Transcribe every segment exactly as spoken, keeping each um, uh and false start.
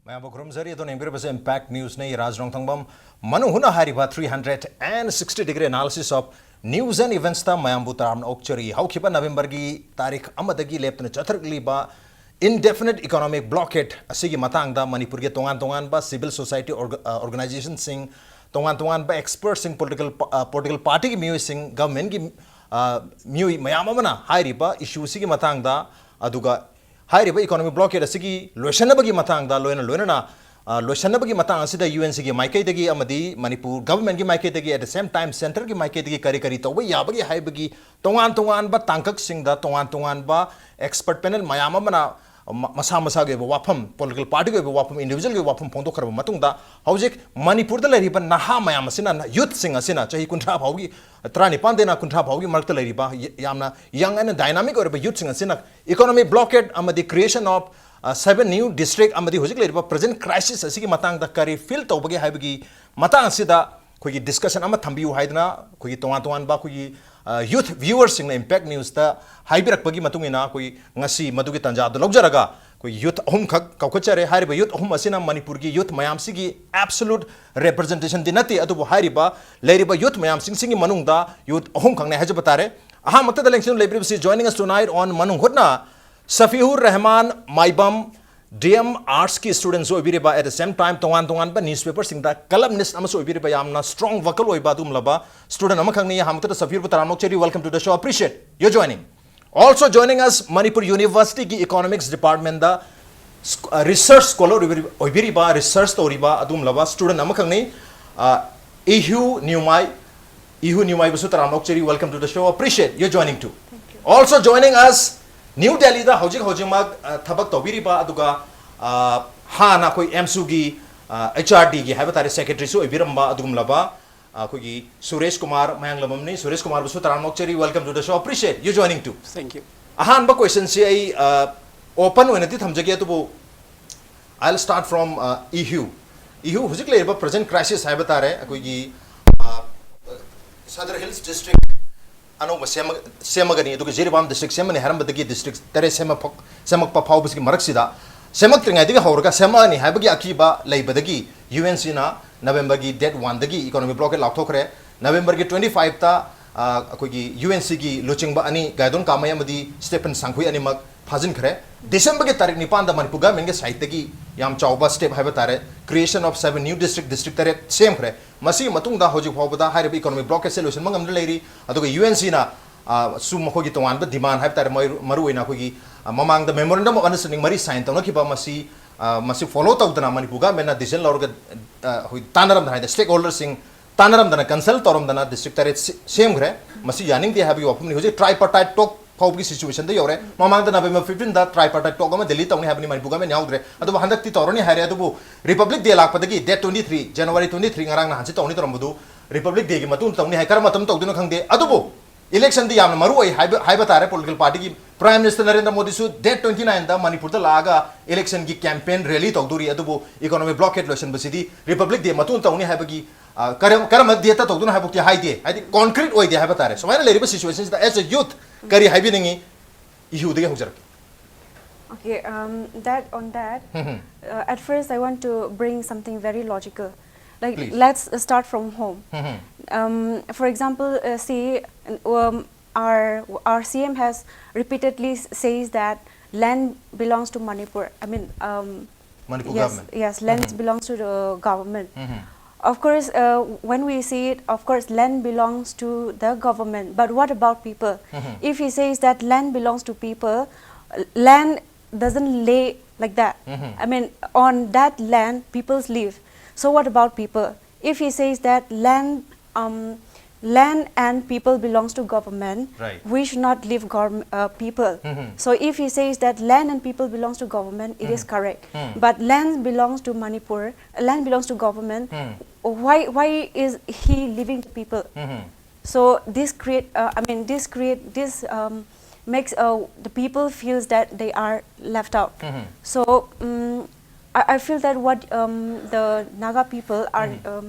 ꯃꯌꯥꯝꯕꯨ ꯈꯨꯔꯨꯝꯖꯔꯤ꯫ ꯑꯗꯣꯝꯅ ꯌꯦꯡꯕꯤꯔꯤꯕꯁꯦ Impact Newsꯅꯤ꯫ ꯔꯥꯖ ꯔꯣꯡꯊꯪꯕꯝ ꯃꯅꯨꯡ ꯍꯨꯠꯅ ꯍꯥꯏꯔꯤꯕ three hundred and sixty degree analysis of news and eventsꯇ ꯃꯌꯥꯝꯕꯨ ꯇꯔꯥꯝꯅ ꯑꯣꯛꯆꯔꯤ꯫ ꯍꯧꯈꯤꯕ ꯅꯕꯦꯝꯕꯔꯒꯤ ꯇꯥꯔꯤꯛ ꯑꯃꯗꯒꯤ ꯂꯦꯞꯇꯅ ꯆꯠꯊꯔꯛꯂꯤꯕ indefinite economic blockade ꯑꯁꯤꯒꯤ ꯃꯇꯥꯡꯗ ꯃꯅꯤꯄꯨꯔꯒꯤ ꯇꯣꯉꯥꯟ ꯇꯣꯉꯥꯟꯕ civil society org-, ꯑ, organizationꯁꯤꯡ, ꯇꯣꯉꯥꯟ ꯇꯣꯉꯥꯟꯕ expertꯁꯤꯡ, political pa-, ꯑ, political partyꯒꯤ ꯃꯤꯑꯣꯏꯁꯤꯡ, governmentꯀꯤ, ꯑ, ꯃꯤꯑꯣꯏ ꯃꯌꯥꯝ ꯑꯃꯅ ꯍꯥꯏꯔꯤꯕ issueꯁꯤꯒꯤ ꯃꯇꯥꯡꯗ, ꯑꯗꯨꯒ ꯍꯥꯏꯔꯤꯕ economic blockade ꯑꯁꯤꯒꯤ ꯂꯣꯏꯁꯤꯟꯅꯕꯒꯤ ꯃꯇꯥꯡꯗ, ꯂꯣꯏꯅ ꯂꯣꯏꯅꯅ, ꯑ, ꯂꯣꯏꯁꯤꯟꯅꯕꯒꯤ ꯃꯇꯥꯡ ꯑꯁꯤꯗ UNCꯒꯤ ꯃꯥꯏꯀꯩꯗꯒꯤ ꯑꯃꯗꯤ ꯃꯅꯤꯄꯨꯔ governmentꯀꯤ ꯃꯥꯏꯀꯩꯗꯒꯤ, at the same time centreꯒꯤ ꯃꯥꯏꯀꯩꯗꯒꯤ ꯀꯔꯤ ꯀꯔꯤ ꯇꯧꯕ ꯌꯥꯕꯒꯦ ꯍꯥꯏꯕꯒꯤ ꯇꯣꯉꯥꯟ ꯇꯣꯉꯥꯟꯕ ꯇꯥꯡꯀꯛꯁꯤꯡꯗ ꯇꯣꯉꯥꯟ ꯇꯣꯉꯥꯟꯕ expert panel ꯃꯌꯥꯝ ꯑꯃꯅ ꯃ-, ꯃꯁꯥ ꯃꯁꯥꯒꯤ ꯑꯣꯏꯕ ꯋꯥꯐꯝ, political partyꯒꯤ ꯑꯣꯏꯕ ꯋꯥꯐꯝ, individualꯒꯤ ꯑꯣꯏꯕ ꯋꯥꯐꯝ ꯐꯣꯡꯗꯣꯛꯈ꯭ꯔꯕ ꯃꯇꯨꯡꯗ, ꯍꯧꯖꯤꯛ ꯃꯅꯤꯄꯨꯔꯗ ꯂꯩꯔꯤꯕ ꯅꯍꯥ ꯃꯌꯥꯝ ꯑꯁꯤꯅ, youthꯁꯤꯡ ꯑꯁꯤꯅ, ꯆꯍꯤ ꯀꯨꯟꯊ꯭ꯔꯥ ꯐꯥꯎꯒꯤ, ꯇꯔꯥꯅꯤꯄꯥꯟꯗꯩꯅ ꯀꯨꯟꯊ꯭ꯔꯥ ꯐꯥꯎꯒꯤ ꯃꯔꯛꯇ ꯂꯩꯔꯤꯕ ꯌ-, ꯌꯥꯝꯅ young and dynamic ꯑꯣꯏꯔꯕ youthꯁꯤꯡ ꯑꯁꯤꯅ economic blockade ꯑꯃꯗꯤ creation of, ꯑ, seven new district ꯑꯃꯗꯤ ꯍꯧꯖꯤꯛ ꯂꯩꯔꯤꯕ present crisis ꯑꯁꯤꯒꯤ ꯃꯇꯥꯡꯗ ꯀꯔꯤ feel ꯇꯧꯕꯒꯦ ꯍꯥꯏꯕꯒꯤ ꯃꯇꯥꯡ ꯑꯁꯤꯗ ꯑꯩꯈꯣꯏꯒꯤ discussion ꯑꯃ ꯊꯝꯕꯤꯌꯨ ꯍꯥꯏꯗꯅ ꯑꯩꯈꯣꯏꯒꯤ ꯇꯣꯉꯥꯟ ꯇꯣꯉꯥꯟꯕ ꯑꯩꯈꯣꯏꯒꯤ, ꯑ, youth viewerꯁꯤꯡꯅ Impact Newsꯇ ꯍꯥꯏꯕꯤꯔꯛꯄꯒꯤ ꯃꯇꯨꯡ ꯏꯟꯅ ꯑꯩꯈꯣꯏ ꯉꯁꯤ ꯃꯗꯨꯒꯤ ꯇꯥꯟꯖꯥꯗꯨ ꯂꯧꯖꯔꯒ ꯑꯩꯈꯣꯏ youth ꯑꯍꯨꯝꯈꯛ ꯀꯧꯈꯠꯆꯔꯦ꯫ ꯍꯥꯏꯔꯤꯕ youth ꯑꯍꯨꯝ ꯑꯁꯤꯅ ꯃꯅꯤꯄꯨꯔꯒꯤ youth ꯃꯌꯥꯝꯁꯤꯒꯤ absolute representationꯗꯤ ꯅꯠꯇꯦ, ꯑꯗꯨꯕꯨ ꯍꯥꯏꯔꯤꯕ ꯂꯩꯔꯤꯕ youth ꯃꯌꯥꯝꯁꯤꯡꯁꯤꯒꯤ ꯃꯅꯨꯡꯗ youth ꯑꯍꯨꯝꯈꯛꯅꯦ ꯍꯥꯏꯖꯕ ꯇꯥꯔꯦ꯫ ꯑꯍꯥꯟꯕꯃꯛꯇꯗ ꯂꯦꯡꯁꯤꯟ ꯂꯩꯕꯤꯔꯤꯕꯁꯤ joining us tonight on ꯃꯅꯨꯡ ꯍꯨꯠꯅ ꯁꯐꯤꯍꯨꯔ ꯔꯍꯃꯥꯟ ꯃꯥꯏꯕꯝ, DM Artsꯀꯤ studentꯁꯨ ꯑꯣꯏꯕꯤꯔꯤꯕ, at the same time ꯇꯣꯉꯥꯟ ꯇꯣꯉꯥꯟꯕ newspaperꯁꯤꯡꯗ columnist ꯑꯃꯁꯨ ꯑꯣꯏꯕꯤꯔꯤꯕ, ꯌꯥꯝꯅ strong vocal ꯑꯣꯏꯕ ꯑꯗꯨꯒꯨꯝꯂꯕ student ꯑꯃꯈꯛꯅꯤ꯫ ꯑꯍꯥꯟꯕꯃꯛꯇꯗ ꯁꯐꯤꯍꯨꯔꯕꯨ ꯇꯔꯥꯝꯅ ꯑꯣꯛꯆꯔꯤ, welcome to the show, appreciate your joining. Also joining us, Manipur Universityꯒꯤ Economics Departmentꯗ ꯁ꯭ꯀ-, ꯑ, research scholar ꯑꯣꯏꯕꯤꯔꯤ-, ꯑꯣꯏꯕꯤꯔꯤꯕ, research ꯇꯧꯔꯤꯕ ꯑꯗꯨꯒꯨꯝꯂꯕ student ꯑꯃꯈꯛꯅꯤ, ꯑ, ꯏꯍ꯭ꯌꯨ ꯅ꯭ꯌꯨꯃꯥꯏ, ꯏꯍ꯭ꯌꯨ ꯅ꯭ꯌꯨꯃꯥꯏꯕꯨꯁꯨ ꯇꯔꯥꯝꯅ ꯑꯣꯛꯆꯔꯤ, welcome to the show, appreciate your joining too. Thank you. Also joining us, New Delhiꯗ ꯍꯧꯖꯤꯛ ꯍꯧꯖꯤꯛꯃꯛ, ꯑ, ꯊꯕꯛ ꯇꯧꯕꯤꯔꯤꯕ, ꯑꯗꯨꯒ, ꯑ, ꯍꯥꯟꯅ ꯑꯩꯈꯣꯏ AMSUꯒꯤ, ꯑ, HRDꯒꯤ ꯍꯥꯏꯕ ꯇꯥꯔꯦ, secretaryꯁꯨ ꯑꯣꯏꯕꯤꯔꯝꯕ ꯑꯗꯨꯒꯨꯝꯂꯕ, ꯑ, ꯑꯩꯈꯣꯏꯒꯤ ꯁꯨꯔꯦꯁ ꯀꯨꯃꯥꯔ ꯃꯌꯥꯡꯂꯝꯕꯝꯅꯤ꯫ ꯁꯨꯔꯦꯁ ꯀꯨꯃꯥꯔꯕꯨꯁꯨ ꯇꯔꯥꯝꯅ ꯑꯣꯛꯆꯔꯤ, welcome to the show, appreciate your joining too. Thank you. ꯑꯍꯥꯟꯕ questionꯁꯤ ꯑꯩ, ꯑ, open ꯑꯣꯏꯅꯗꯤ ꯊꯝꯖꯒꯦ, ꯑꯗꯨꯕꯨ I'll start from, uh, ꯏꯍ꯭ꯌꯨ꯫ ꯏꯍ꯭ꯌꯨ, ꯍꯧꯖꯤꯛ ꯂꯩꯔꯤꯕ present crisis ꯍꯥꯏꯕ ꯇꯥꯔꯦ, ꯑꯩꯈꯣꯏꯒꯤ, ꯑ, Sadar Hills district ꯑꯅꯧꯕ ꯁꯦꯝꯃ-, ꯁꯦꯝꯃꯒꯅꯤ, ꯑꯗꯨꯒ ꯖꯤꯔꯤꯕꯥꯝ district ꯁꯦꯝꯃꯅꯤ ꯍꯥꯏꯔꯝꯕꯗꯒꯤ district ꯇꯔꯦꯠ ꯁꯦꯝꯃ ꯐ-, ꯁꯦꯝꯃꯛꯄ ꯐꯥꯎꯕꯁꯤꯒꯤ ꯃꯔꯛꯁꯤꯗ ꯁꯦꯝꯃꯛꯇ꯭ꯔꯤꯉꯩꯗꯒꯤ ꯍꯧꯔꯒ ꯁꯦꯝꯃꯛꯑꯅꯤ ꯍꯥꯏꯕꯒꯤ ꯑꯀꯤꯕ ꯂꯩꯕꯗꯒꯤ ꯌꯨ ꯑꯦꯟ ꯁꯤꯅ ꯅꯕꯦꯝꯕꯔꯒꯤ ꯗꯦꯠ ꯋꯥꯟꯗꯒꯤ ꯏꯀꯣꯅꯣꯃꯤꯛ ꯕ꯭ꯂꯣꯀꯦꯠ ꯂꯥꯎꯊꯣꯛꯈ꯭ꯔꯦ꯫ ꯅꯕꯦꯝꯕꯔꯒꯤ ꯇ꯭ꯋꯦꯟꯇꯤ ꯐꯥꯏꯚꯇ ꯑꯩꯈꯣꯏꯒꯤ ꯌꯨ ꯑꯦꯟ ꯁꯤꯒꯤ ꯂꯨꯆꯤꯡꯕ ꯑꯅꯤ, ꯒꯥꯏꯗꯣꯟ ꯀꯥꯃꯩ ꯑꯃꯗꯤ ꯁ꯭ꯇꯦꯐꯟ ꯁꯥꯡꯈꯨꯏ ꯑꯅꯤꯃꯛ ꯐꯥꯖꯤꯟꯈ꯭ꯔꯦ꯫ ꯗꯤꯁꯦꯝꯕꯔꯒꯤ ꯇꯥꯔꯤꯛ ꯅꯤꯄꯥꯟꯗ ꯃꯅꯤꯄꯨꯔ ꯒꯚꯔꯟꯃꯦꯟꯒꯤ ꯁꯥꯏꯠꯇꯒꯤ ꯌꯥꯝ ꯆꯥꯎꯕ ꯁ꯭ꯇꯦꯞ ꯍꯥꯏꯕ ꯇꯥꯔꯦ, creation of seven new district, district ꯇꯔꯦꯠ ꯁꯦꯝꯈ꯭ꯔꯦ꯫ ꯃꯁꯤꯒꯤ ꯃꯇꯨꯡꯗ ꯍꯧꯖꯤꯛ ꯐꯥꯎꯕꯗ ꯍꯥꯏꯔꯤꯕ ꯏꯀꯣꯅꯣꯃꯤꯛ ꯕ꯭ꯂꯣꯀꯦꯠꯁꯦ ꯂꯣꯏꯁꯤꯟꯕ ꯉꯝꯗꯅ ꯂꯩꯔꯤ꯫ ꯑꯗꯨꯒ ꯌꯨ ꯑꯦꯟ ꯁꯤꯅ ꯁꯨ ꯃꯈꯣꯏꯒꯤ ꯇꯣꯉꯥꯟꯕ ꯗꯤꯃꯥꯟ ꯍꯥꯏꯕ ꯇꯥꯔꯦ, ꯃꯣꯏ ꯃꯔꯨꯑꯣꯏꯅ ꯑꯩꯈꯣꯏꯒꯤ, ꯑ, ꯃꯃꯥꯡꯗ ꯃꯦꯃꯣꯔꯦꯟꯗꯝ ꯑꯣꯐ ꯑꯟꯗꯔꯁ꯭ꯇꯦꯟꯗꯤꯡ ꯃꯔꯤ ꯁꯥꯏꯟ ꯇꯧꯅꯈꯤꯕ, ꯃꯁꯤ, ꯑ, ꯃꯁꯤ ꯐꯣꯂꯣ ꯇꯧꯗꯅ ꯃꯅꯤꯄꯨꯔ ꯒꯚꯔꯟꯃꯦꯟꯅ ꯗꯤꯁꯤꯖꯟ ꯂꯧꯔꯒ, ꯑ, ꯑꯩꯈꯣꯏ ꯇꯥꯟꯅꯔꯝꯗꯅ ꯍꯥꯏꯗꯤ ꯁ꯭ꯇꯦꯛ ꯍꯣꯜꯗꯔꯁꯤꯡ ꯇꯥꯟꯅꯔꯝꯗꯅ, ꯀꯟꯁꯜ ꯇꯧꯔꯝꯗꯅ ꯗꯤꯁꯇ꯭ꯔꯤꯛ ꯇꯔꯦꯠ ꯁꯤ-, ꯁꯦꯝꯈ꯭ꯔꯦ꯫ ꯃꯁꯤ ꯌꯥꯅꯤꯡꯗꯦ ꯍꯥꯏꯕꯒꯤ ꯋꯥꯐꯝꯅꯤ꯫ ꯍꯧꯖꯤꯛ ꯇ꯭ꯔꯥꯏꯄꯥꯔꯇꯥꯏꯠ ꯇꯣꯛ ꯐꯥꯎꯕꯒꯤ ꯁꯤꯆꯨꯋꯦꯁꯟꯗ ꯌꯧꯔꯦ꯫ ꯃꯃꯥꯡꯗ ꯅꯕꯦꯝꯕꯔ ꯐꯤꯐꯇꯤꯟꯗ ꯇ꯭ꯔꯥꯏꯄꯥꯔꯇꯥꯏꯠ ꯇꯣꯛ ꯑꯃ ꯗꯤꯜꯂꯤ ꯇꯧꯅꯤ ꯍꯥꯏꯕꯅꯤ, ꯃꯅꯤꯄꯨꯔ ꯒꯚꯔꯟꯃꯦꯟ ꯌꯥꯎꯗ꯭ꯔꯦ꯫ ꯑꯗꯨꯕꯨ ꯍꯟꯗꯛꯇꯤ ꯇꯧꯔꯅꯤ ꯍꯥꯏꯔꯦ꯫ ꯑꯗꯨꯕꯨ ꯔꯤꯄꯕ꯭ꯂꯤꯛ ꯗꯦ ꯂꯥꯛꯄꯗꯒꯤ, date twenty three, January twenty three, ꯉꯔꯥꯡ ꯅꯍꯥꯟꯁꯤ ꯇꯧꯅꯤ ꯇꯧꯔꯝꯕꯗꯨ ꯔꯤꯄꯕ꯭ꯂꯤꯛ ꯗꯦꯒꯤ ꯃꯇꯨꯡꯗ ꯇꯧꯅꯤ ꯍꯥꯏ꯫ ꯀꯔꯝꯕ ꯃꯇꯝꯗ ꯇꯧꯗꯣꯏꯅꯣ ꯈꯪꯗꯦ꯫ ꯑꯗꯨꯕꯨ ꯏꯂꯦꯛꯁꯟꯗꯤ ꯌꯥꯝꯅ ꯃꯔꯨ ꯑꯣꯏ ꯍꯥꯏꯕ, ꯍꯥꯏꯕ ꯇꯥꯔꯦ꯫ ꯄꯣꯂꯤꯇꯤꯀꯦꯜ ꯄꯥꯔꯇꯤꯒꯤ ꯄ꯭ꯔꯥꯏꯝ ꯃꯤꯅꯤꯁꯇꯔ ꯅꯔꯦꯟꯗ꯭ꯔ ꯃꯣꯗꯤꯁꯨ ꯗꯦꯠ ꯇ꯭ꯋꯦꯟꯇꯤ ꯅꯥꯏꯟꯗ ꯃꯅꯤꯄꯨꯔꯗ ꯂꯥꯛꯑꯒ ꯏꯂꯦꯛꯁꯟꯒꯤ ꯀꯦꯝꯄꯦꯟ ꯔꯦꯂꯤ ꯇꯧꯗꯣꯔꯤ꯫ ꯑꯗꯨꯕꯨ ꯏꯀꯣꯅꯣꯃꯤꯛ ꯕ꯭ꯂꯣꯀꯦꯠ ꯂꯣꯏꯁꯤꯟꯕꯁꯤꯗꯤ ꯔꯤꯄꯕ꯭ꯂꯤꯛ ꯗꯦ ꯃꯇꯨꯡꯗ ꯇꯧꯅꯤ ꯍꯥꯏꯕꯒꯤ, ꯑ, ꯀꯔꯝ-, ꯀꯔꯝꯕ ꯗꯦꯠꯇ ꯇꯧꯗꯣꯏꯅꯣ ꯍꯥꯏꯕꯃꯛꯇꯤ ꯍꯥꯏꯗꯦ, ꯍꯥꯏꯗꯤ ꯀꯣꯟꯀ꯭ꯔꯤꯠ ꯑꯣꯏꯗꯦ ꯍꯥꯏꯕ ꯇꯥꯔꯦ꯫ ꯁꯨꯃꯥꯏꯅ ꯂꯩꯔꯤꯕ ꯁꯤꯆꯨꯋꯦꯁꯟꯁꯤꯗ, ꯑꯦꯁ ꯑꯦ ꯌꯨꯠ, ꯀꯔꯤ ꯍꯥꯏꯕꯤꯅꯤꯡꯉꯤ? ꯏꯍꯨꯗꯒꯤ ꯍꯧꯖꯔꯛꯀꯦ꯫ Okay, um, that on that, Hum, Hum. Uh, at first, I want to bring something very logical. Like, Please. Let's start from home. Hum, Hum. Um, for example, uh, see, um, our our C M has repeatedly s- says that land belongs to Manipur. I mean, um, Manipur yes, government. Yes, lands Mhm. belongs to the government. Mhm. Of course, uh, when we see it, of course, land belongs to the government. But what about people? Mhm. If he says that land belongs to people, uh, land doesn't lay like that. Mhm. I mean, on that land, peoples live. So what about people? If he says that land, um, land and people belongs to government, Right. we should not leave government, uh, people. Mhm. So if he says that land and people belongs to government, it is Mhm. correct. Hmm. But land belongs to Manipur, land belongs to government. Hmm. Why why is he leaving the people? Mhm. So this create, uh, I mean, this create this um, makes, uh, the people feels that they are left out. Mhm. So um, I, I feel that what um, the Naga people are Mhm. um,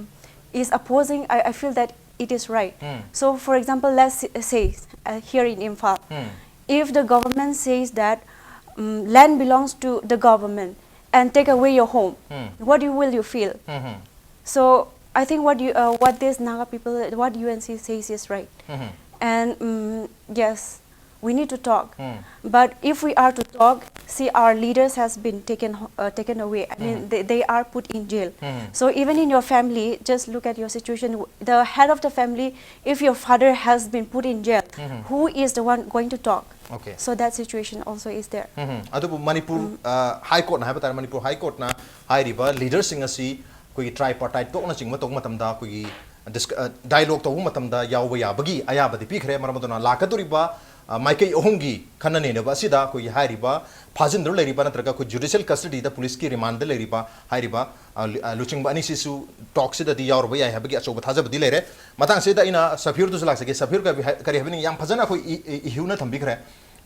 is opposing, I, I feel that it is right. Mm. So for example, let's s- say, uh, here in Imphal, Mm. if the government says that um, land belongs to the government and take away your home, Hmm. what you will you feel? Mhm. So I think what you uh, what this Naga people, what U N C says is right. Mhm. And um, yes, we need to talk. Hmm. But if we are to talk, see, our leaders has been taken ho- uh, taken away. I mean, Mhm. they, they are put in jail. Mhm. So even in your family, just look at your situation. W- The head of the family, if your father has been put in jail, Mhm. who is the one going to talk? Okay. So that situation also is there. ꯎꯝ, ꯑꯗꯨꯕꯨ ꯃꯅꯤꯄꯨꯔ ꯍꯥꯏ ꯀꯣꯔꯠꯅ ꯍꯥꯏꯕ ꯇꯥꯔꯦ, ꯃꯅꯤꯄꯨꯔ ꯍꯥꯏ ꯀꯣꯔꯠꯅ ꯍꯥꯏꯔꯤꯕ ꯂꯤꯗꯔꯁꯤꯡ ꯑꯁꯤ ꯑꯩꯈꯣꯏꯒꯤ ꯇ꯭ꯔꯥꯏꯄꯥꯔꯇꯥꯏꯠ ꯇꯣꯛꯅꯆꯤꯡꯕ ꯇꯧꯕ ꯃꯇꯝꯗ, ꯑꯩꯈꯣꯏꯒꯤ dialogue ꯇꯧꯕ ꯃꯇꯝꯗ ꯌꯥꯎꯕ ꯌꯥꯕꯒꯤ ꯑꯌꯥꯕꯗꯤ ꯄꯤꯈ꯭ꯔꯦ꯫ ꯃꯔꯝ ꯑꯗꯨꯅ ꯂꯥꯛꯀꯗꯧꯔꯤꯕ ꯑ, ꯃꯥꯏꯀꯩ ꯑꯍꯨꯝꯒꯤ ꯈꯟꯅ ꯅꯩꯅꯕ ꯑꯁꯤꯗ ꯑꯩꯈꯣꯏꯒꯤ ꯍꯥꯏꯔꯤꯕ ꯐꯥꯖꯤꯟꯗꯨꯅ ꯂꯩꯔꯤꯕ ꯅꯠꯇ꯭ꯔꯒ ꯑꯩꯈꯣꯏ ꯖꯨꯗꯤꯁꯤꯌꯦꯜ ꯀꯁꯇꯗꯤꯗ ꯄꯨꯂꯤꯁꯀꯤ ꯔꯤꯃꯥꯟꯗ ꯂꯩꯔꯤꯕ ꯍꯥꯏꯔꯤꯕ ꯑ, ꯂꯨ- ꯑ, ꯂꯨꯆꯤꯡꯕ ꯑꯅꯤꯁꯤꯁꯨ ꯇꯣꯛꯁꯤꯗꯗꯤ ꯌꯥꯎꯔꯨꯕ ꯌꯥꯏ ꯍꯥꯏꯕꯒꯤ ꯑꯆꯧꯕ ꯊꯥꯖꯕꯗꯤ ꯂꯩꯔꯦ꯫ ꯃꯇꯥꯡꯁꯤꯗ ꯑꯩꯅ ꯁꯐꯤꯔꯗꯨꯁꯨ ꯂꯥꯛꯆꯒꯦ꯫ ꯁꯐꯤꯔ ꯀꯔꯤ ꯍꯥꯏ- ꯀꯔꯤ ꯍꯥꯏꯕꯤꯅꯤꯡꯉꯤ? ꯌꯥꯝ ꯐꯖꯅ ꯑꯩꯈꯣꯏ ꯏ- ꯏ- ꯏꯍ꯭ꯌꯨꯅ ꯊꯝꯕꯤꯈ꯭ꯔꯦ꯫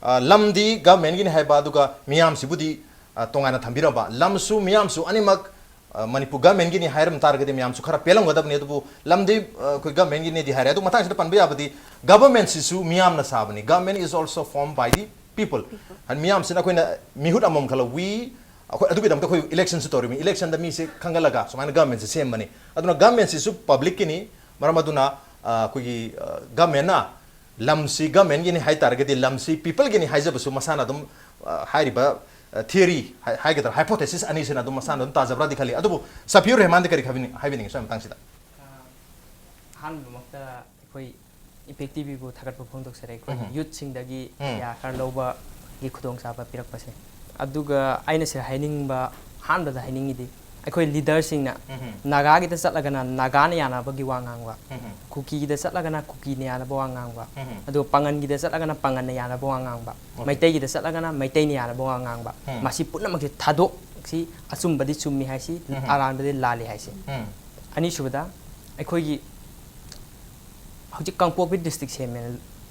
ꯑ, ꯂꯝꯗꯤ ꯒꯃꯦꯟꯒꯤꯅꯤ ꯍꯥꯏꯕ, ꯑꯗꯨꯒ ꯃꯤꯌꯥꯝꯁꯤꯕꯨꯗꯤ ꯑ, ꯇꯣꯉꯥꯟꯅ ꯊꯝꯕꯤꯔꯝꯕ꯫ ꯂꯝꯁꯨ ꯃꯤꯌꯥꯝꯁꯨ ꯑꯅꯤꯃꯛ ꯑ, ꯃꯅꯤꯄꯨꯔ ꯒꯃꯦꯟꯒꯤꯅꯤ ꯍꯥꯏꯔꯝ ꯇꯥꯔꯒꯗꯤ ꯃꯌꯥꯝꯁꯨ ꯈꯔ ꯄꯦꯜꯂꯝꯒꯗꯕꯅꯤ꯫ ꯑꯗꯨꯕꯨ ꯂꯝꯗꯤ ꯑ, ꯑꯩꯈꯣꯏ ꯒꯃꯦꯟꯒꯤꯅꯤꯗꯤ ꯍꯥꯏꯔꯦ꯫ ꯑꯗꯨ ꯃꯇꯥꯡꯁꯤꯗ ꯄꯟꯕ ꯌꯥꯕꯗꯤ, ꯒꯕꯔꯃꯦꯟꯁꯤꯁꯨ ꯃꯤꯌꯥꯝꯅ ꯁꯥꯕꯅꯤ꯫ Government is also formed by the people. ꯍꯥꯏꯗꯤ ꯃꯤꯌꯥꯝꯁꯤꯅ ꯑꯩꯈꯣꯏꯅ ꯃꯤꯍꯨꯠ ꯑꯃꯃꯝ ꯈꯜꯂ, we ꯑꯩꯈꯣꯏ ꯑꯗꯨꯒꯤꯗꯃꯛꯇ ꯑꯩꯈꯣꯏ ꯏꯂꯦꯛꯁꯟꯁꯨ ꯇꯧꯔꯤꯕꯅꯤ꯫ ꯏꯂꯦꯛꯁꯟꯗ ꯃꯤꯁꯦ ꯈꯪꯒꯠꯂꯒ ꯁꯨꯃꯥꯏꯅ ꯒꯃꯦꯟꯁꯦ ꯁꯦꯝꯕꯅꯤ꯫ ꯑꯗꯨꯅ ꯒꯃꯦꯟꯁꯤꯁꯨ ꯄꯕ꯭ꯂꯤꯛꯀꯤꯅꯤ꯫ ꯃꯔꯝ ꯑꯗꯨꯅ ꯑ, ꯑꯩꯈꯣꯏꯒꯤ ꯒꯃꯦꯟꯅ ꯂꯝꯁꯤ ꯒꯃꯦꯟꯒꯤꯅꯤ ꯍꯥꯏ ꯇꯥꯔꯒꯗꯤ ꯂꯝꯁꯤ ꯄꯤꯄꯜꯒꯤꯅꯤ ꯍꯥꯏꯖꯕꯁꯨ ꯃꯁꯥꯅ ꯑꯗꯨꯝ ꯑ, ꯍꯥꯏꯔꯤꯕ ꯊꯤꯑꯣꯔꯤ ꯍꯥꯏꯒꯗ꯭ꯔꯥ, ꯍꯥꯏꯄꯣꯊꯦꯁꯤꯁ ꯑꯅꯤꯁꯤꯅ ꯑꯗꯨꯝ ꯃꯁꯥꯅ ꯑꯗꯨꯝ ꯇꯥꯖꯕ꯭ꯔꯥꯗꯤ ꯈꯜꯂꯤ꯫ ꯑꯗꯨꯕꯨ ꯁꯐꯤꯌꯨꯔ ꯔꯦꯍꯃꯥꯟꯗꯤ ꯀꯔꯤ ꯍꯥꯏꯕꯤꯅꯤꯡ- ꯍꯥꯏꯕꯤꯅꯤꯡꯉꯤ ꯁ꯭ꯋꯥꯏ ꯃꯇꯥꯡꯁꯤꯗ? ꯑꯍꯥꯟꯕꯃꯛꯇ ꯑꯩꯈꯣꯏ ꯏꯝꯄꯦꯛ ꯇꯤꯚꯤꯕꯨ ꯊꯥꯒꯠꯄ ꯐꯣꯡꯗꯣꯛꯆꯔꯤ, ꯑꯩꯈꯣꯏ ꯎꯝ꯫ ꯌꯨꯠꯁꯤꯡꯗꯒꯤ ꯎꯝ꯫ ꯑꯥꯏꯗꯤꯌꯥ ꯈꯔ ꯂꯧꯕꯒꯤ ꯈꯨꯗꯣꯡꯆꯥꯕ ꯄꯤꯔꯛꯄꯁꯦ꯫ ꯑꯗꯨꯒ ꯑꯩꯅ ꯁꯤꯗ ꯍꯥꯏꯅꯤꯡꯕ, ꯑꯍꯥꯟꯕꯗ ꯍꯥꯏꯅꯤꯡꯉꯤꯗꯤ, ꯑꯩꯈꯣꯏ ꯂꯤꯗꯔꯁꯤꯡꯅ ꯎꯝ꯫ ꯅꯥꯒꯥꯒꯤꯗ ꯆꯠꯂꯒꯅ ꯅꯥꯒꯥꯅ ꯌꯥꯅꯕꯒꯤ ꯋꯥ ꯉꯥꯡꯕ, ꯎꯝ꯫ ꯀꯨꯀꯤꯒꯤꯗ ꯆꯠꯂꯒꯅ ꯀꯨꯀꯤꯅ ꯌꯥꯅꯕ ꯋꯥ ꯉꯥꯡꯕ, ꯎꯝ꯫ ꯑꯗꯨꯒ ꯄꯥꯉꯟꯒꯤꯗ ꯆꯠꯂꯒꯅ ꯄꯥꯉꯟꯅ ꯌꯥꯅꯕ ꯋꯥ ꯉꯥꯡꯕ, Okay. ꯃꯩꯇꯩꯒꯤꯗ ꯆꯠꯂꯒꯅ ꯃꯩꯇꯩꯅ ꯌꯥꯅꯕ ꯋꯥ ꯉꯥꯡꯕ, ꯎꯝ꯫ ꯃꯁꯤ ꯄꯨꯝꯅꯃꯛꯁꯦ ꯊꯥꯗꯣꯛꯁꯤ, ꯑꯆꯨꯝꯕꯗꯤ ꯆꯨꯝꯃꯤ ꯍꯥꯏꯁꯤ, ꯎꯝ꯫ ꯑꯔꯥꯟꯕꯗꯤ ꯂꯥꯜꯂꯤ ꯍꯥꯏꯁꯤ꯫ ꯎꯝ꯫ ꯑꯅꯤꯁꯨꯕꯗ, ꯑꯩꯈꯣꯏꯒꯤ ꯍꯧꯖꯤꯛ ꯀꯥꯡꯄꯣꯛꯄꯤ ꯗꯤꯁꯇ꯭ꯔꯤꯛ ꯁꯦꯝꯃꯦ,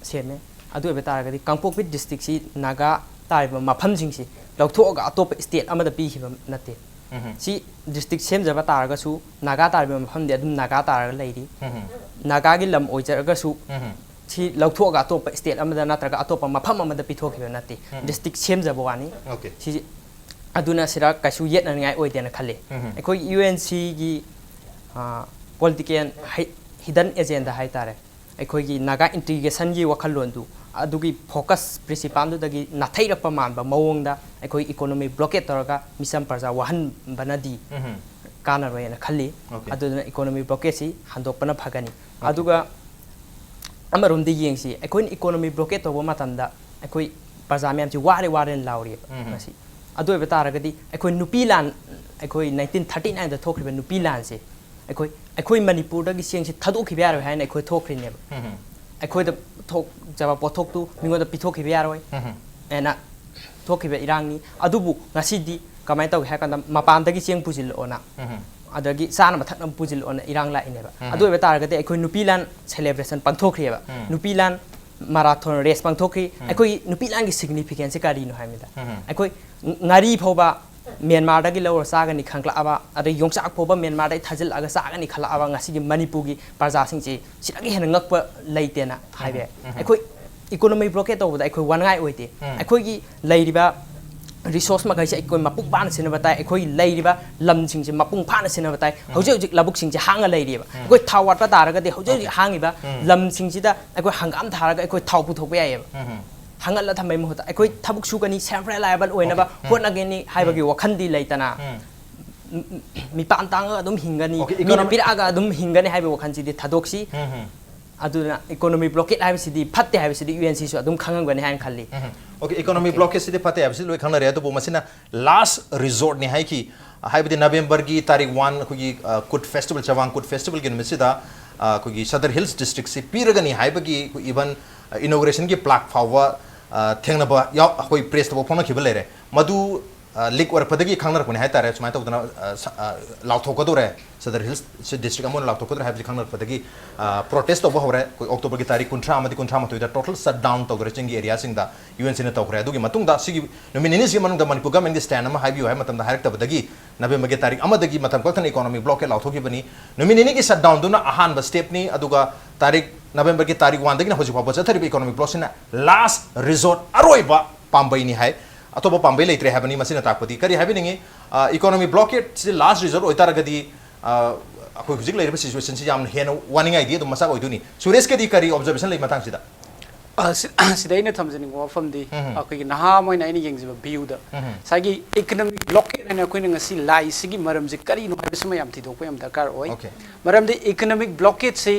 ꯁꯦꯝꯃꯦ꯫ ꯑꯗꯨ ꯑꯣꯏꯕ ꯇꯥꯔꯒꯗꯤ ꯀꯥꯡꯄꯣꯛꯄꯤ ꯗꯤꯁꯇ꯭ꯔꯤꯛꯁꯤ ꯅꯥꯒꯥ ꯇꯥꯔꯤꯕ ꯃꯐꯝꯁꯤꯡꯁꯤ ꯂꯧꯊꯣꯛꯑꯒ ꯑꯇꯣꯞꯄ ꯁ꯭ꯇꯦꯠ ꯑꯃꯗ ꯄꯤꯈꯤꯕ ꯅꯠꯇꯦ꯫ ꯎꯝ꯫ ꯁꯤ ꯗꯤꯁꯇ꯭ꯔꯤꯛ ꯁꯦꯝꯖꯕ ꯇꯥꯔꯒꯁꯨ ꯅꯥꯒꯥ ꯇꯥꯔꯤꯕ ꯃꯐꯝꯗꯤ ꯑꯗꯨꯝ ꯅꯥꯒꯥ ꯇꯥꯔꯒ ꯂꯩꯔꯤ꯫ ꯎꯝ꯫ ꯅꯥꯒꯥꯒꯤ ꯂꯝ ꯑꯣꯏꯖꯔꯒꯁꯨ ꯎꯝ꯫ ꯁꯤ ꯂꯧꯊꯣꯛꯑꯒ ꯑꯇꯣꯞꯄ ꯁ꯭ꯇꯦꯠ ꯑꯃꯗ ꯅꯠꯇ꯭ꯔꯒ ꯑꯇꯣꯞꯄ ꯃꯐꯝ ꯑꯃꯗ ꯄꯤꯊꯣꯛꯈꯤꯕ ꯅꯠꯇꯦ꯫ ꯗꯤꯁꯇ꯭ꯔꯤꯛ ꯁꯦꯝꯖꯕ ꯋꯥꯅꯤ꯫ ꯑꯣꯀꯦ꯫ ꯁꯤꯁꯦ ꯑꯗꯨꯅ ꯁꯤꯗ ꯀꯩꯁꯨ ꯌꯦꯠꯅꯅꯤꯡꯉꯥꯏ ꯑꯣꯏꯗꯦꯅ ꯈꯜꯂꯤ꯫ ꯑꯩꯈꯣꯏ ꯌꯨ ꯑꯦꯟ ꯁꯤꯒꯤ ꯄꯣꯂꯤꯇꯤꯀꯦꯜ ꯍꯤꯗꯟ ꯑꯦꯖꯦꯟꯗꯥ ꯍꯥꯏꯇꯥꯔꯦ, ꯑꯩꯈꯣꯏꯒꯤ ꯅꯥꯒꯥ ꯏꯟꯇꯤꯒ꯭ꯔꯦꯁꯟꯒꯤ ꯋꯥꯈꯜꯂꯣꯟꯗꯨ ꯑꯗꯨꯒꯤ ꯐꯣꯀꯁ ꯄ꯭ꯔꯤꯟꯁꯤꯄꯥꯜꯗꯨꯗꯒꯤ ꯅꯥꯊꯩꯔꯛꯄ ꯃꯥꯟꯕ ꯃꯑꯣꯡꯗ ꯑꯩꯈꯣꯏ ꯏꯀꯣꯅꯣꯃꯤꯛ ꯕ꯭ꯂꯣꯀꯦꯠ ꯇꯧꯔꯒ ꯃꯤꯆꯝ ꯄ꯭ꯔꯖꯥ ꯋꯥꯍꯟꯕꯅꯗꯤ ꯀꯥꯟꯅꯔꯣꯏꯅ ꯈꯜꯂꯤ꯫ ꯑꯣꯀꯦ꯫ ꯑꯗꯨꯗꯨꯅ ꯏꯀꯣꯅꯣꯃꯤꯛ ꯕ꯭ꯂꯣꯀꯦꯠꯁꯤ ꯍꯟꯗꯣꯛꯄꯅ ꯐꯒꯅꯤ꯫ ꯑꯗꯨꯒ ꯑꯃꯔꯣꯝꯗ ꯌꯦꯡꯁꯤ, ꯑꯩꯈꯣꯏꯅ ꯏꯀꯣꯅꯣꯃꯤ ꯕ꯭ꯂꯣꯀꯦꯠ ꯇꯧꯕ ꯃꯇꯝꯗ ꯑꯩꯈꯣꯏ ꯄ꯭ꯔꯖꯥ ꯃꯌꯥꯝꯁꯤ ꯋꯥꯔꯦ ꯋꯥꯔꯦꯅ ꯂꯥꯎꯔꯤꯑꯕ꯫ ꯉꯁꯤ ꯑꯗꯨ ꯑꯣꯏꯕ ꯇꯥꯔꯒꯗꯤ ꯑꯩꯈꯣꯏ ꯅꯨꯄꯤ ꯂꯥꯟ, ꯑꯩꯈꯣꯏ ꯅꯥꯏꯟꯇꯤꯟ ꯊꯥꯔꯇꯤ ꯅꯥꯏꯟꯗ ꯊꯣꯛꯈ꯭ꯔꯤꯕ ꯅꯨꯄꯤ ꯂꯥꯟꯁꯦ ꯑꯩꯈꯣꯏ ꯑꯩꯈꯣꯏ ꯃꯅꯤꯄꯨꯔꯗꯒꯤ ꯆꯦꯡꯁꯤ ꯊꯥꯗꯣꯛꯈꯤꯕ ꯌꯥꯔꯣꯏ ꯍꯥꯏꯅ ꯑꯩꯈꯣꯏ ꯊꯣꯛꯈ꯭ꯔꯤꯅꯦꯕ꯫ ꯑꯩꯈꯣꯏꯗ ꯊꯣꯛꯆꯕ ꯄꯣꯠꯊꯣꯛꯇꯨ ꯃꯤꯉꯣꯟꯗ ꯄꯤꯊꯣꯛꯈꯤꯕ ꯌꯥꯔꯣꯏ ꯍꯥꯏꯅ ꯊꯣꯛꯈꯤꯕ ꯏꯔꯥꯡꯅꯤ꯫ ꯑꯗꯨꯕꯨ ꯉꯁꯤꯗꯤ ꯀꯃꯥꯏꯅ ꯇꯧꯒꯦ ꯍꯥꯏ ꯀꯥꯟꯗ ꯃꯄꯥꯟꯗꯒꯤ ꯆꯦꯡ ꯄꯨꯁꯤꯜꯂꯛꯑꯣꯅ, ꯑꯗꯒꯤ ꯆꯥꯅꯕ ꯊꯛꯅꯕ ꯄꯨꯁꯤꯜꯂꯛꯑꯣꯅ ꯏꯔꯥꯡ ꯂꯥꯛꯏꯅꯦꯕ꯫ ꯑꯗꯨ ꯑꯣꯏꯕ ꯇꯥꯔꯒꯗꯤ ꯑꯩꯈꯣꯏ ꯅꯨꯄꯤ ꯂꯥꯟ ꯁꯦꯂꯦꯕ꯭ꯔꯦꯁꯟ ꯄꯥꯡꯊꯣꯛꯈ꯭ꯔꯤꯑꯕ꯫ ꯅꯨꯄꯤ ꯂꯥꯟ ꯃꯥꯔꯥꯊꯣꯟ ꯔꯦꯁ ꯄꯥꯡꯊꯣꯛꯈ꯭ꯔꯤ꯫ ꯑꯩꯈꯣꯏ ꯅꯨꯄꯤ ꯂꯥꯟꯒꯤ ꯁꯤꯒꯅꯤꯐꯤꯀꯦꯟꯁꯁꯦ ꯀꯔꯤꯅꯣ ꯍꯥꯏꯕꯗ ꯑꯩꯈꯣꯏ ꯉꯥꯔꯤ ꯐꯥꯎꯕ ꯃ꯭ꯌꯥꯟꯃꯥꯔꯗꯒꯤ ꯂꯧꯔ ꯆꯥꯒꯅꯤ ꯈꯪꯂꯛꯑꯕ, ꯑꯗꯩ ꯌꯣꯡꯆꯥꯛ ꯐꯥꯎꯕ ꯃ꯭ꯌꯥꯟꯃꯥꯔꯗꯒꯤ ꯊꯥꯖꯤꯜꯂꯛꯑꯒ ꯆꯥꯒꯅꯤ ꯈꯜꯂꯛꯑꯕ ꯉꯁꯤꯒꯤ ꯃꯅꯤꯄꯨꯔꯒꯤ ꯄ꯭ꯔꯖꯥꯁꯤꯡꯁꯤ ꯁꯤꯗꯒꯤ ꯍꯦꯟꯅ ꯉꯛꯄ ꯂꯩꯇꯦꯅ ꯍꯥꯏꯕ ꯌꯥꯏ꯫ ꯑꯩꯈꯣꯏ ꯏꯀꯣꯅꯣꯃꯤ ꯕ꯭ꯂꯣꯀꯦꯠ ꯇꯧꯕꯗ ꯑꯩꯈꯣꯏ ꯋꯥꯅꯉꯥꯏ ꯑꯣꯏꯗꯦ꯫ ꯑꯩꯈꯣꯏꯒꯤ ꯂꯩꯔꯤꯕ ꯔꯤꯁꯣꯔꯁ ꯃꯈꯩꯁꯦ ꯑꯩꯈꯣꯏ ꯃꯄꯨꯡ ꯐꯥꯅ ꯁꯤꯖꯤꯟꯅꯕ ꯇꯥꯏ꯫ ꯑꯩꯈꯣꯏ ꯂꯩꯔꯤꯕ ꯂꯝꯁꯤꯡꯁꯦ ꯃꯄꯨꯡ ꯐꯥꯅ ꯁꯤꯖꯤꯟꯅꯕ ꯇꯥꯏ꯫ ꯍꯧꯖꯤꯛ ꯍꯧꯖꯤꯛ ꯂꯧꯕꯨꯛꯁꯤꯡꯁꯦ ꯍꯥꯡꯉ ꯂꯩꯔꯤꯑꯕ꯫ ꯑꯩꯈꯣꯏ ꯊꯥꯎ ꯋꯥꯠꯄ ꯇꯥꯔꯒꯗꯤ ꯍꯧꯖꯤꯛ ꯍꯧꯖꯤꯛ ꯍꯥꯡꯉꯤꯕ ꯂꯝꯁꯤꯡꯁꯤꯗ ꯑꯩꯈꯣꯏ ꯍꯪꯒꯥꯝ ꯊꯥꯔꯒ ꯑꯩꯈꯣꯏ ꯊꯥꯎ ꯄꯨꯊꯣꯛꯄ ꯌꯥꯏꯑꯕ꯫ ꯍꯪꯒꯠꯂ ꯊꯝꯕꯩ ꯃꯍꯨꯠꯇ ꯑꯩꯈꯣꯏ ꯊꯕꯛ ꯁꯨꯒꯅꯤ, ꯁꯦꯜꯐ ꯔꯤꯂꯥꯏꯕꯜ ꯑꯣꯏꯅꯕ ꯍꯣꯠꯅꯒꯅꯤ ꯍꯥꯏꯕꯒꯤ ꯋꯥꯈꯜꯗꯤ ꯂꯩꯇꯅ, ꯃꯤꯄꯥꯟ ꯇꯥꯡꯉꯒ ꯑꯗꯨꯝ ꯍꯤꯡꯒꯅꯤ, Okay, ꯃꯤꯅ economic- ꯄꯤꯔꯛꯑꯒ ꯑꯗꯨꯝ ꯍꯤꯡꯒꯅꯤ ꯍꯥꯏꯕꯒꯤ ꯋꯥꯈꯜꯁꯤꯗꯤ ꯊꯥꯗꯣꯛꯁꯤ꯫ ꯑꯗꯨꯅ ꯏꯀꯣꯅꯣꯃꯤ ꯕ꯭ꯂꯣꯀꯦꯠ ꯍꯥꯏꯕꯁꯤꯗꯤ ꯐꯠꯇꯦ ꯍꯥꯏꯕꯁꯤꯗꯤ ꯌꯨ ꯑꯦꯟ ꯁꯤꯁꯨ ꯑꯗꯨꯝ ꯈꯪꯉꯝꯒꯅꯤ ꯍꯥꯏꯅ ꯈꯜꯂꯤ꯫ ꯑꯣꯀꯦ, ꯏꯀꯣꯅꯣꯃꯤ ꯕ꯭ꯂꯣꯀꯦꯠꯁꯤꯗꯤ ꯐꯠꯇꯦ ꯍꯥꯏꯕꯁꯤ ꯂꯣꯏ ꯈꯪꯅꯔꯦ, ꯑꯗꯨꯕꯨ ꯃꯁꯤꯅ ꯂꯥꯁ ꯔꯤꯖꯣꯔꯠꯅꯤ ꯍꯥꯏꯈꯤ꯫ ꯍꯥꯏꯕꯗꯤ ꯅꯕꯦꯝꯕꯔꯒꯤ ꯇꯥꯔꯤꯛ ꯋꯥꯟ ꯑꯩꯈꯣꯏꯒꯤ, ꯑ, ꯀꯨꯠ ꯐꯦꯁꯇꯤꯚꯦꯜ, ꯆꯋꯥꯡ ꯀꯨꯠ ꯐꯦꯁꯇꯤꯚꯦꯜꯒꯤ ꯅꯨꯃꯤꯠꯁꯤꯗ, ꯑ, ꯑꯩꯈꯣꯏꯒꯤ ꯁꯗꯔ ꯍꯤꯜꯁ ꯗꯤꯁꯇ꯭ꯔꯤꯛꯁꯤ ꯄꯤꯔꯒꯅꯤ ꯍꯥꯏꯕꯒꯤ ꯑꯩꯈꯣꯏ ꯏꯚꯟ, ꯑ, ꯏꯅꯣꯒ꯭ꯔꯦꯁꯟꯒꯤ ꯄ꯭ꯂꯥꯛ ꯐꯥꯎꯕ, ꯑ, ꯊꯦꯡꯅꯕ ꯌꯥꯎ-, ꯑꯩꯈꯣꯏ ꯄ꯭ꯔꯦꯁꯇ ꯐꯥꯎ ꯐꯣꯡꯅꯈꯤꯕ ꯂꯩꯔꯦ꯫ ꯃꯗꯨ, ꯑ, ꯂꯤꯛ ꯑꯣꯏꯔꯛꯄꯗꯒꯤ ꯈꯪꯅꯔꯛꯄꯅꯤ ꯍꯥꯏꯇꯥꯔꯦ꯫ ꯁꯨꯃꯥꯏꯅ ꯇꯧꯗꯅ, ꯑ, ꯁ-, ꯑ, ꯂꯥꯎꯊꯣꯛꯀꯗꯧꯔꯦ, ꯁꯗꯔ ꯍꯤꯜꯁ ꯗꯤꯁꯇ꯭ꯔꯤꯛ ꯑꯃ ꯑꯣꯏꯅ ꯂꯥꯎꯊꯣꯛꯀꯗꯧꯔꯦ ꯍꯥꯏꯕꯁꯤ ꯈꯪꯅꯔꯛꯄꯗꯒꯤ, ꯑ, ꯄ꯭ꯔꯣꯇꯦꯁ ꯇꯧꯕ ꯍꯧꯔꯦ꯫ ꯑꯩꯈꯣꯏ ꯑꯣꯛꯇꯣꯕꯔꯒꯤ ꯇꯥꯔꯤꯛ ꯀꯨꯟꯊ꯭ꯔꯥ ꯑꯃꯗꯤ ꯀꯨꯟꯊ꯭ꯔꯥ ꯃꯥꯊꯣꯏꯗ ꯇꯣꯇꯦꯜ ꯁꯠ ꯗꯥꯎꯟ ꯇꯧꯗꯣꯔꯦ ꯆꯤꯡꯒꯤ ꯑꯦꯔꯤꯌꯥꯁꯤꯡꯗ꯫ ꯌꯨ ꯑꯦꯟ ꯁꯤꯅ ꯇꯧꯈ꯭ꯔꯦ꯫ ꯑꯗꯨꯒꯤ ꯃꯇꯨꯡꯗ ꯁꯤꯒꯤ ꯅꯨꯃꯤꯠ ꯅꯤꯅꯤꯁꯤꯒꯤ ꯃꯅꯨꯡꯗ ꯃꯅꯤꯄꯨꯔ ꯒꯚꯔꯟꯃꯦꯟꯠꯀꯤ ꯁ꯭ꯇꯦꯟ ꯑꯃ ꯍꯥꯏꯕꯤꯌꯨ ꯍꯥꯏꯕ ꯃꯇꯝꯗ ꯍꯥꯏꯔꯛꯇꯕꯗꯒꯤ ꯅꯕꯦꯝꯕꯔꯒꯤ ꯇꯥꯔꯤꯛ ꯑꯃꯗꯒꯤ ꯃꯇꯝ ꯀꯛꯇꯅ ꯏꯀꯣꯅꯣꯃꯤ ꯕ꯭ꯂꯣꯀꯦꯠ ꯂꯥꯎꯊꯣꯛꯈꯤꯕꯅꯤ꯫ ꯅꯨꯃꯤꯠ ꯅꯤꯅꯤꯒꯤ ꯁꯠ ꯗꯥꯎꯟꯗꯨꯅ ꯑꯍꯥꯟꯕ ꯁ꯭ꯇꯦꯞꯅꯤ꯫ ꯑꯗꯨꯒ ꯇꯥꯔꯤꯛ ꯅꯕꯦꯝꯕꯔꯒꯤ ꯇꯥꯔꯤꯛ ꯋꯥꯟꯗꯒꯤꯅ ꯍꯧꯖꯤꯛ ꯐꯥꯎꯕ ꯆꯠꯊꯔꯤꯕ economic blockade ꯁꯤꯅ last resort, ꯑꯔꯣꯏꯕ ꯄꯥꯝꯕꯩꯅꯤ ꯍꯥꯏ꯫ ꯑꯇꯣꯞꯄ ꯄꯥꯝꯕꯩ ꯂꯩꯇ꯭ꯔꯦ ꯍꯥꯏꯕꯅꯤ꯫ ꯃꯁꯤꯅ ꯇꯥꯛꯄꯗꯤ ꯀꯔꯤ ꯍꯥꯏꯕꯤꯅꯤꯡꯉꯤ? ꯑ, economic blockade ꯁꯤ last resort ꯑꯣꯏꯇꯥꯔꯒꯗꯤ, ꯑ, ꯑꯩꯈꯣꯏ ꯍꯧꯖꯤꯛ ꯂꯩꯔꯤꯕ situation ꯁꯤ ꯌꯥꯝꯅ ꯍꯦꯟꯅ ꯋꯥꯅꯤꯡꯉꯥꯏꯗꯤ ꯑꯗꯨꯝ ꯃꯆꯥꯛ ꯑꯣꯏꯗꯣꯏꯅꯤ꯫ ꯁꯨꯔꯦꯁꯀꯗꯤ ꯀꯔꯤ observation ꯂꯩ ꯃꯇꯥꯡꯁꯤꯗ? ꯑ, ꯁꯤ-, ꯁꯤꯗ ꯑꯩꯅ ꯊꯝꯖꯅꯤꯡꯕ ꯋꯥꯐꯝꯗꯤ, ꯎꯝ꯫ ꯑꯩꯈꯣꯏꯒꯤ ꯅꯍꯥ ꯑꯃ ꯑꯣꯏꯅ ꯑꯩꯅ ꯌꯦꯡꯖꯕ view ꯗ, ꯎꯝ꯫ ꯉꯁꯥꯏꯒꯤ economic blockade ꯍꯥꯏꯅ ꯑꯩꯈꯣꯏꯅ ꯉꯁꯤ ꯂꯥꯛꯏꯁꯤꯒꯤ ꯃꯔꯝꯁꯤ ꯀꯔꯤꯅꯣ ꯍꯥꯏꯕꯁꯤꯃ ꯌꯥꯝ ꯊꯤꯗꯣꯛꯄ ꯌꯥꯝ ꯗꯔꯀꯥꯔ ꯑꯣꯏ꯫ Okay꯫ ꯃꯔꯝꯗꯤ economic blockade ꯁꯤ,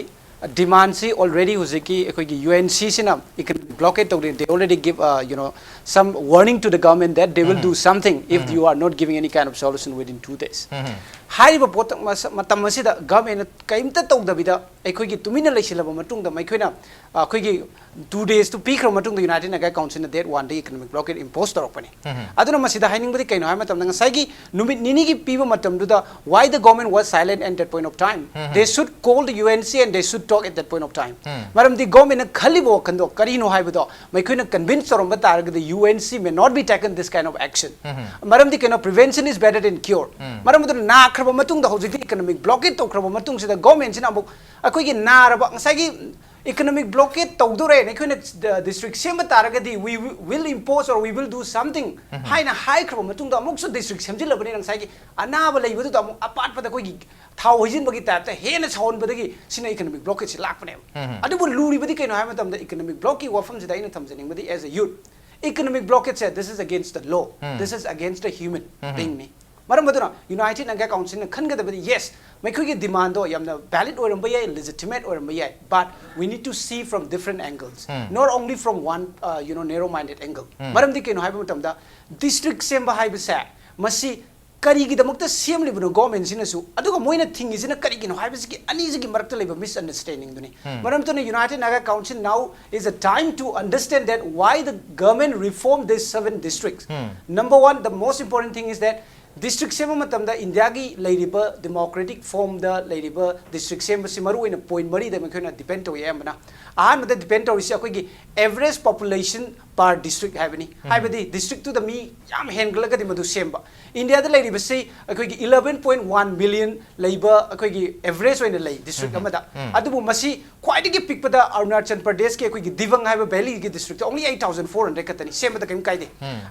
demand ꯁꯤ already ꯍꯧꯖꯤꯛꯀꯤ ꯑꯩꯈꯣꯏꯒꯤ U N C ꯁꯤꯅ economic blockade ꯇꯧꯔꯤ, they already give, uh, you know, some warning to the government that they will um. Do something if um. You are not giving any kind of solution within two days꯫ ꯎꯝ꯫ ꯍꯥꯏꯔꯤꯕ ꯄꯣꯠꯇ ꯃꯁ-, ꯃꯇꯝ ꯑꯁꯤꯗ government ꯅ ꯀꯔꯤꯝꯇ ꯇꯧꯗꯕꯤꯗ ꯑꯩꯈꯣꯏꯒꯤ ꯇꯨꯃꯤꯟꯅ ꯂꯩꯁꯤꯜꯂꯕ ꯃꯇꯨꯡꯗ, ꯃꯈꯣꯏꯅ, ꯑ, ꯑꯩꯈꯣꯏꯒꯤ two days ꯇꯨ ꯄꯤꯈ꯭ꯔꯕ ꯃꯇꯨꯡꯗ United Naga Council ꯅ date one ꯗ economic blockade impose ꯇꯧꯔꯛꯄꯅꯤ꯫ ꯎꯝ꯫ ꯑꯗꯨꯅ ꯃꯁꯤꯗ ꯍꯥꯏꯅꯤꯡꯕꯗꯤ ꯀꯩꯅꯣ ꯍꯥꯏꯕ ꯃꯇꯝꯗ, ꯉꯁꯥꯏꯒꯤ ꯅꯨꯃꯤꯠ ꯅꯤꯅꯤꯒꯤ ꯄꯤꯕ ꯃꯇꯝꯗꯨꯗ why the government was silent at that point of time? Um. They should call the U N C and they should talk at that point of time꯫ ꯎꯝ꯫ ꯃꯔꯝꯗꯤ government ꯅ ꯈꯜꯂꯤꯕ ꯋꯥꯈꯜꯗꯣ ꯀꯔꯤꯅꯣ ꯍꯥꯏꯕꯗꯣ ꯃꯈꯣꯏꯅ convince ꯇꯧꯔꯝꯕ ꯇꯥꯔꯒꯗꯤ U N C may not be taken this kind of action꯫ ꯎꯝ꯫ ꯃꯔꯝꯗꯤ ꯀꯩꯅꯣ, prevention is better than cure꯫ ꯎꯝ꯫ ꯃꯔꯝ ꯑꯗꯨꯅ ꯅꯥꯈ꯭ꯔꯕ ꯃꯇꯨꯡꯗ, ꯍꯧꯖꯤꯛꯇꯤ economic blockade ꯇꯧꯈ꯭ꯔꯕ ꯃꯇꯨꯡꯁꯤꯗ government ꯁꯤꯅ ꯑꯃꯨꯛ ꯑꯩꯈꯣꯏꯒꯤ ꯅꯥꯔꯕ, ꯉꯁꯥꯏꯒꯤ economic blockade ꯇꯧꯗꯣꯔꯦ, ꯑꯩꯈꯣꯏꯅ ꯗ-, district ꯁꯦꯝꯕ ꯇꯥꯔꯒꯗꯤ we wi-, will impose or we will do something ꯎꯝ꯫ ꯍꯥꯏꯅ ꯍꯥꯏꯈ꯭ꯔꯕ ꯃꯇꯨꯡꯗ, ꯑꯃꯨꯛꯁꯨ district ꯁꯦꯝꯖꯤꯜꯂꯕꯅꯤꯅ ꯉꯁꯥꯏꯒꯤ ꯑꯅꯥꯕ ꯂꯩꯕꯗꯨꯗ ꯑꯃꯨꯛ ꯑꯄꯥꯠꯄꯗ ꯑꯩꯈꯣꯏꯒꯤ ꯊꯥꯎ ꯍꯩꯖꯤꯟꯕꯒꯤ type ꯇ ꯍꯦꯟꯅ ꯁꯥꯎꯍꯟꯕꯗꯒꯤ ꯁꯤꯅ economic blockade ꯁꯤ ꯂꯥꯛꯄꯅꯦꯕ꯫ ꯎꯝ꯫ ꯑꯗꯨꯕꯨ ꯂꯨꯔꯤꯕꯗꯤ ꯀꯩꯅꯣ ꯍꯥꯏꯕ ꯃꯇꯝꯗ, economic blockade ꯀꯤ ꯋꯥꯐꯝꯁꯤꯗ ꯑꯩꯅ ꯊꯝꯖꯅꯤꯡꯕꯗꯤ, as a youth, economic blockade say, this is against the law, um. This is against the human um. Being ꯅꯤ꯫ ꯃꯔꯝ ꯑꯗꯨꯅ United Naga Council ꯅ ꯈꯟꯒꯗꯕꯗꯤ, yes, ꯃꯈꯣꯏꯒꯤ demand ꯗꯣ ꯌꯥꯝꯅ valid ꯑꯣꯏꯔꯝꯕ ꯌꯥꯏ, legitimate ꯑꯣꯏꯔꯝꯕ ꯌꯥꯏ, but we need to see from different angles, um. Not only from one, uh, you know, narrow minded angle꯫ ꯎꯝ꯫ ꯃꯔꯝꯗꯤ ꯀꯩꯅꯣ ꯍꯥꯏꯕ ꯃꯇꯝꯗ, district ꯁꯦꯝꯕ ꯍꯥꯏꯕꯁꯦ, ꯃꯁꯤ ꯀꯔꯤꯒꯤꯗꯃꯛꯇ ꯁꯦꯝꯂꯤꯕꯅꯣ government ꯁꯤꯅꯁꯨ, ꯑꯗꯨꯒ ꯃꯣꯏꯅ ꯊꯤꯡꯉꯤꯁꯤꯅ ꯀꯔꯤꯒꯤꯅꯣ ꯍꯥꯏꯕꯁꯤꯒꯤ ꯑꯅꯤꯁꯤꯒꯤ ꯃꯔꯛꯇ ꯂꯩꯕ misunderstanding ꯗꯨꯅꯤ꯫ ꯎꯝ꯫ ꯃꯔꯝ ꯑꯗꯨꯅ United Naga Council now is a time to understand that why the government reformed these seven districts꯫ Um. Number one, the most important thing is that district ꯁꯦꯝꯕ ꯃꯇꯝꯗ ꯏꯟꯗꯤꯌꯥꯒꯤ ꯂꯩꯔꯤꯕ democratic form ꯗ ꯂꯩꯔꯤꯕ district ꯁꯦꯝꯕꯁꯤ ꯃꯔꯨꯑꯣꯏꯅ point ꯃꯔꯤꯗ ꯃꯈꯣꯏꯅ depend ꯇꯧꯏ ꯑꯌꯥꯝꯕꯅ꯫ ꯑꯍꯥꯟꯕꯗ depend ꯇꯧꯔꯤꯁꯤ ꯑꯩꯈꯣꯏꯒꯤ average population per district ꯍꯥꯏꯕꯅꯤ꯫ ꯎꯝ꯫ ꯍꯥꯏꯕꯗꯤ district ꯇꯨꯗ ꯃꯤ ꯌꯥꯝ ꯍꯦꯟꯒꯠꯂꯒꯗꯤ ꯃꯗꯨ ꯁꯦꯝꯕ꯫ ꯏꯟꯗꯤꯌꯥꯗ ꯂꯩꯔꯤꯕꯁꯤ ꯑꯩꯈꯣꯏꯒꯤ eleven point one million ꯂꯩꯕ ꯑꯩꯈꯣꯏꯒꯤ average ꯑꯣꯏꯅ ꯂꯩ district ꯎꯝ꯫ ꯑꯃꯗ꯫ ꯎꯝ꯫ ꯑꯗꯨꯕꯨ ꯃꯁꯤ ꯈ꯭ꯋꯥꯏꯗꯒꯤ ꯄꯤꯛꯄꯗ ꯑꯔꯨꯅꯥꯆꯜ ꯄ꯭ꯔꯗꯦꯁꯀꯤ ꯑꯩꯈꯣꯏꯒꯤ ꯗꯤꯕꯪ ꯍꯥꯏꯕ ꯚꯦꯂꯤꯒꯤ district only eight thousand four hundred ꯈꯛꯇꯅꯤ, ꯁꯦꯝꯕꯗ ꯀꯔꯤꯝ ꯀꯥꯏꯗꯦ꯫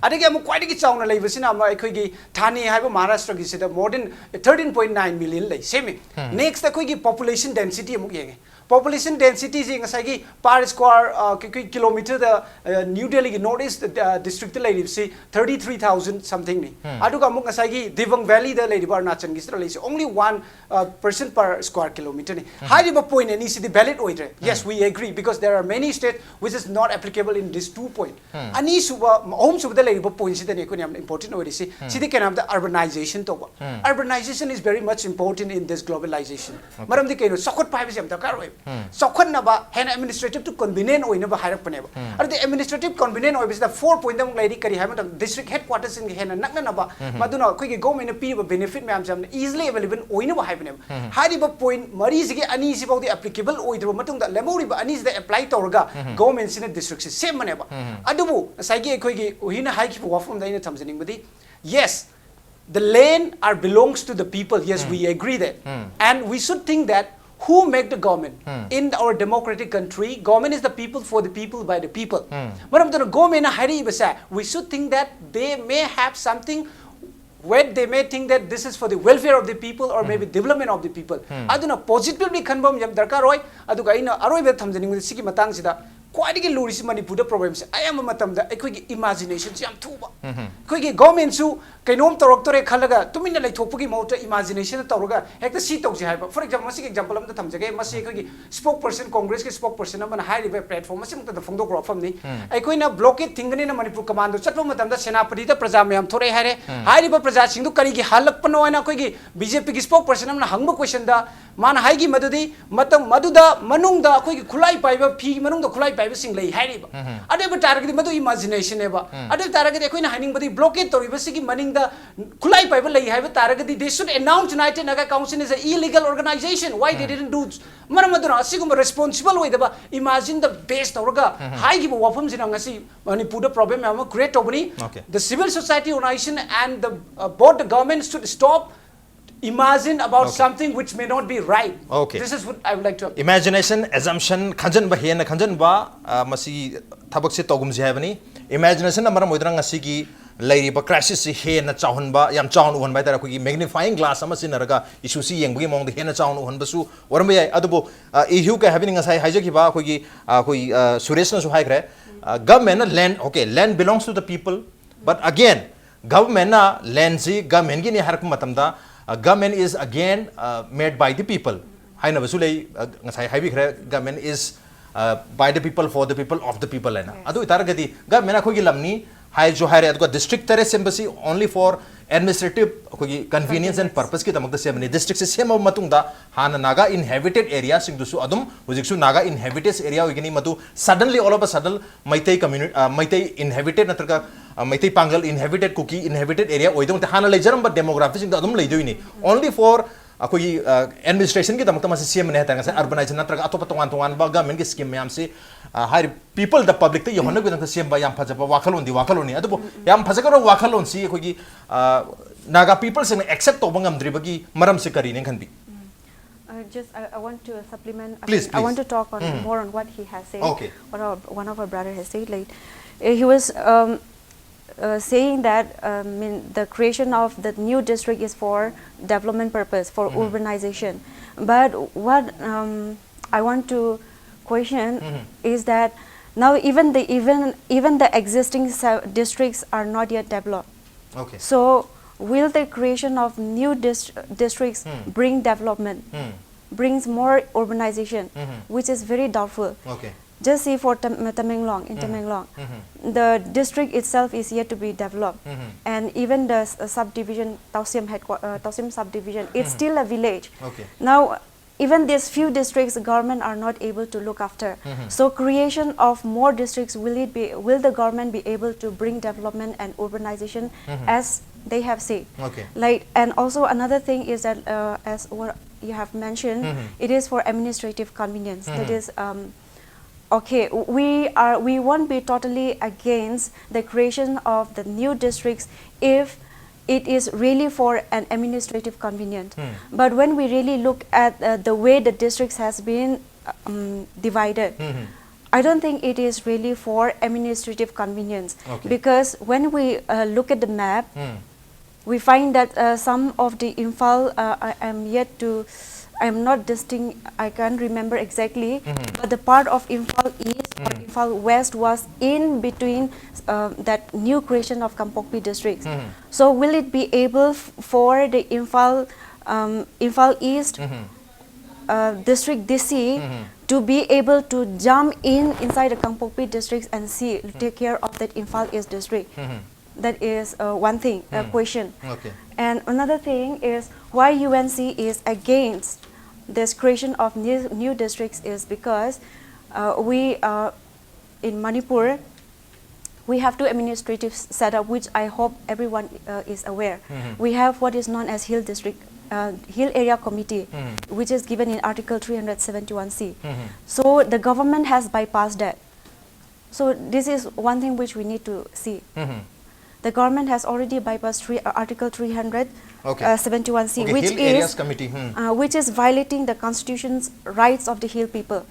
ꯑꯗꯒꯤ ꯑꯃꯨꯛ ꯈ꯭ꯋꯥꯏꯗꯒꯤ ꯆꯥꯎꯅ ꯂꯩꯕꯁꯤꯅ ꯑꯃ ꯑꯩꯈꯣꯏꯒꯤ ꯊꯥꯅꯦ ꯍꯥꯏꯕ ꯃꯍꯥꯔꯥꯁꯇ꯭ꯔꯒꯤꯁꯤꯗ more than thirteen point nine million ꯂꯩ, ꯁꯦꯝꯃꯤ꯫ Next ꯑꯩꯈꯣꯏꯒꯤ population density ꯑꯃꯨꯛ ꯌꯦꯡꯉꯦ꯫ Population densityꯁꯤ ꯉꯁꯥꯏꯒꯤ per square, ꯑ, ꯀꯤ-, ꯀꯤ-, kilometerꯗ, ꯑ, ꯅ꯭ꯌꯨ ꯗꯦꯜꯂꯤꯒꯤ ꯅꯣꯔꯠ ꯏꯁ, ꯑ, ꯗꯤꯁꯇ꯭ꯔꯤꯛꯇ ꯂꯩꯔꯤꯕꯁꯤ thirty three thousand somethingꯅꯤ꯫ ꯑꯗꯨꯒ ꯑꯃꯨꯛ ꯉꯁꯥꯏꯒꯤ ꯗꯤꯕꯪ ꯚꯦꯂꯤꯗ ꯂꯩꯔꯤꯕ ꯑꯔꯨꯅꯥꯆꯜꯒꯤꯁꯤꯗ ꯂꯩꯔꯤꯁꯤ only one, ꯑ, person per square kilometerꯅꯤ꯫ ꯍꯥꯏꯔꯤꯕ point ꯑꯅꯤꯁꯤꯗꯤ valid ꯑꯣꯏꯗ꯭ꯔꯦ꯫ Yes, we agree, because there are many states which is not applicable in this two point. ꯑꯅꯤꯁꯨꯕ, ꯑꯍꯨꯝꯁꯨꯕꯗ ꯂꯩꯔꯤꯕ pointꯁꯤꯗꯅꯤ ꯑꯩꯈꯣꯏꯅ ꯌꯥꯝꯅ important ꯑꯣꯏꯔꯤꯁꯤ꯫ ꯁꯤꯗꯤ ꯀꯩꯅꯣ ꯍꯥꯏꯕꯗ urbanization ꯇꯧꯕ꯫ Urbanization is very much important in this globalization. ꯃꯔꯝꯗꯤ ꯀꯩꯅꯣ, ꯆꯥꯎꯈꯠꯄ ꯍꯥꯏꯕꯁꯤ ꯌꯥꯝ ꯗꯔꯀꯥꯔ ꯑꯣꯏ꯫ ꯆꯥꯎꯈꯠꯅꯕ, ꯍꯦꯟꯅ administrative to convenient ꯑꯣꯏꯅꯕ ꯍꯥꯏꯔꯛꯄꯅꯦꯕ꯫ ꯑꯗꯨꯗꯤ administrative convenient ꯑꯣꯏꯕꯁꯤꯗ four point ꯑꯃꯨꯛ ꯂꯩꯔꯤ, ꯀꯔꯤ ꯍꯥꯏꯕ ꯃꯇꯝꯗ district headquartersꯁꯤꯡꯒ ꯍꯦꯟꯅ ꯅꯛꯅꯅꯕ, ꯃꯗꯨꯅ ꯑꯩꯈꯣꯏꯒꯤ governmentꯅ ꯄꯤꯔꯤꯕ benefit ꯃꯌꯥꯝꯁꯦ ꯌꯥꯝꯅ easily available ꯑꯣꯏꯅꯕ ꯍꯥꯏꯕꯅꯦꯕ꯫ ꯍꯥꯏꯔꯤꯕ point ꯃꯔꯤꯁꯤꯒꯤ ꯑꯅꯤꯁꯤꯐꯥꯎꯗꯤ applicable ꯑꯣꯏꯗ꯭ꯔꯕ ꯃꯇꯨꯡꯗ ꯂꯦꯝꯍꯧꯔꯤꯕ ꯑꯅꯤꯁꯤꯗ apply ꯇꯧꯔꯒ governmentꯁꯤꯅ districtꯁꯤ ꯁꯦꯝꯕꯅꯦꯕ꯫ ꯑꯗꯨꯕꯨ ꯉꯁꯥꯏꯒꯤ ꯑꯩꯈꯣꯏꯒꯤ ꯎꯍꯤꯅ ꯍꯥꯏꯈꯤꯕ ꯋꯥꯐꯝꯗ ꯑꯩꯅ ꯊꯝꯖꯅꯤꯡꯕꯗꯤ, yes, the land are belongs to the people. Yes, we agree that. And we should think that who make the government? In our democratic country, government is the people, for the people, by the people. ꯃꯔꯝ ꯑꯗꯨꯅ governmentꯅ ꯍꯥꯏꯔꯛꯏꯕꯁꯦ, we should think that they may have something where they may think that this is for the welfare of the people or maybe development of the people. ꯑꯗꯨꯅ positively ꯈꯟꯕ ꯑꯃ ꯌꯥꯝ ꯗꯔꯀꯥꯔ ꯑꯣꯏ꯫ ꯑꯗꯨꯒ ꯑꯩꯅ ꯑꯔꯣꯏꯕꯗ ꯊꯝꯖꯅꯤꯡꯕꯗ ꯁꯤꯒꯤ ꯃꯇꯥꯡꯁꯤꯗ ꯈ꯭ꯋꯥꯏꯗꯒꯤ ꯂꯨꯔꯤꯁꯤ ꯃꯅꯤꯄꯨꯔꯗ problemꯁꯦ ꯑꯌꯥꯝꯕ ꯃꯇꯝꯗ ꯑꯩꯈꯣꯏꯒꯤ imaginationꯁꯤ ꯌꯥꯝ ꯊꯨꯕ꯫ ꯑꯩꯈꯣꯏꯒꯤ governmentꯁꯨ ꯀꯩꯅꯣꯝ ꯇꯧꯔꯛꯇꯣꯔꯦ ꯈꯜꯂꯒ ꯇꯨꯃꯤꯟꯅ ꯂꯩꯊꯣꯛꯄꯒꯤ ꯃꯍꯨꯠꯇ imagination ꯇꯧꯔꯒ ꯍꯦꯛꯇ ꯁꯤ ꯇꯧꯁꯤ ꯍꯥꯏꯕ꯫ For example, ꯃꯁꯤꯒꯤ example ꯑꯃꯇ ꯊꯝꯖꯒꯦ꯫ ꯃꯁꯤ ꯑꯩꯈꯣꯏꯒꯤ spokesperson, Congressꯀꯤ spokesperson ꯑꯃꯅ ꯍꯥꯏꯔꯤꯕ platform ꯑꯁꯤꯃꯛꯇꯗ ꯐꯣꯡꯗꯣꯛꯈ꯭ꯔꯕ ꯋꯥꯐꯝꯅꯤ꯫ ꯑꯩꯈꯣꯏꯅ blockade ꯊꯤꯡꯒꯅꯤꯅ ꯃꯅꯤꯄꯨꯔ commando ꯆꯠꯄ ꯃꯇꯝꯗ ꯁꯦꯅꯥꯄꯇꯤꯗ ꯄ꯭ꯔꯖꯥ ꯃꯌꯥꯝ ꯊꯣꯔꯛꯑꯦ ꯍꯥꯏꯔꯦ꯫ ꯍꯥꯏꯔꯤꯕ ꯄ꯭ꯔꯖꯥꯁꯤꯡꯗꯨ ꯀꯔꯤꯒꯤ ꯍꯜꯂꯛꯄꯅꯣ ꯍꯥꯏꯅ ꯑꯩꯈꯣꯏꯒꯤ BJPꯒꯤ spokesperson ꯑꯃꯅ ꯍꯪꯕ questionꯗ ꯃꯥꯅ ꯍꯥꯏꯈꯤ ꯃꯗꯨꯗꯤ ꯃꯇꯝ ꯃꯗꯨꯗ ꯃꯅꯨꯡꯗ ꯑꯩꯈꯣꯏꯒꯤ ꯈꯨꯠꯂꯥꯏ ꯄꯥꯏꯕ, ꯐꯤ ꯃꯅꯨꯡꯗ ꯈꯨꯠꯂꯥꯏ ꯄꯥꯏꯕꯁꯤꯡ ꯂꯩ ꯍꯥꯏꯔꯤꯕ꯫ ꯑꯗꯨ ꯑꯣꯏꯕ ꯇꯥꯔꯒꯗꯤ ꯃꯗꯨ imaginationꯅꯦꯕ꯫ ꯑꯗꯨ ꯑꯣꯏꯕ ꯇꯥꯔꯒꯗꯤ ꯑꯩꯈꯣꯏꯅ ꯍꯥꯏꯅꯤꯡꯕꯗꯤ blockade ꯇꯧꯔꯤꯕꯁꯤꯒꯤ ꯃꯅꯤꯡꯗ ꯈꯨꯠꯂꯥꯏ ꯄꯥꯏꯕ ꯂꯩ ꯍꯥꯏꯕ ꯇꯥꯔꯒꯗꯤ they should announce United Naga Council is a illegal organization. Why they didn't do? ꯃꯔꯝ ꯑꯗꯨꯅ ꯑꯁꯤꯒꯨꯝꯕ responsible ꯑꯣꯏꯗꯕ imagine the base ꯇꯧꯔꯒ ꯍꯥꯏꯈꯤꯕ ꯋꯥꯐꯝꯁꯤꯅ ꯉꯁꯤ ꯃꯅꯤꯄꯨꯔꯗ problem ꯃꯌꯥꯝ ꯑꯃ create ꯇꯧꯕꯅꯤ꯫ Okay. The civil society organization and the, uh, both the government should stop Imagine about Okay. something which may not be right. Okay. This is what I would like to. Imagination, assumption, ꯈꯟꯖꯟꯕ, ꯍꯦꯟꯅ ꯈꯟꯖꯟꯕ, ꯑ, ꯃꯁꯤ ꯊꯕꯛꯁꯤ ꯇꯧꯒꯨꯝꯁꯤ ꯍꯥꯏꯕꯅꯤ꯫ Imaginationꯅ ꯃꯔꯝ ꯑꯣꯏꯗꯨꯅ ꯉꯁꯤꯒꯤ ꯂꯩꯔꯤꯕ crisisꯁꯤ ꯍꯦꯟꯅ ꯆꯥꯎꯍꯟꯕ, ꯌꯥꯝ ꯆꯥꯎꯅ ꯎꯍꯟꯕ ꯍꯥꯏꯇꯥꯔꯦ, ꯑꯩꯈꯣꯏꯒꯤ magnifying glass ꯑꯃ ꯁꯤꯖꯤꯟꯅꯔꯒ issueꯁꯤ ꯌꯦꯡꯕꯒꯤ ꯃꯑꯣꯡꯗ ꯍꯦꯟꯅ ꯆꯥꯎꯅ ꯎꯍꯟꯕꯁꯨ ꯑꯣꯏꯔꯝꯕ ꯌꯥꯏ꯫ ꯑꯗꯨꯕꯨ, ꯑ, ꯏꯍ꯭ꯌꯨ ꯀꯩ ꯍꯥꯏꯕꯅꯤ, ꯉꯁꯥꯏ ꯍꯥꯏꯖꯈꯤꯕ ꯑꯩꯈꯣꯏꯒꯤ, ꯑ, ꯑꯩꯈꯣꯏ, ꯑ, ꯁꯨꯔꯦꯁꯅꯁꯨ ꯍꯥꯏꯈ꯭ꯔꯦ, ꯑ, governmentꯅ land, okay, land belongs to the people, but again, governmentꯅ landꯁꯤ governmentꯒꯤꯅꯤ ꯍꯥꯏꯔꯛꯄ ꯃꯇꯝꯗ, ꯑ, government is again, ꯑ, made by the people ꯍꯥꯏꯅꯕꯁꯨ ꯂꯩ꯫ ꯑ, ꯉꯁꯥꯏ ꯍꯥꯏꯕꯤꯈ꯭ꯔꯦ, government is, ꯑ, by the people, for the people, of the people ꯍꯥꯏꯅ꯫ Yes. ꯑꯗꯨ ꯑꯣꯏꯇꯥꯔꯒꯗꯤ government ꯑꯩꯈꯣꯏꯒꯤ ꯂꯝꯅꯤ ꯍꯥꯏꯁꯨ ꯍꯥꯏꯔꯦ, ꯑꯗꯨꯒ district ꯇꯔꯦꯠ ꯁꯦꯝꯕꯁꯤ only for administrative ꯑꯩꯈꯣꯏꯒꯤ convenience and Convenience. purposeꯀꯤꯗꯃꯛꯇ ꯁꯦꯝꯕꯅꯤ꯫ Districtꯁꯦ ꯁꯦꯝꯃꯕ ꯃꯇꯨꯡꯗ ꯍꯥꯟꯅ Naga inhabited areaꯁꯤꯡꯗꯨꯁꯨ ꯑꯗꯨꯝ ꯍꯧꯖꯤꯛꯁꯨ Naga inhabited area ꯑꯣꯏꯒꯅꯤ꯫ ꯃꯗꯨ suddenly, all of a sudden, Meitei community, Meitei inhabited ꯅꯠꯇ꯭ꯔꯒ, ꯑ, ꯃꯩꯇꯩ ꯄꯥꯡꯒꯜ inhabited, ꯀꯨꯀꯤ inhabited area ꯑꯣꯏꯗꯧ ꯅꯠꯇꯦ꯫ ꯍꯥꯟꯅ ꯂꯩꯖꯔꯝꯕ demographyꯁꯤꯡꯗꯣ ꯑꯗꯨꯝ ꯂꯩꯗꯣꯏꯅꯤ꯫ Only for ꯑꯩꯈꯣꯏꯒꯤ, ꯑ, administrationꯒꯤꯗꯃꯛꯇ ꯃꯁꯤ ꯁꯦꯝꯕꯅꯦ ꯍꯥꯏꯇꯥꯔꯦ꯫ ꯉꯁꯥꯏ urbanization ꯅꯠꯇ꯭ꯔꯒ ꯑꯇꯣꯞꯄ ꯇꯣꯉꯥꯟ ꯇꯣꯉꯥꯟꯕ governmentꯀꯤ scheme ꯃꯌꯥꯝꯁꯤ, ꯑ, ꯍꯥꯏꯔꯤꯕ people, the publicꯇ ꯌꯧꯍꯟꯅꯕꯒꯤꯗꯃꯛꯇ ꯁꯦꯝꯕ ꯌꯥꯝ ꯐꯖꯕ ꯋꯥꯈꯜꯂꯣꯟꯗꯤ ꯋꯥꯈꯜꯂꯣꯟꯅꯤ꯫ ꯑꯗꯨꯕꯨ ꯌꯥꯝ ꯐꯖꯈ꯭ꯔꯕ ꯋꯥꯈꯜꯂꯣꯟꯁꯤ ꯑꯩꯈꯣꯏꯒꯤ, ꯑ, Naga peopleꯁꯤꯡꯅ accept ꯇꯧꯕ ꯉꯝꯗ꯭ꯔꯤꯕꯒꯤ ꯃꯔꯝꯁꯤ ꯀꯔꯤꯅꯦ ꯈꯟꯕꯤ? Uh, just I, I want to supplement. I Please, mean, I want please. to talk on Mhm. more on what he has said. Okay. What our, one of our brother has said. Like, uh, he was um, uh, saying that um, in the creation of the new district is for development purpose, for Mhm. urbanization. But what um, I want to question Mhm. is that now even the even even the existing se- districts are not yet developed. Okay. So will the creation of new dist- districts Hmm. bring development? Hmm. Brings more urbanization, Mhm. which is very doubtful. Okay. Just see for Tam- Tamenglong, in Mhm. Tamenglong, Mhm. the district itself is yet to be developed, Mhm. and even the s- uh, subdivision, Tausim headquarters, uh, Tausim subdivision, it's Mhm. still a village. Okay. Now, even these few districts, the government are not able to look after. Mhm. So, creation of more districts, will it be? Will the government be able to bring development and urbanization Mhm. as they have said? Okay. Like, and also another thing is that, uh, as what you have mentioned, Mhm. it is for administrative convenience. That Mhm. is, um, okay. We are. We won't be totally against the creation of the new districts if it is really for an administrative convenience. But when we really look at uh, the way the districts has been um, divided, I don't think it is really for administrative convenience. Okay. Because when we uh, look at the map, we find that uh, some of the Imphal, uh, I am yet to, I am not distinct, I can't remember exactly, but the part of Imphal East or Imphal West was in between uh, that new creation of Kangpokpi districts. So will it be able f- for the Imphal, um, Imphal East uh, district D C to be able to jump in inside the Kangpokpi districts and see, take care of that Imphal East district? That is uh, one thing, a question. Okay. And another thing is why U N C is against this creation of new, new districts is because uh, we uh, in Manipur we have two administrative s- setup, which I hope everyone uh, is aware. We have what is known as Hill District, uh, Hill Area Committee, which is given in Article three hundred seventy-one C. So the government has bypassed that. So this is one thing which we need to see. The government has already bypassed three, uh, Article three hundred, Okay. uh, seventy-one C, Okay, which Hill Areas is Committee. Hmm. uh, which is violating the constitution's rights of the Hill people.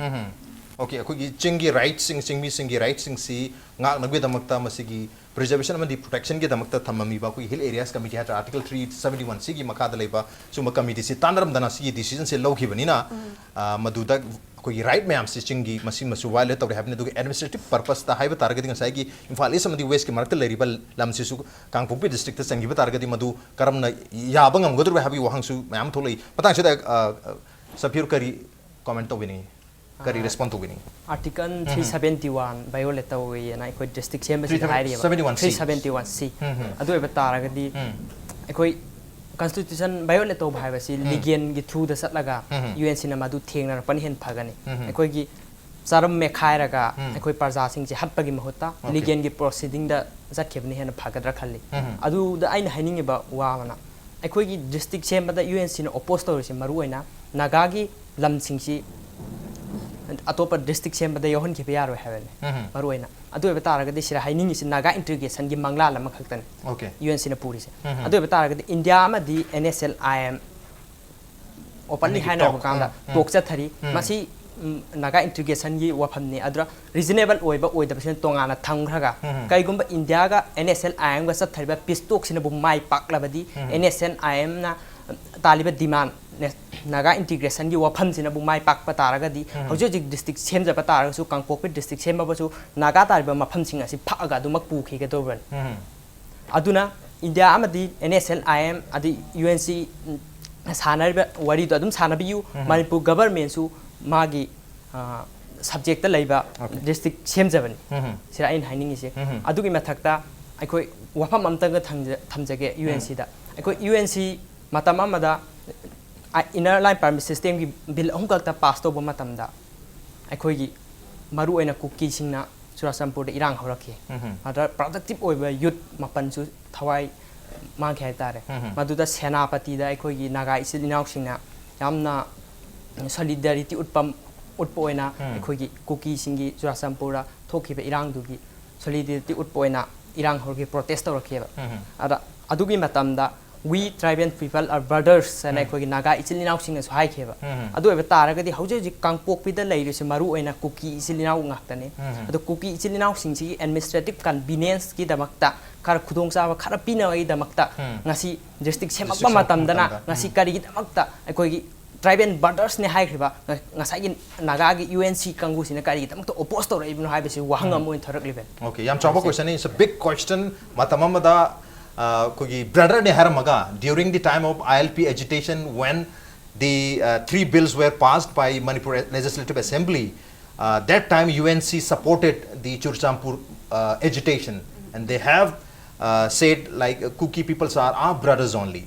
Okay, ꯑꯩꯈꯣꯏꯒꯤ ꯆꯤꯡꯒꯤ ꯔꯥꯏꯠꯁꯤꯡ, ꯆꯤꯡꯃꯤꯁꯤꯡꯒꯤ ꯔꯥꯏꯠꯁꯤꯡꯁꯤ ꯉꯥꯛꯅꯕꯒꯤꯗꯃꯛꯇ, ꯃꯁꯤꯒꯤ ꯄ꯭ꯔꯤꯖꯔꯕꯦꯁꯟ ꯑꯃꯗꯤ ꯄ꯭ꯔꯣꯇꯦꯛꯁꯟꯒꯤꯗꯃꯛꯇ ꯊꯝꯃꯝꯃꯤꯕ ꯑꯩꯈꯣꯏꯒꯤ hill areas committee ꯍꯥꯏꯇꯥꯔꯦ, article three seventy one ꯁꯤꯒꯤ ꯃꯈꯥꯗ ꯂꯩꯕ ꯁꯤꯒꯨꯝꯕ ꯀꯃꯤꯇꯤꯁꯤ ꯇꯥꯟꯅꯔꯝꯗꯅ ꯁꯤꯒꯤ ꯗꯤꯁꯤꯖꯟꯁꯦ ꯂꯧꯈꯤꯕꯅꯤꯅ, ꯑ, ꯃꯗꯨꯗ ꯑꯩꯈꯣꯏꯒꯤ ꯔꯥꯏꯠ ꯃꯌꯥꯝꯁꯤ ꯆꯤꯡꯒꯤ ꯃꯁꯤꯃꯁꯨ ꯋꯥꯏꯑꯣꯂꯦꯠ ꯇꯧꯔꯦ ꯍꯥꯏꯕꯅꯤ꯫ ꯑꯗꯨꯒ ꯑꯦꯗꯃꯤꯅꯤꯁꯇ꯭ꯔꯦꯇꯤꯞ ꯄꯔꯄꯁꯇ ꯍꯥꯏꯕ ꯇꯥꯔꯒꯗꯤ ꯉꯁꯥꯏꯒꯤ ꯏꯝꯐꯥꯜ ꯏꯁ ꯑꯃꯗꯤ ꯋꯦꯁꯀꯤ ꯃꯔꯛꯇ ꯂꯩꯔꯤꯕ ꯂꯝꯁꯤꯁꯨ ꯀꯥꯡꯄꯣꯛꯄꯤ ꯗꯤꯁꯇ꯭ꯔꯤꯛꯇ ꯆꯟꯈꯤꯕ ꯇꯥꯔꯒꯗꯤ ꯃꯗꯨ ꯀꯔꯝꯅ ꯌꯥꯕ ꯉꯝꯒꯗꯧꯔꯤꯕ ꯍꯥꯏꯕꯒꯤ ꯋꯥꯍꯪꯁꯨ ꯃꯌꯥꯝ ꯊꯣꯛꯂꯛꯏ꯫ ꯃꯇꯥꯡꯁꯤꯗ, ꯑ, ꯑ, ꯁꯐꯤꯔ ꯀꯔꯤ ꯀꯣꯃꯦꯟ ꯇꯧꯕꯤꯅꯤꯡꯉꯤ? ꯀꯔꯤ ꯑꯥ, ꯔꯦꯁꯄꯣꯟ ꯇꯧꯕꯤꯅꯤꯡꯉꯤ? ꯑꯥꯔꯇꯤꯀꯜ ꯊ꯭ꯔꯤ ꯁꯕꯦꯟꯇꯤ ꯋꯥꯟ ꯚꯥꯏꯑꯣꯂꯦꯠ ꯇꯧꯋꯦꯅ ꯑꯩꯈꯣꯏ ꯗꯤꯁꯇ꯭ꯔꯤꯛ ꯁꯦꯝꯕꯁꯤꯗ ꯊ꯭ꯔꯤ ꯁꯕꯦꯟ- ꯍꯥꯏꯔꯤꯕ ꯁꯕꯦꯟꯇꯤ ꯋꯥꯟ ꯁꯤ꯫ ꯊ꯭ꯔꯤ ꯁꯕꯦꯟꯇꯤ ꯋꯥꯟ ꯁꯤ꯫ ꯎꯝ, ꯎꯝ꯫ ꯑꯗꯨ ꯑꯣꯏꯕ ꯇꯥꯔꯒꯗꯤ ꯎꯝ꯫ ꯑꯩꯈꯣꯏ ꯀꯟꯁꯇꯤꯇ꯭ꯌꯨꯁꯟ ꯚꯥꯏꯑꯣꯂꯦꯠ ꯇꯧꯕ ꯍꯥꯏꯕꯁꯤ ꯎꯝ꯫ ꯂꯤꯒꯦꯟꯒꯤ ꯊ꯭ꯔꯨꯗ ꯆꯠꯂꯒ ꯎꯝ, ꯎꯝ꯫ ꯌꯨ ꯑꯦꯟ ꯁꯤꯅ ꯃꯗꯨ ꯊꯦꯡꯅꯔꯛꯄꯅ ꯍꯦꯟꯅ ꯐꯒꯅꯤ꯫ ꯎꯝ, ꯎꯝ꯫ ꯑꯩꯈꯣꯏꯒꯤ ꯆꯥꯔꯝ ꯃꯦꯠꯈꯥꯏꯔꯒ ꯎꯝ꯫ ꯑꯩꯈꯣꯏ ꯄ꯭ꯔꯖꯥꯁꯤꯡꯁꯦ ꯍꯥꯠꯄꯒꯤ ꯃꯍꯨꯠꯇ Okay. ꯂꯤꯒꯦꯟꯒꯤ ꯄ꯭ꯔꯣꯁꯤꯗꯤꯡꯗ ꯆꯠꯈꯤꯕꯅ ꯍꯦꯟꯅ ꯐꯒꯗ꯭ꯔꯥ ꯈꯜꯂꯤ꯫ ꯎꯝ, ꯎꯝ꯫ ꯑꯗꯨꯗ ꯑꯩꯅ ꯍꯥꯏꯅꯤꯡꯉꯤꯕ ꯋꯥ ꯑꯃꯅ, ꯑꯩꯈꯣꯏꯒꯤ ꯗꯤꯁꯇ꯭ꯔꯤꯛ ꯁꯦꯝꯕꯗ ꯌꯨ ꯑꯦꯟ ꯁꯤꯅ ꯑꯣꯄꯣꯁ ꯇꯧꯔꯤꯁꯦ ꯃꯔꯨ ꯑꯣꯏꯅ ꯅꯥꯒꯥꯒꯤ ꯂꯝꯁꯤꯡꯁꯤ ꯑꯇꯣꯞꯄ ꯗꯤꯁꯇ꯭ꯔꯤꯛ ꯁꯦꯝꯕꯗ ꯌꯥꯎꯍꯟꯈꯤꯕ ꯌꯥꯔꯣꯏ ꯍꯥꯏꯕꯅꯤ꯫ ꯎꯝ. ꯃꯔꯨ ꯑꯣꯏꯅ ꯑꯗꯨ ꯑꯣꯏꯕ ꯇꯥꯔꯒꯗꯤ ꯁꯤꯗ ꯍꯥꯏꯅꯤꯡꯉꯤꯁꯤ ꯅꯥꯒꯥ ꯏꯟꯇꯤꯒ꯭ꯔꯦꯁꯟꯒꯤ ꯃꯪꯂꯥꯟ ꯑꯃꯈꯛꯇꯅꯤ Okay. ꯌꯨ ꯑꯦꯟ ꯁꯤꯅ ꯄꯨꯔꯤꯁꯦ꯫ ꯎꯝ. ꯑꯗꯨ ꯑꯣꯏꯕ ꯇꯥꯔꯒꯗꯤ ꯏꯟꯗꯤꯌꯥ ꯑꯃꯗꯤ N S L I M ꯑꯣꯄꯟꯂꯤ ꯑꯅꯤꯒꯤ ꯍꯥꯏꯅꯕ talk. ꯀꯥꯟꯗ ꯎꯝ. ꯇꯣꯛ ꯆꯠꯊꯔꯤ꯫ ꯎꯝ. ꯃꯁꯤ ꯎꯝ, ꯅꯥꯒꯥ ꯏꯟꯇꯤꯒ꯭ꯔꯦꯁꯟꯒꯤ ꯋꯥꯐꯝꯅꯤ꯫ ꯑꯗꯨꯗ ꯔꯤꯖꯅꯦꯕꯜ ꯑꯣꯏꯕ ꯑꯣꯏꯗꯕꯁꯤꯅ ꯇꯣꯉꯥꯟꯅ ꯊꯝꯈ꯭ꯔꯒ ꯎꯝ. ꯀꯩꯒꯨꯝꯕ ꯏꯟꯗꯤꯌꯥꯒ ꯑꯦꯟ ꯑꯦꯁ ꯑꯦꯜ ꯑꯥꯏ ꯑꯦꯝꯒ ꯆꯠꯊꯔꯤꯕ ꯄꯤꯁ ꯇꯣꯛꯁꯤꯅꯕꯨ ꯃꯥꯏ ꯄꯥꯛꯂꯕꯗꯤ ꯎꯝ. ꯑꯦꯟ ꯑꯦꯁ ꯑꯦꯜ ꯑꯥꯏ ꯑꯦꯝꯅ ꯇꯥꯜꯂꯤꯕ ꯗꯤꯃꯥꯟ ꯅꯥꯒꯥ ꯏꯟꯇꯤꯒ꯭ꯔꯦꯁꯟꯒꯤ ꯋꯥꯐꯝꯁꯤꯅꯕꯨ ꯃꯥꯏ ꯄꯥꯛꯄ ꯇꯥꯔꯒꯗꯤ ꯎꯝ. ꯍꯧꯖꯤꯛ ꯍꯧꯖꯤꯛ ꯗꯤꯁꯇ꯭ꯔꯤꯛ ꯁꯦꯝꯖꯕ ꯇꯥꯔꯒꯁꯨ ꯀꯥꯡꯄꯣꯛꯄꯤ ꯗꯤꯁꯇ꯭ꯔꯤꯛ ꯁꯦꯝꯃꯕꯁꯨ ꯅꯥꯒꯥ ꯇꯥꯔꯤꯕ ꯃꯐꯝꯁꯤꯡ ꯑꯁꯤ ꯐꯛꯑꯒ ꯑꯗꯨꯃꯛ ꯄꯨꯈꯤꯒꯗꯧꯔꯤꯕꯅꯤ꯫ ꯎꯝ. ꯑꯗꯨꯅ ꯏꯟꯗꯤꯌꯥ ꯑꯃꯗꯤ N S L I M ꯑꯗꯩ ꯌꯨ ꯑꯦꯟ ꯁꯤ ꯁꯥꯟꯅꯔꯤꯕ ꯋꯥꯔꯤꯗꯣ ꯑꯗꯨꯝ ꯁꯥꯟꯅꯕꯤꯌꯨ꯫ ꯎꯝ. ꯃꯅꯤꯄꯨꯔ ꯒꯚꯔꯟꯃꯦꯟꯁꯨ ꯃꯥꯒꯤ ꯁꯕꯖꯦꯛꯇ ꯂꯩꯕ Okay. ꯗꯤꯁꯇ꯭ꯔꯤꯛ ꯁꯦꯝꯖꯕꯅꯤ꯫ ꯎꯝ. ꯁꯤꯗ ꯑꯩꯅ ꯍꯥꯏꯅꯤꯡꯉꯤꯁꯦ꯫ ꯎꯝ. ꯑꯗꯨꯒꯤ ꯃꯊꯛꯇ ꯑꯩꯈꯣꯏ ꯋꯥꯐꯝ ꯑꯃꯇꯪꯒ ꯊꯝꯖ- ꯊꯝꯖꯒꯦ ꯌꯨ ꯑꯦꯟ ꯁꯤꯗ꯫ ꯑꯩꯈꯣꯏ ꯌꯨ ꯑꯦꯟ ꯁꯤ ꯃꯇꯝ ꯑꯃꯗ ꯏꯟꯅꯔ ꯂꯥꯏꯟ ꯄꯔꯃꯤꯠ ꯁꯤꯁꯇꯦꯝꯒꯤ ꯕꯤꯜ ꯑꯍꯨꯝꯈꯛꯇ ꯄꯥꯁ ꯇꯧꯕ ꯃꯇꯝꯗ ꯑꯩꯈꯣꯏꯒꯤ ꯃꯔꯨꯑꯣꯏꯅ ꯀꯨꯀꯤꯁꯤꯡꯅ ꯆꯨꯔꯥꯆꯥꯟꯄꯨꯔꯗ ꯏꯔꯥꯡ ꯍꯧꯔꯛꯈꯤ꯫ ꯎꯝ. ꯑꯗ ꯄ꯭ꯔꯗꯛꯇꯤꯞ ꯑꯣꯏꯕ ꯌꯨꯠ ꯃꯥꯄꯟꯁꯨ ꯊꯋꯥꯏ ꯃꯥꯡꯈꯤ ꯍꯥꯏꯇꯥꯔꯦ꯫ ꯎꯝ. ꯃꯗꯨꯗ ꯁꯦꯅꯥꯄꯇꯤꯗ ꯑꯩꯈꯣꯏꯒꯤ ꯅꯥꯒꯥ ꯏꯆꯤꯜ ꯏꯅꯥꯎꯁꯤꯡꯅ ꯌꯥꯝꯅ ꯁꯣꯂꯤꯗꯥꯔꯤꯇꯤ ꯎꯠꯄ ꯎꯠꯄ ꯑꯣꯏꯅ ꯎꯝ. ꯑꯩꯈꯣꯏꯒꯤ ꯀꯨꯀꯤꯁꯤꯡꯒꯤ ꯆꯨꯔꯥꯆꯥꯟꯄꯨꯔꯗ ꯊꯣꯛꯈꯤꯕ ꯏꯔꯥꯡꯗꯨꯒꯤ ꯁꯣꯂꯤꯗꯥꯔꯤꯇꯤ ꯎꯠꯄ ꯑꯣꯏꯅ ꯏꯔꯥꯡ ꯍꯧꯔꯛꯈꯤ, ꯄ꯭ꯔꯣꯇꯦꯁ ꯇꯧꯔꯛꯈꯤꯕ꯫ ꯎꯝ. ꯑꯗ ꯑꯗꯨꯒꯤ ꯃꯇꯝꯗ "We tribal people are brothers" ꯍꯥꯏꯅ ꯎꯝ. ꯑꯩꯈꯣꯏꯒꯤ ꯅꯥꯒꯥ ꯏꯆꯤꯜ ꯏꯅꯥꯎꯁꯤꯡꯅꯁꯨ ꯍꯥꯏꯈꯤꯕ꯫ ꯎꯝ. ꯑꯗꯨ ꯑꯣꯏꯕ ꯇꯥꯔꯒꯗꯤ ꯍꯧꯖꯤꯛ ꯍꯧꯖꯤꯛ ꯀꯥꯡꯄꯣꯛꯄꯤꯗ ꯂꯩꯔꯤꯁꯦ ꯃꯔꯨ ꯑꯣꯏꯅ ꯀꯨꯀꯤ ꯏꯆꯤꯜ ꯏꯅꯥꯎ ꯉꯥꯛꯇꯅꯤ꯫ ꯎꯝ. ꯑꯗꯣ ꯀꯨꯀꯤ ꯏꯆꯤꯜ ꯏꯅꯥꯎꯁꯤꯡꯁꯤꯒꯤ ꯑꯦꯗꯃꯤꯅꯤꯁꯇ꯭ꯔꯦꯇꯤꯞ ꯀꯟꯚꯤꯅꯤꯌꯟꯁꯀꯤꯗꯃꯛꯇ ꯈꯔ ꯈꯨꯗꯣꯡꯆꯥꯕ ꯈꯔ ꯄꯤꯅꯕꯒꯤꯗꯃꯛꯇ ꯎꯝ. ꯉꯁꯤ ꯗꯤꯁꯇ꯭ꯔꯤꯛ ꯁꯦꯝꯃꯛꯄ ꯗꯤꯁꯇ꯭ꯔꯤꯛ ꯁꯦꯝꯃꯛꯄ ꯃꯇꯝꯗꯅ ꯃꯇꯝꯗ꯫ ꯉꯁꯤ ꯎꯝ. ꯀꯔꯤꯒꯤꯗꯃꯛꯇ ꯑꯩꯈꯣꯏꯒꯤ ꯇ꯭ꯔꯥꯏꯕꯦꯜ ꯕ꯭ꯔꯗꯔꯁꯅꯦ ꯍꯥꯏꯈ꯭ꯔꯤꯕ ꯉ- ꯉꯁꯥꯏꯒꯤ ꯅꯥꯒꯥꯒꯤ ꯌꯨ ꯑꯦꯟ ꯁꯤ ꯀꯥꯡꯕꯨꯁꯤꯅ ꯀꯔꯤꯒꯤꯗꯃꯛꯇ ꯑꯣꯄꯣꯁ ꯇꯧꯔꯛꯏꯕꯅꯣ ꯍꯥꯏꯕꯁꯤ ꯋꯥꯍꯪ ꯑꯃ ꯑꯣꯏꯅ ꯊꯣꯔꯛꯂꯤꯕꯅꯤ꯫ Okay, ꯌꯥꯝ ꯆꯥꯎꯕ ꯍꯥꯏꯁꯦ꯫ Question, it's a big question. ꯃꯇꯝ ꯑꯃꯗ ꯑ, ꯑꯩꯈꯣꯏꯒꯤ ꯕ꯭ꯔꯗꯔꯅꯦ ꯍꯥꯏꯔꯝꯃꯒ, during the time of I L P agitation, when the uh, three bills were passed by Manipur Legislative Assembly, uh, that time U N C supported the Churachandpur uh, agitation, and they have uh, said, like, uh, Kuki peoples are our brothers only.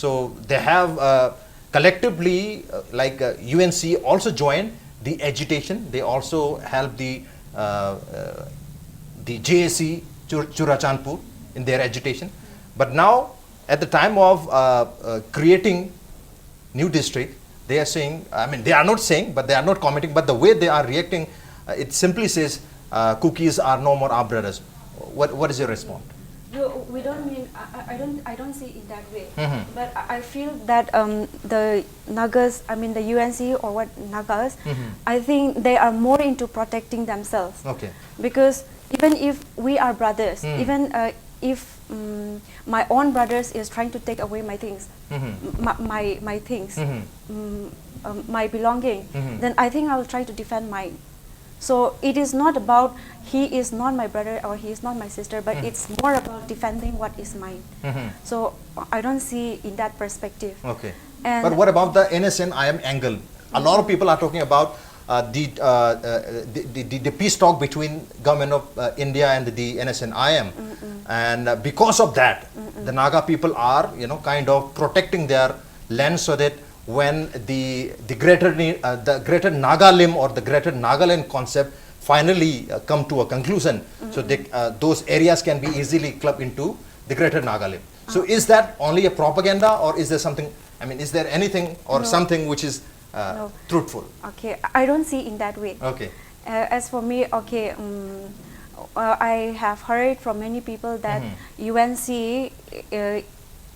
So they have uh, collectively, uh, like, uh, U N C also joined the agitation. They also helped the uh, uh, the J A C Chur- Churachandpur in their agitation. But now, at the time of uh, uh, creating new district, They are saying, I mean, they are not saying, but they are not commenting, but the way they are reacting, uh, it simply says, uh, Kukis are no more our brothers. What, what is your response? You, we don't mean, I, I- I don't, I don't see it that way. Mhm. But I I feel that um, the Nagas, I mean the U N C or what Nagas, Mhm. I think they are more into protecting themselves. Okay. Because even if we are brothers, Hmm. even uh, if um, my own brothers is trying to take away my things, Mhm. m- my, my, my things, Mhm. mm, um, my belonging, Mhm. then I think I will try to defend mine. So it is not about he is not my brother or he is not my sister, but Mhm. it's more about defending what is mine. Mhm. So I don't see in that perspective. Okay. And But what about the N S N I M angle? A lot of people are talking about uh, the, uh, uh, the, the, the, the peace talk between government of uh, India and the N S N I M. And uh, because of that, the Naga people are, you know, kind of protecting their land so that when the, the greater, Ni- uh, the greater Naga Lim or the greater Nagaland concept finally uh, come to a conclusion, so they, uh, those areas can be easily clubbed into the greater Naga Lim. So is that only a propaganda, or is there something, I mean, is there anything or No. something which is uh, No. truthful? Okay, I don't see in that way. Okay. Uh, as for me, okay, um, uh, I have heard from many people that Mhm. U N C, uh,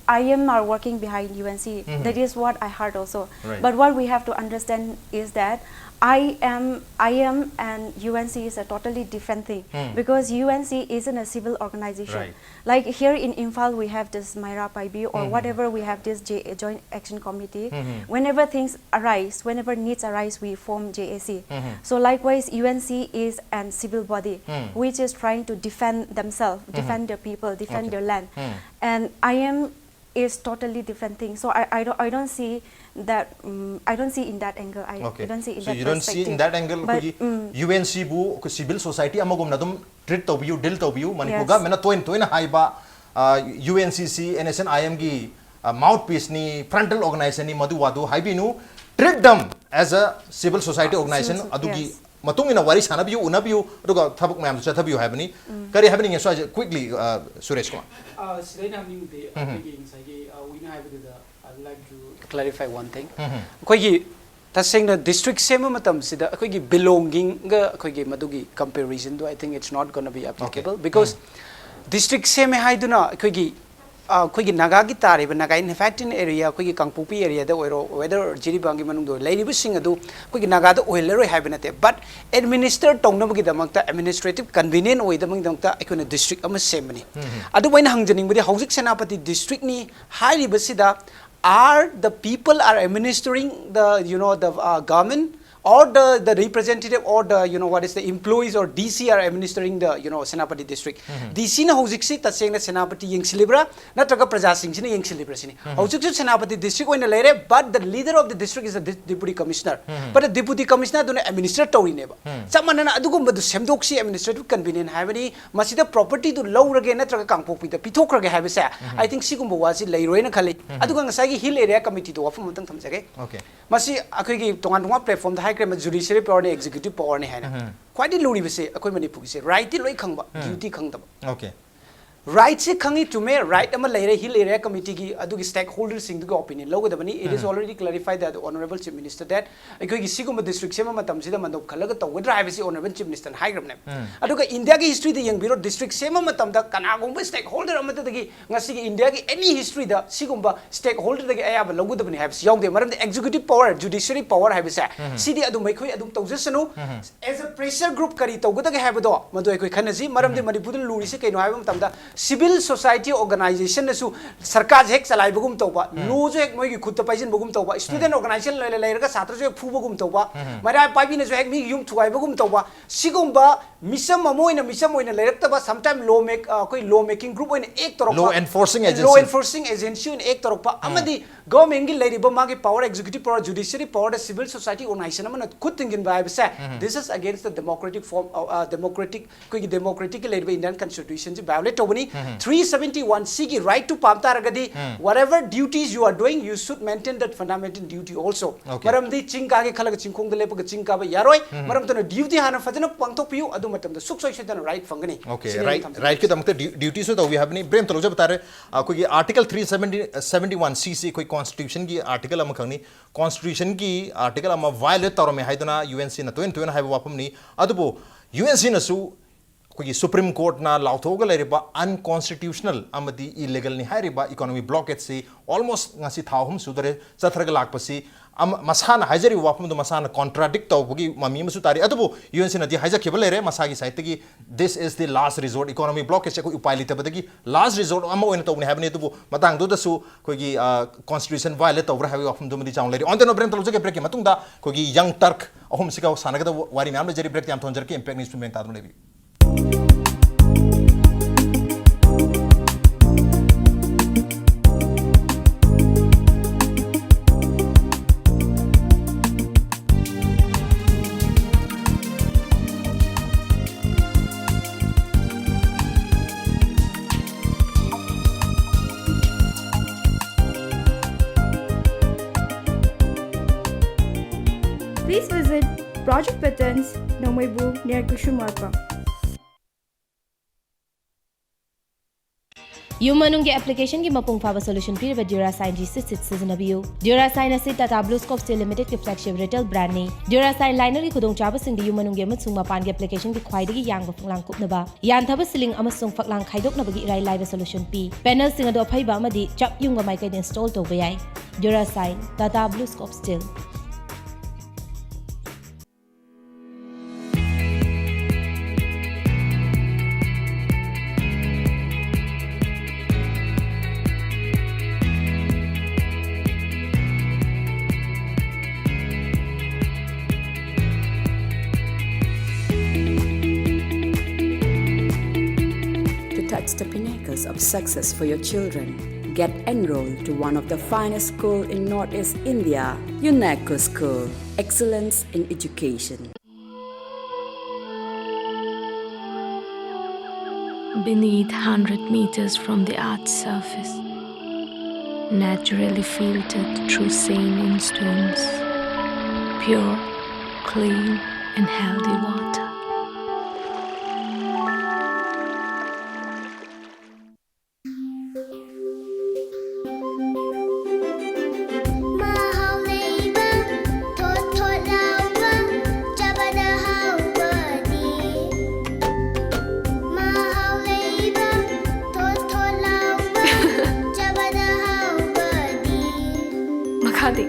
I M are working behind U N C. Mhm. That is what I heard also. Right. But what we have to understand is that I M, I M and U N C is a totally different thing Hmm. because U N C isn't a civil organization. Right. Like here in Imphal, we have this Maira Paibi or Mhm. whatever we have this J- Joint Action Committee. Mhm. Whenever things arise, whenever needs arise, we form J A C. Mhm. So likewise, U N C is an civil body Hmm. which is trying to defend themselves, Mhm. defend their people, defend Okay. their land. Hmm. And I M is totally different thing. So I, I don't I don't see that um, I don't see in that angle. I, Okay. I don't see in So that you don't see in perspective. That angle, But, ꯑꯩꯈꯣꯏꯒꯤ mm, U N C ꯕꯨ ꯑꯩꯈꯣꯏ civil society ꯑꯃꯒꯨꯝꯅ ꯑꯗꯨꯝ treat ꯇꯧꯕꯤꯌꯨ, deal ꯇꯧꯕꯤꯌꯨ, Manipur Yes. government ꯅ ꯇꯣꯏꯅ ꯇꯣꯏꯅ ꯍꯥꯏꯕ U N C C N S N I M ꯒꯤ mouthpiece ꯅꯤ, frontal organization ꯅꯤ, ꯃꯗꯨ ꯋꯥꯗꯨ ꯍꯥꯏꯕꯤꯅꯨ, treat them as a civil society organization. Civil so- ꯑꯗꯨꯒꯤ yes. ꯃꯇꯨꯡ ꯏꯟꯅ ꯋꯥꯔꯤ ꯁꯥꯟꯅꯕꯤꯌꯨ, ꯎꯅꯕꯤꯌꯨ, ꯑꯗꯨꯒ ꯊꯕꯛ ꯃꯌꯥꯝꯁꯨ ꯆꯠꯊꯕꯤꯌꯨ ꯍꯥꯏꯕꯅꯤ꯫ ꯀꯔꯤ ꯍꯥꯏꯕꯤꯅꯤꯡꯉꯦ ꯁ꯭ꯋꯥꯏꯁꯦ? Quickly, ꯑ, ꯁꯨꯔꯦꯁ ꯀꯨꯃꯥꯔ꯫ ꯑ, ꯁꯤꯗ ꯑꯩꯅ ꯍꯥꯏꯅꯤꯡꯕꯗꯤ ꯑꯩꯈꯣꯏꯒꯤ ꯉꯁꯥꯏꯒꯤ, ꯑ, ꯋꯤꯅ ꯍꯥꯏꯕꯗꯨꯗ I would like to clarify one thing. ꯑꯩꯈꯣꯏꯒꯤ ꯇꯁꯦꯡꯅ district ꯁꯦꯝꯕ ꯃꯇꯝꯁꯤꯗ ꯑꯩꯈꯣꯏꯒꯤ belongingꯒ ꯑꯩꯈꯣꯏꯒꯤ ꯃꯗꯨꯒꯤ comparisonꯗꯣ, I think it's not gonna be applicable, because district ꯁꯦꯝꯃꯦ ꯍꯥꯏꯗꯨꯅ ꯑꯩꯈꯣꯏꯒꯤ, ꯑ, ꯑꯩꯈꯣꯏꯒꯤ ꯅꯥꯒꯥꯒꯤ ꯇꯥꯔꯤꯕ Naga inhabited area, ꯑꯩꯈꯣꯏꯒꯤ ꯀꯥꯡꯄꯣꯛꯄꯤ areaꯗ ꯑꯣꯏꯔꯣ, whether ꯖꯤꯔꯤꯕꯥꯝꯒꯤ ꯃꯅꯨꯡꯗ ꯑꯣꯏꯔꯣ, ꯂꯩꯔꯤꯕꯁꯤꯡ ꯑꯗꯨ ꯑꯩꯈꯣꯏꯒꯤ ꯅꯥꯒꯥꯗ ꯑꯣꯏꯍꯜꯂꯔꯣꯏ ꯍꯥꯏꯕ ꯅꯠꯇꯦ, but administer ꯇꯧꯅꯕꯒꯤꯗꯃꯛꯇ, administrative convenient ꯑꯣꯏꯗꯕꯒꯤꯗꯃꯛꯇ ꯑꯩꯈꯣꯏꯅ district ꯑꯃ ꯁꯦꯝꯕꯅꯤ꯫ ꯑꯗꯨꯕꯨ ꯑꯩꯅ ꯍꯪꯖꯅꯤꯡꯕꯗꯤ, ꯍꯧꯖꯤꯛ Senapati districtꯅꯤ ꯍꯥꯏꯔꯤꯕꯁꯤꯗ, are the people are administering the, you know, the, uh, government, or the, the representative, or the, you know, what is the employees or D C are administering the, you know, Senapati district? D Cꯅ ꯍꯧꯖꯤꯛꯁꯤ ꯇꯁꯦꯡꯅ ꯁꯦꯅꯥꯄꯇꯤ ꯌꯦꯡꯁꯤꯜꯂꯤꯕ꯭ꯔꯥ, ꯅꯠꯇ꯭ꯔꯒ ꯄ꯭ꯔꯖꯥꯁꯤꯡꯁꯤꯅ ꯌꯦꯡꯁꯤꯜꯂꯤꯕ꯭ꯔꯥ ꯁꯤꯅꯤ꯫ ꯍꯧꯖꯤꯛꯁꯨ Senapati district ꯑꯣꯏꯅ ꯂꯩꯔꯦ, but the leader of the district is the di-, deputy commissioner. But the deputy commissioner ꯑꯗꯨꯅ administer ꯇꯧꯔꯤꯅꯦꯕ꯫ ꯆꯞ ꯃꯥꯟꯅꯅ ꯑꯗꯨꯒꯨꯝꯕꯗꯨ ꯁꯦꯝꯗꯣꯛꯁꯤ, administrative convenient ꯍꯥꯏꯕꯅꯤ꯫ ꯃꯁꯤꯗ propertyꯗꯨ ꯂꯧꯔꯒꯦ ꯅꯠꯇ꯭ꯔꯒ ꯀꯥꯡꯄꯣꯛꯄꯤꯗ ꯄꯤꯊꯣꯛꯈ꯭ꯔꯒꯦ ꯍꯥꯏꯕꯁꯦ, I think ꯁꯤꯒꯨꯝꯕ ꯋꯥꯁꯤ ꯂꯩꯔꯣꯏꯅ ꯈꯜꯂꯤ꯫ ꯑꯗꯨꯒ ꯉꯁꯥꯏꯒꯤ hill area committeeꯗꯣ ꯋꯥꯐꯝ ꯑꯃꯇꯪ ꯊꯝꯖꯒꯦ꯫ Okay. ꯃꯁꯤ ꯑꯩꯈꯣꯏꯒꯤ ꯇꯣꯉꯥꯟ ꯇꯣꯉꯥꯟ platformꯗ ꯍꯥꯏꯈ꯭ꯔꯦ, ꯃ-, judiciary powerꯅꯤ, executive powerꯅꯤ ꯍꯥꯏꯅ꯫ ꯈ꯭ꯋꯥꯏꯗꯒꯤ ꯂꯨꯔꯤꯕꯁꯦ ꯑꯩꯈꯣꯏ ꯃꯅꯤꯄꯨꯔꯒꯤꯁꯦ, rightꯇꯤ ꯂꯣꯏ ꯈꯪꯕ, ꯎꯝ꯫ duty ꯈꯪꯗꯕ꯫ Okay. Rightꯁꯤ ꯈꯪꯉꯤ, ꯆꯨꯝꯃꯦ, right ꯑꯃ ꯂꯩꯔꯦ, hill area committeeꯒꯤ ꯑꯗꯨꯒꯤ stakeholderꯁꯤꯡꯗꯨꯒꯤ opinion ꯂꯧꯒꯗꯕꯅꯤ꯫ It is already clarified that the honorable chief minister that ꯑꯩꯈꯣꯏꯒꯤ ꯁꯤꯒꯨꯝꯕ district ꯁꯦꯝꯕ ꯃꯇꯝꯁꯤꯗ ꯃꯟꯗꯣꯞ ꯈꯜꯂꯒ ꯇꯧꯒꯗ꯭ꯔꯥ ꯍꯥꯏꯕꯁꯤ honorable chief ministerꯅ ꯍꯥꯏꯈ꯭ꯔꯕꯅꯦ꯫ ꯑꯗꯨꯒ Indiaꯒꯤ historyꯗ ꯌꯦꯡꯕꯤꯔꯣ, district ꯁꯦꯝꯕ ꯃꯇꯝꯗ ꯀꯅꯥꯒꯨꯝꯕ stakeholder ꯑꯃꯠꯇꯗꯒꯤ ꯉꯁꯤꯒꯤ Indiaꯒꯤ any historyꯗ ꯁꯤꯒꯨꯝꯕ stakeholderꯗꯒꯤ ꯑꯌꯥꯕ ꯂꯧꯒꯗꯕꯅꯤ ꯍꯥꯏꯕꯁꯤ ꯌꯥꯎꯗꯦ꯫ ꯃꯔꯝꯗꯤ executive power, judiciary power ꯍꯥꯏꯕꯁꯦ, ꯁꯤꯗꯤ ꯑꯗꯨꯝ ꯑꯩꯈꯣꯏ ꯑꯗꯨꯝ ꯇꯧꯖꯁꯅꯨ꯫ As a pressure group ꯀꯔꯤ ꯇꯧꯒꯗꯒꯦ ꯍꯥꯏꯕꯗꯣ ꯃꯗꯨ ꯑꯩꯈꯣꯏ ꯈꯟꯅꯁꯤ꯫ ꯃꯔꯝꯗꯤ ꯃꯅꯤꯄꯨꯔꯗ ꯂꯨꯔꯤꯁꯦ ꯀꯩꯅꯣ ꯍꯥꯏꯕ ꯃꯇꯝꯗ, civil society organizationꯅꯁꯨ ꯁꯔꯀꯥꯔꯁꯦ ꯍꯦꯛ ꯆꯂꯥꯏꯕꯒꯨꯝ ꯇꯧꯕ, lawꯁꯨ ꯍꯦꯛ ꯃꯣꯏꯒꯤ ꯈꯨꯠꯇ ꯄꯥꯏꯁꯤꯟꯕꯒꯨꯝ ꯇꯧꯕ, student organization ꯂꯩꯔ-, ꯂꯩꯔꯒ ꯁꯥꯇ꯭ꯔꯁꯨ ꯍꯦꯛ ꯐꯨꯕꯒꯨꯝ ꯇꯧꯕ, ꯃꯩꯔꯥ ꯄꯥꯏꯕꯤꯅꯁꯨ ꯍꯦꯛ ꯃꯤꯒꯤ ꯌꯨꯝ ꯊꯨꯒꯥꯏꯕꯒꯨꯝ ꯇꯧꯕ, ꯁꯤꯒꯨꯝꯕ ꯃꯤꯆꯝ ꯑꯃ ꯑꯣꯏꯅ ꯃꯤꯆꯝ ꯑꯣꯏꯅ ꯂꯩꯔꯛꯇꯕ, sometime law make, ꯑ, ꯑꯩꯈꯣꯏ law making group ꯑꯣꯏꯅ act ꯇꯧꯔꯛꯄ, Law enforcing law agency. enforcing agency ꯑꯣꯏꯅ act ꯇꯧꯔꯛꯄ, ꯑꯃꯗꯤ governmentꯀꯤ ꯂꯩꯔꯤꯕ ꯃꯥꯒꯤ power, executive power, judiciary powerꯗ civil society organization ꯑꯃꯅ ꯈꯨꯠ ꯊꯤꯡꯖꯤꯟꯕ ꯍꯥꯏꯕꯁꯦ, this is against the democratic form, ꯑ, ꯑ, democratic, ꯑꯩꯈꯣꯏꯒꯤ democraticꯀꯤ ꯂꯩꯔꯤꯕ Indian constitutionꯁꯤ violate ꯇꯧꯕꯅꯤ꯫ ꯊ꯭ꯔꯤ ꯁꯕꯦꯟꯇꯤ ꯋꯥꯟ ꯁꯤꯒꯤ ꯔꯥꯏꯠꯇꯨ ꯄꯥꯝ ꯇꯥꯔꯒꯗꯤ, whatever duties you are doing, you should maintain that fundamental duty also. Okay. ꯃꯔꯝꯗꯤ ꯆꯤꯡ ꯀꯥꯒꯦ ꯈꯜꯂꯒ ꯆꯤꯡꯈꯣꯡꯗ ꯂꯦꯞꯄꯒ ꯆꯤꯡ ꯀꯥꯕ ꯌꯥꯔꯣꯏ꯫ ꯃꯔꯝ ꯑꯗꯨꯅ ꯗ꯭ꯌꯨꯇꯤ ꯍꯥꯟꯅ ꯐꯖꯅ ꯄꯥꯡꯊꯣꯛꯄꯤꯌꯨ, ꯑꯗꯨ ꯃꯇꯝꯗ ꯁꯨꯛꯁꯣꯏ ꯁꯣꯏꯗꯅ ꯔꯥꯏꯠ ꯐꯪꯒꯅꯤ꯫ Okay, ꯁꯤꯅꯤ right, ꯑꯩꯅ ꯊꯝꯖꯅꯤꯡꯕꯁꯦ꯫ ꯔꯥꯏꯠꯀꯤꯗꯃꯛꯇ ꯗ꯭ꯌꯨ- ꯗ꯭ꯌꯨꯇꯤꯁꯨ ꯇꯧꯕꯤ ꯍꯥꯏꯕꯅꯤ꯫ ꯕ꯭ꯔꯦꯝꯇ ꯂꯧꯖꯕ ꯇꯥꯔꯦ꯫ ꯑꯩꯈꯣꯏꯒꯤ Article three seventy seventy one C ꯁꯤ ꯑꯩꯈꯣꯏ ꯀꯣꯟꯁꯇꯤꯇ꯭ꯌꯨꯁꯟꯒꯤ ꯑꯥꯔꯇꯤꯀꯜ ꯑꯃꯈꯛꯅꯤ꯫ ꯀꯣꯟꯁꯇꯤꯇ꯭ꯌꯨꯁꯟꯒꯤ ꯑꯥꯔꯇꯤꯀꯜ ꯑꯃ ꯚꯥꯏꯑꯣꯂꯦꯠ ꯇꯧꯔꯝꯃꯦ ꯍꯥꯏꯗꯨꯅ ꯌꯨ ꯑꯦꯟ ꯁꯤꯅ ꯇꯣꯏꯅ ꯇꯣꯏꯅ ꯍꯥꯏꯕ ꯋꯥꯐꯝꯅꯤ꯫ ꯑꯗꯨꯕꯨ ꯌꯨ ꯑꯦꯟ ꯁꯤꯅꯁꯨ ꯑꯩꯈꯣꯏꯒꯤ ꯁꯨꯄ꯭ꯔꯤꯝ ꯀꯣꯔꯠꯅ ꯂꯥꯎꯊꯣꯛꯑꯒ ꯂꯩꯔꯤꯕ ꯑꯟꯀꯣꯟꯁꯇꯤꯇ꯭ꯌꯨꯁꯅꯦꯜ ꯑꯃꯗꯤ ꯏꯂꯤꯒꯦꯜꯅꯤ ꯍꯥꯏꯔꯤꯕ ꯏꯀꯣꯅꯣꯃꯤ ꯕ꯭ꯂꯣꯀꯦꯠꯁꯤ almost ꯉꯁꯤ ꯊꯥ ꯑꯍꯨꯝ ꯁꯨꯗꯣꯔꯦ ꯆꯠꯊꯔꯒ ꯂꯥꯛꯄꯁꯤ꯫ ꯑꯃ- ꯃꯁꯥꯅ ꯍꯥꯏꯖꯔꯤꯕ ꯋꯥꯐꯝꯗꯨ ꯃꯁꯥꯅ ꯀꯣꯟꯇ꯭ꯔꯥꯗꯤꯛ ꯇꯧꯕꯒꯤ ꯃꯃꯤ ꯑꯃꯁꯨ ꯇꯥꯔꯤ꯫ ꯑꯗꯨꯕꯨ ꯌꯨ ꯑꯦꯟ ꯁꯤꯅꯗꯤ ꯍꯥꯏꯖꯈꯤꯕ ꯂꯩꯔꯦ ꯃꯁꯥꯒꯤ ꯁꯥꯏꯠꯇꯒꯤ, "This is the last resort, economic blockade ꯁꯦ ꯑꯩꯈꯣꯏ ꯎꯄꯥꯏ ꯂꯩꯇꯕꯗꯒꯤ ꯂꯥꯁ ꯔꯤꯖꯣꯔꯠ ꯑꯃ ꯑꯣꯏꯅ ꯇꯧꯕꯅꯤ" ꯍꯥꯏꯕꯅꯤ꯫ ꯑꯗꯨꯕꯨ ꯃꯇꯥꯡꯗꯨꯗꯁꯨ ꯑꯩꯈꯣꯏꯒꯤ ꯀꯣꯟꯁꯇꯤꯇ꯭ꯌꯨꯁꯟ ꯚꯥꯏꯑꯣꯂꯦꯠ ꯇꯧꯕ꯭ꯔꯥ ꯍꯥꯏꯕꯒꯤ ꯋꯥꯐꯝꯗꯨꯃꯗꯤ ꯆꯥꯎꯅ ꯂꯩꯔꯤ꯫ On the note, ꯕ꯭ꯔꯦꯛ ꯑꯃꯇ ꯂꯧꯖꯒꯦ꯫ ꯕ꯭ꯔꯦꯛꯀꯤ ꯃꯇꯨꯡꯗ ꯑꯩꯈꯣꯏꯒꯤ ꯌꯪ ꯇꯔꯛ ꯑꯍꯨꯝꯁꯤꯒ ꯁꯥꯟꯅꯒꯗꯕ ꯋꯥꯔꯤ ꯃꯌꯥꯝ ꯂꯩꯖꯔꯤ꯫ ꯕ꯭ꯔꯦꯛꯇꯤ ꯌꯥꯝ ꯊꯣꯟꯖꯔꯛꯀꯦ꯫ ꯏꯝꯄꯦꯛ ꯅ꯭ꯌꯨꯁ ꯃꯦꯟ ꯇꯥꯗꯨꯅ ꯂꯩꯕꯤꯌꯨ꯫ Please visit Project Patterns, Nongmeibu, near Kushumapa. ꯌꯨꯝ ꯃꯅꯨꯡꯒꯤ ꯑꯦꯄ꯭ꯂꯤꯀꯦꯁꯟꯒꯤ ꯃꯄꯨꯡ ꯐꯥꯕ ꯁꯣꯂꯨꯁꯟ ꯄꯤꯔꯤꯕ ꯗ꯭ꯌꯨꯔꯥꯁꯥꯏꯟ ꯖꯤ ꯁꯤꯛꯁ ꯁꯤꯠ ꯁꯤꯖꯤꯟꯅꯕꯤꯌꯨ꯫ ꯗ꯭ꯌꯨꯔꯥꯁꯥꯏꯟ ꯑꯁꯤ ꯇꯥꯇꯥ ꯕ꯭ꯂꯨ ꯁ꯭ꯀꯣꯞ ꯁ꯭ꯇꯤꯜ ꯂꯤꯃꯤꯇꯦꯗꯀꯤ ꯐ꯭ꯂꯦꯒꯁꯤꯞ ꯔꯤꯇꯦꯜ ꯕ꯭ꯔꯥꯟꯗꯅꯤ꯫ ꯗ꯭ꯌꯨꯔꯥꯁꯥꯏꯟ ꯂꯥꯏꯅꯔꯒꯤ ꯈꯨꯗꯣꯡꯆꯥꯕꯁꯤꯡꯗꯤ ꯌꯨꯝ ꯃꯅꯨꯡꯒꯤ ꯑꯃꯁꯨꯡ ꯃꯄꯥꯟꯒꯤ ꯑꯦꯄ꯭ꯂꯤꯀꯦꯁꯟꯒꯤ ꯈ꯭ꯋꯥꯏꯗꯒꯤ ꯌꯥꯡꯕ ꯐꯛꯂꯥꯡ ꯀꯨꯞꯅꯕ, ꯌꯥꯟꯊꯕ ꯁꯤꯂꯤꯡ ꯑꯃꯁꯨꯡ ꯐꯛꯂꯥꯡ ꯈꯥꯏꯗꯣꯛꯅꯕꯒꯤ ꯏꯔꯥꯏ ꯂꯥꯏꯕ ꯁꯣꯂꯨꯁꯟ ꯄꯤ꯫ ꯄꯦꯅꯦꯜꯁꯤꯡ ꯑꯗꯨ ꯑꯐꯩꯕ ꯑꯃꯗꯤ ꯆꯞ ꯌꯨꯡꯕ ꯃꯥꯏꯀꯩꯗ ꯏꯟꯁ꯭ꯇꯣꯜ ꯇꯧꯕ ꯌꯥꯏ꯫ Durashine, Tata BlueScope steel. To touch the pinnacles of success for your children, get enrolled to one of the finest school in Northeast India, UNESCO School. Excellence in education. Beneath, hundred meters from the earth's surface, naturally filtered through sandstone stones, pure, clean, and healthy water. ꯃꯈꯥꯗꯤ꯫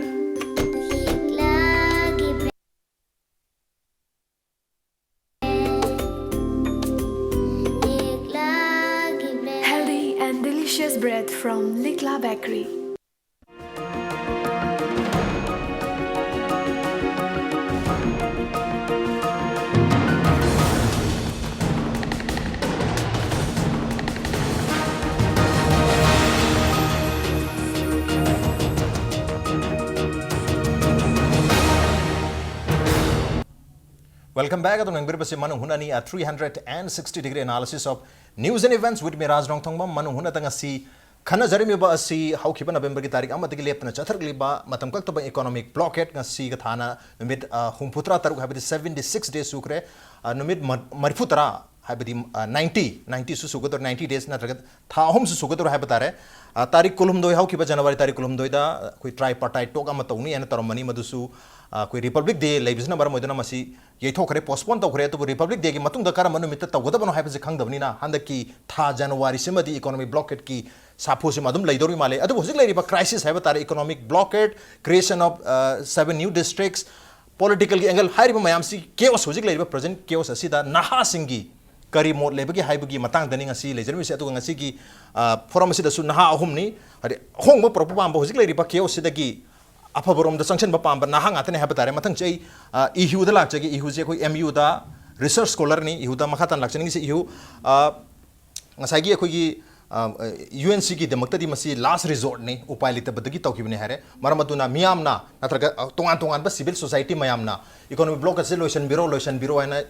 Healthy and delicious bread from Likla Bakery. Welcome back. ꯑꯗꯨꯝ ꯌꯦꯡꯕꯤꯔꯤꯕꯁꯤ ꯃꯅꯨꯡ ꯍꯨꯠꯅꯅꯤ, a three hundred and sixty degree analysis of news and events with me, Raj Rongthongbam. ꯃꯅꯨꯡ ꯍꯨꯠꯅꯗ ꯉꯁꯤ ꯈꯟꯅꯖꯔꯝꯃꯤꯕ ꯑꯁꯤ ꯍꯧꯈꯤꯕ ꯅꯕꯦꯝꯕꯔꯒꯤ ꯇꯥꯔꯤꯛ ꯑꯃꯗꯒꯤ ꯂꯦꯞꯇꯅ ꯆꯠꯊꯔꯛꯂꯤꯕ ꯃꯇꯝ ꯀꯛꯇꯕ economic blockade ꯉꯁꯤꯒ ꯊꯥꯅ ꯅꯨꯃꯤꯠ, ꯑ, ꯍꯨꯝꯐꯨꯇꯔꯥ ꯇꯔꯨꯛ, ꯍꯥꯏꯕꯗꯤ seventy six days ꯁꯨꯈ꯭ꯔꯦ꯫ ꯑ, ꯅꯨꯃꯤꯠ ꯃ-, ꯃꯔꯤꯐꯨꯇꯔꯥ, ꯍꯥꯏꯕꯗꯤ, ꯑ, ninety, ninety ꯁꯨ ꯁꯨꯒꯗꯧꯔꯦ, ninety days ꯅꯠꯇ꯭ꯔꯒ ꯊꯥ ꯑꯍꯨꯝꯁꯨ ꯁꯨꯒꯗꯧꯔꯦ ꯍꯥꯏꯕ ꯇꯥꯔꯦ꯫ ꯑ, ꯇꯥꯔꯤꯛ ꯀꯨꯟꯍꯨꯝꯗꯣꯏ, ꯍꯧꯈꯤꯕ January ꯇꯥꯔꯤꯛ ꯀꯨꯟꯍꯨꯝꯗꯣꯏꯗ ꯑꯩꯈꯣꯏ tripartite talk ꯑꯃ ꯇꯧꯅꯤ ꯍꯥꯏꯅ ꯇꯧꯔꯝꯕꯅꯤ, ꯃꯗꯨꯁꯨ, ꯑ, ꯑꯩꯈꯣꯏ Republic Day ꯂꯩꯕꯁꯤꯅ ꯃꯔꯝ ꯑꯣꯏꯗꯨꯅ ꯃꯁꯤ ꯌꯩꯊꯣꯛꯈ꯭ꯔꯦ, postpone ꯇꯧꯈ꯭ꯔꯦ꯫ ꯑꯗꯨꯕꯨ Republic Day ꯒꯤ ꯃꯇꯨꯡꯗ ꯀꯔꯝꯕ ꯅꯨꯃꯤꯠꯇ ꯇꯧꯒꯗꯕꯅꯣ ꯍꯥꯏꯕꯁꯤ ꯈꯪꯗꯕꯅꯤꯅ ꯍꯟꯗꯛꯀꯤ ꯊꯥ January ꯁꯤꯃꯗꯤ economic blockade ꯀꯤ ꯁꯥꯐꯨꯁꯤꯃ ꯑꯗꯨꯝ ꯂꯩꯗꯧꯔꯤ ꯃꯥꯜꯂꯦ꯫ ꯑꯗꯨꯕꯨ ꯍꯧꯖꯤꯛ ꯂꯩꯔꯤꯕ crisis ꯍꯥꯏꯕ ꯇꯥꯔꯦ, economic blockade, creation of, ꯑ, seven new districts, political ꯒꯤ angle ꯍꯥꯏꯔꯤꯕ ꯃꯌꯥꯝꯁꯤ, chaos, ꯍꯧꯖꯤꯛ ꯂꯩꯔꯤꯕ present chaos ꯑꯁꯤꯗ ꯅꯍꯥꯁꯤꯡꯒꯤ ꯀꯔꯤ ꯃꯣꯠ ꯂꯩꯕꯒꯦ ꯍꯥꯏꯕꯒꯤ ꯃꯇꯥꯡꯗꯅꯤ ꯉꯁꯤ ꯂꯩꯖꯔꯝꯃꯤꯁꯦ꯫ ꯑꯗꯨꯒ ꯉꯁꯤꯒꯤ, ꯑ, forum ꯑꯁꯤꯗꯁꯨ ꯅꯍꯥ ꯑꯍꯨꯝꯅꯤ, ꯍꯥꯏꯗꯤ ꯑꯍꯣꯡꯕ ꯄꯨꯔꯛꯄ ꯄꯥꯝꯕ, ꯍꯧꯖꯤꯛ ꯂꯩꯔꯤꯕ chaos ꯁꯤꯗꯒꯤ ꯑꯐꯕꯔꯣꯝꯗ ꯆꯪꯁꯤꯟꯕ ꯄꯥꯝꯕ ꯅꯍꯥ ꯉꯥꯛꯇꯅꯤ ꯍꯥꯏꯕ ꯇꯥꯔꯦ꯫ ꯃꯊꯪꯁꯦ ꯑꯩ, ꯑ, ꯏꯍꯨꯗ ꯂꯥꯛꯆꯒꯦ꯫ ꯏꯍꯨꯁꯦ ꯑꯩꯈꯣꯏ M U ꯗ research scholar ꯅꯤ꯫ ꯏꯍꯨꯗ ꯃꯈꯥ ꯇꯥꯅ ꯂꯥꯛꯆꯅꯤꯡꯉꯤꯁꯦ ꯏꯍꯨ, ꯑ, ꯉꯁꯥꯏꯒꯤ ꯑꯩꯈꯣꯏꯒꯤ, ꯑ, U N C ꯒꯤꯗꯃꯛꯇꯗꯤ ꯃꯁꯤ last resort ꯅꯤ, ꯎꯄꯥꯏ ꯂꯩꯇꯕꯗꯒꯤ ꯇꯧꯈꯤꯕꯅꯤ ꯍꯥꯏꯔꯦ꯫ ꯃꯔꯝ ꯑꯗꯨꯅ ꯃꯤꯌꯥꯝꯅ ꯅꯠꯇ꯭ꯔꯒ, ꯑ, ꯇꯣꯉꯥꯟ ꯇꯣꯉꯥꯟꯕ civil society ꯃꯌꯥꯝꯅ economic blockade ꯑꯁꯤ ꯂꯣꯏꯁꯤꯟꯕꯤꯔꯣ, ꯂꯣꯏꯁꯤꯟꯕꯤꯔꯣ ꯍꯥꯏꯅ,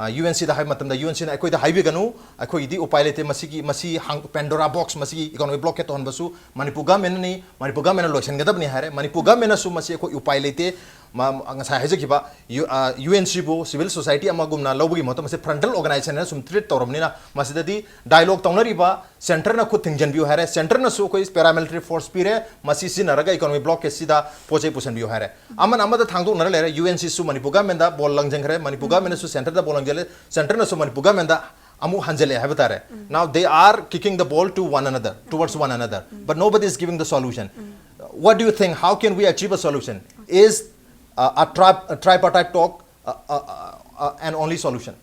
ꯌꯨ ꯑꯦꯟ ꯁꯤꯗ ꯍꯥꯏꯕ ꯃꯇꯝꯗ ꯌꯨ ꯑꯦꯟ ꯁꯤꯅ ꯑꯩꯈꯣꯏꯗ ꯍꯥꯏꯕꯤꯒꯅꯨ, ꯑꯩꯈꯣꯏꯒꯤꯗꯤ ꯎꯄꯥꯏ ꯂꯩꯇꯦ, ꯃꯁꯤꯒꯤ, ꯃꯁꯤ ꯍꯥꯡ-, Pandora box, ꯃꯁꯤꯒꯤ economic blockade ꯇꯧꯍꯟꯕꯁꯨ ꯃꯅꯤꯄꯨꯔ ꯒꯚꯔꯟꯃꯦꯟꯠꯅꯅꯤ, ꯃꯅꯤꯄꯨꯔ ꯒꯚꯔꯟꯃꯦꯟꯠꯅ ꯂꯣꯏꯁꯤꯟꯒꯗꯕꯅꯤ ꯍꯥꯏꯔꯦ꯫ ꯃꯅꯤꯄꯨꯔ ꯒꯚꯔꯟꯃꯦꯟꯠꯅꯁꯨ ꯃꯁꯤ ꯑꯩꯈꯣꯏ ꯎꯄꯥꯏ ꯂꯩꯇꯦ, ꯃ-, ꯉꯁꯥꯏ ꯍꯥꯏꯖꯈꯤꯕ ꯌꯨ-, ꯑ, ꯌꯨ ꯑꯦꯟ ꯁꯤꯕꯨ civil society ꯑꯃꯒꯨꯝꯅ ꯂꯧꯕꯒꯤ ꯃꯍꯨꯠꯇ ꯃꯁꯤ frontal organization ꯍꯥꯏꯅ ꯁꯨꯝ treat ꯇꯧꯔꯕꯅꯤꯅ, ꯃꯁꯤꯗꯗꯤ dialogue ꯇꯧꯅꯔꯤꯕ centreꯅ ꯈꯨꯠ ꯊꯤꯡꯖꯤꯟꯕꯤꯌꯨ ꯍꯥꯏꯔꯦ, centreꯅꯁꯨ ꯑꯩꯈꯣꯏ paramilitary force ꯄꯤꯔꯦ, ꯃꯁꯤ ꯁꯤꯖꯤꯟꯅꯔꯒ economic blockade ꯁꯤꯗ ꯄꯣꯠ ꯆꯩ ꯄꯨꯁꯤꯟꯕꯤꯌꯨ ꯍꯥꯏꯔꯦ꯫ ꯑꯃꯅ ꯑꯃꯗ ꯊꯥꯡꯗꯣꯛꯅꯔ ꯂꯩꯔꯦ, ꯌꯨ ꯑꯦꯟ ꯁꯤꯁꯨ ꯃꯅꯤꯄꯨꯔ ꯒꯚꯔꯟꯃꯦꯟꯠꯇ ꯕꯣꯜ ꯂꯪꯁꯤꯟꯈ꯭ꯔꯦ, ꯃꯅꯤꯄꯨꯔ ꯒꯚꯔꯟꯃꯦꯟꯠꯅꯁꯨ centreꯗ ꯕꯣꯜ ꯂꯪꯁꯤꯜꯂꯦ, centreꯅꯁꯨ ꯃꯅꯤꯄꯨꯔ ꯒꯚꯔꯟꯃꯦꯟꯠꯇ ꯑꯃꯨꯛ ꯍꯟꯖꯤꯜꯂꯛꯑꯦ ꯍꯥꯏꯕ ꯇꯥꯔꯦ꯫ Now they are kicking the ball to one another, towards one another, but nobody is giving the solution. What do you think? How can we achieve a solution? Is uh, a, tri- a tripartite talk uh, uh, uh, uh, an only solution?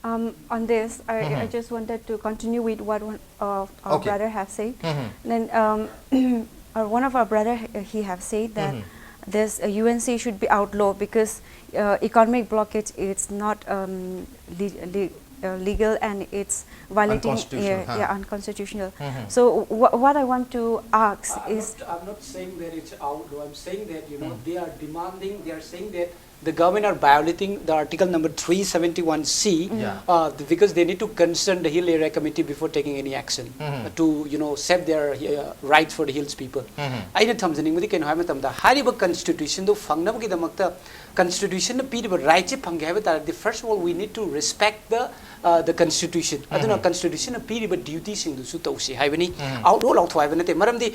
Um, on this, I, I just wanted to continue with what one of our Okay. brother have said. Then um, our one of our brother, uh, he have said that this uh, U N C should be outlawed because uh, economic blockage is not um, le- le- uh, legal and it's violating Unconstitutional, yeah, huh. yeah, unconstitutional. So wh- what I want to ask I'm is not, I'm not saying that it's outlaw. I'm saying that, you know, they are demanding, they are saying that the government are violating the article number three seventy-one C Yeah. uh, the- because they need to consult the Hill Area Committee before taking any action uh, to, you know, save their uh, rights for the hills people. ꯑꯩꯅ ꯊꯝꯖꯅꯤꯡꯕꯗꯤ ꯀꯩꯅꯣ ꯍꯥꯏꯕ ꯃꯇꯝꯗ ꯍꯥꯏꯔꯤꯕ constitutionꯗꯨ ꯐꯪꯅꯕꯒꯤꯗꯃꯛꯇ constitutionꯅ ꯄꯤꯔꯤꯕ rightꯁꯦ ꯐꯪꯒꯦ ꯍꯥꯏꯕ ꯇꯥꯔꯗꯤ, first of all we need to respect the uh, the constitution. ꯑꯗꯨꯅ constitutionꯅ ꯄꯤꯔꯤꯕ dutyꯁꯤꯡꯗꯨꯁꯨ ꯇꯧꯁꯤ ꯍꯥꯏꯕꯅꯤ꯫ Outlaw ꯂꯥꯎꯊꯣꯛ ꯍꯥꯏꯕ ꯅꯠꯇꯦ꯫ ꯃꯔꯝꯗꯤ